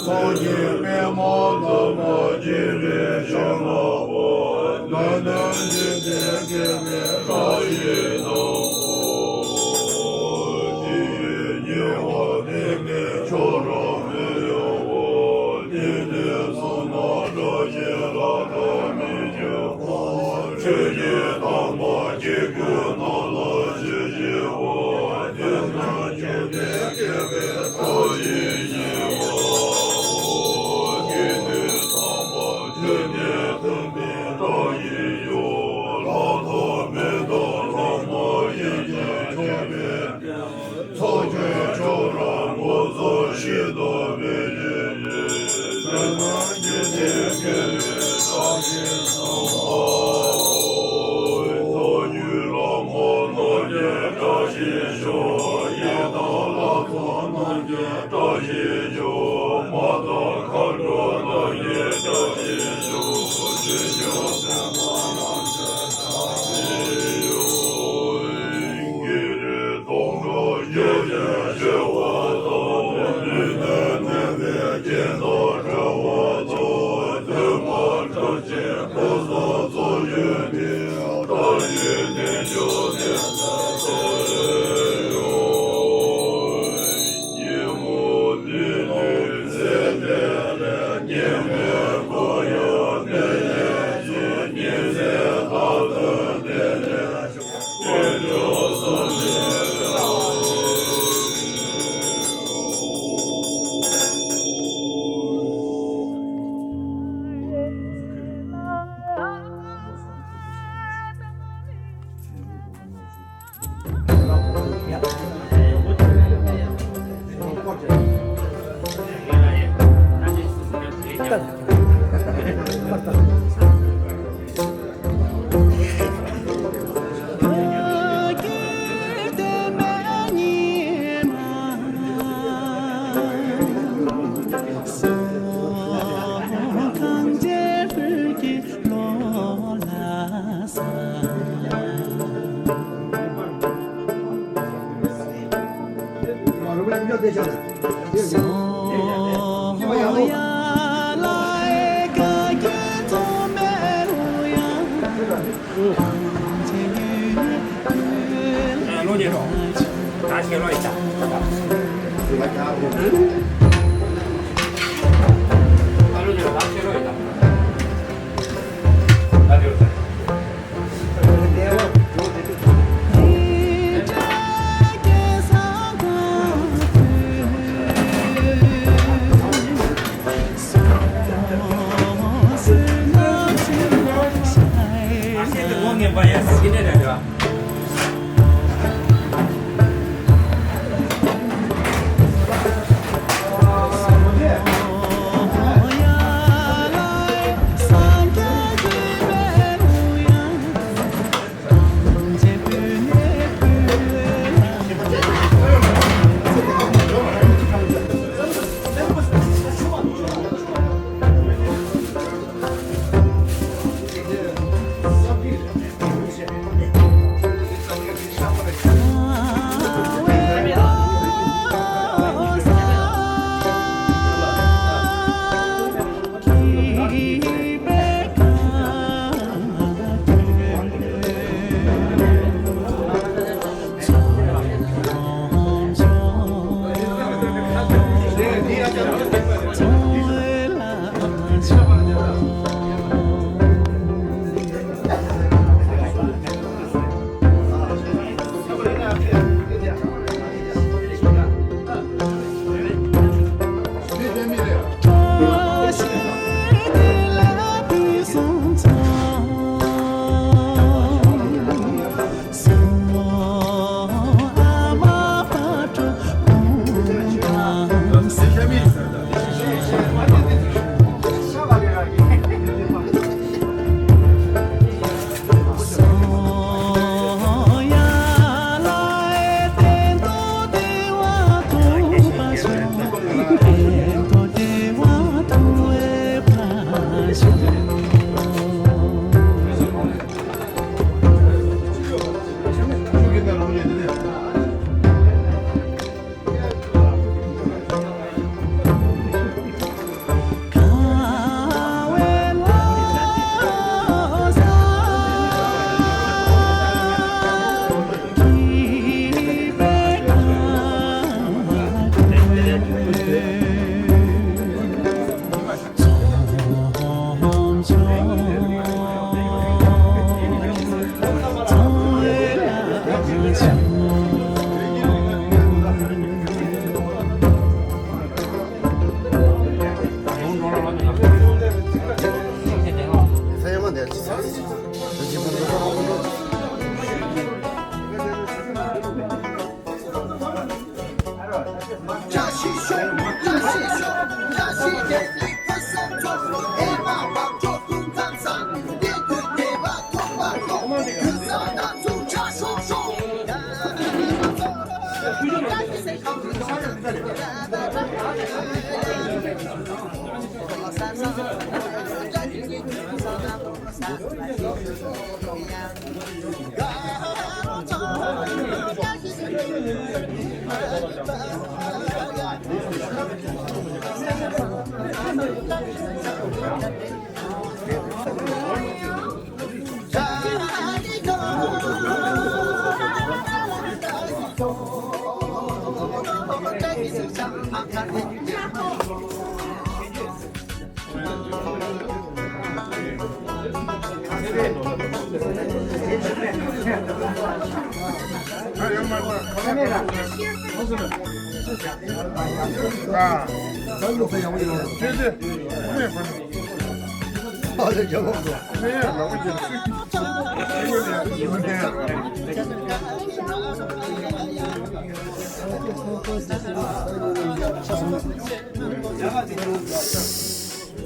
ཚོགས་ཀྱི་པདྨོ་ནག་པོ་རྗེ་རིན་ཆེན་ལ་བོ། ནོ་ནོ་འཇིག་རྟེན་དགེ་བའི་བཀྲ་ཤིས་ནོ། དེ་ཡི་ཉེ་བར་དེ་ནི་ཁྱོད་རང་མི་ཡོང་བོ། དེ་ནི་ཚང་མ་བཀྲ་ཤིས་ལ་བཀྲ་མི་འགྱུར་བོ། ཆོས་ཀྱི་དམ་པ་སྐྱེ་དགུའི་ནང་ལ་ཞི་ཞི་བོ། དེ་ན་འཇིག་རྟེན་དགེ་བའི་བཀྲ་ཤིས་ཉེ་བར། དགེ་འདུན་དམ་པ་ཆོས་ནི་མཐུན་པའི་བཀྲ་ཤིས་ཤོག་ལྷ་དང་མི་དང་ལྷ་མོ་ཡིད་ཀྱིས་མཆོད་པའི་ཚོགས་ཀྱི་མཆོག་རབ་མགོན་ཚོགས་ཞིག་ཏུ་འབད་ཞིང་ཡོད། དེ་ན་འཇིག་རྟེན་དགེ་བའི་བཀྲ་ཤིས་སམ་ཨ། ཐོག་ཉུལ་ལ་མོ་རྣམས་ཀྱི་བཀྲ་ཤིས་ཤོག་ཡི་དྭགས་ལྷ་ཚོགས་རྣམས་ཀྱི་བཀྲ་ཤིས་ཤོག་མ་དག་མཁའ་འགྲོ་རྣམས་ཀྱི་བཀྲ་ཤིས་ཤོག་ཆོས་སྐྱོང་སེམས་དཔའ་རྣམས་ཀྱི་བཀྲ་ཤིས་ཤོག་ཀྱེ་རེ། སྟོང་གྲོགས་སྐྱོབ་ཅིང་གཞོལ་བ་དང་། ལུས་གནད་ནད་པའི་རྐྱེན་དང་བྲལ་བ་དང་། གདོད་མ་འཁྲུགས་ཅིང་ཕུན་སུམ་ཚོགས་གྱུར་ཏེ། བཀྲ་ཤིས་རྣལ་འབྱོར་ནི་ཚེ་ཐར་ཡོད། ཉིན་མོ་འདི་ནི་ཚེ་འདི་ལས། ཉི་མའི་འཁོར་ཡང་འདི་ཡི་ཚུལ། ཉི་ཚེ་མཐའ་དག་འདི་ནི།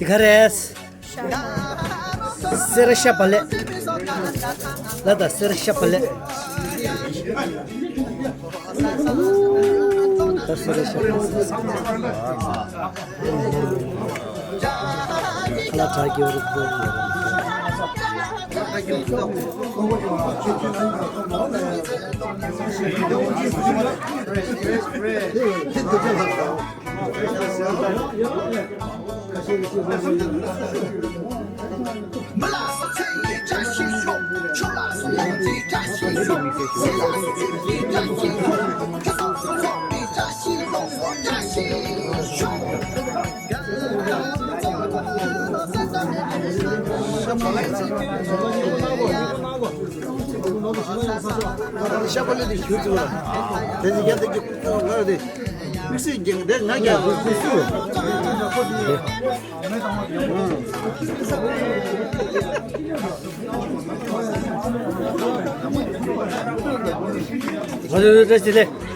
འདི་ག་རེད། སེར་ཤ་བ་ལེ། ལ་ད་སེར་ཤ་བ་ལེ། ད་སེར་ཤ་བ་ལེ། ཁ་ལག་དྲག་གི་རུ་པོ། ཤ་པ་ལེ་དེ་ཞུ་ཚུལ་ལ། དེ་ནི་རྒྱ་དེ་གི་ང་རེ་དེ། དམིགས་བསལ་གྱི་དེ་ང་རྒྱ་དེ་དམིགས་བསལ། ང་ཚོའི་བཀྲ་ཤིས་བདེ་ལེགས།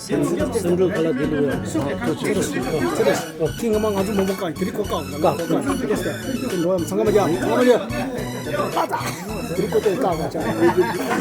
སེམས་སྒྲུབ་ཁ་ལག་འདི་ལུགས་ཡོད། ཁྱི་ངོ་མ་ང་ཚོ་མང་པོ་བཀག་གི་རིགས་ཁོ་བཀག་གི་བཀག་གི་བཀག་གི་འགྲོ་ཡམ་ཚང་མ་རྒྱ་ཚང་མ་རྒྱ། ཨ་ད། དེ་ཁོ་ཚོས་བཀག་པ་ཆགས།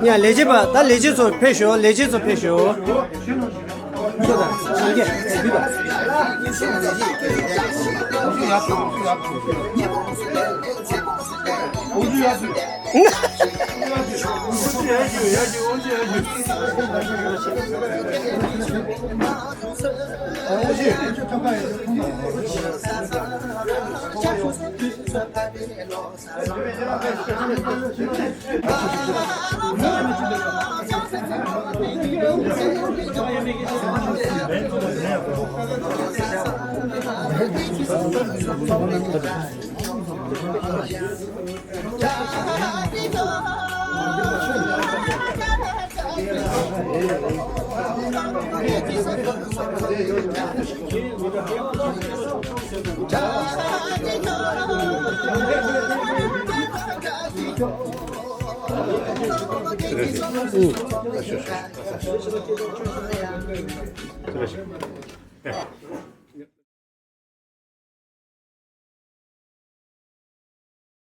ཡ་ལས་བྱེད་པ་ད་ལས་བྱེད་ཚོ་ཕེབས་ཤོག་ལས་བྱེད་ཚོ་ཕེབས་ཤོག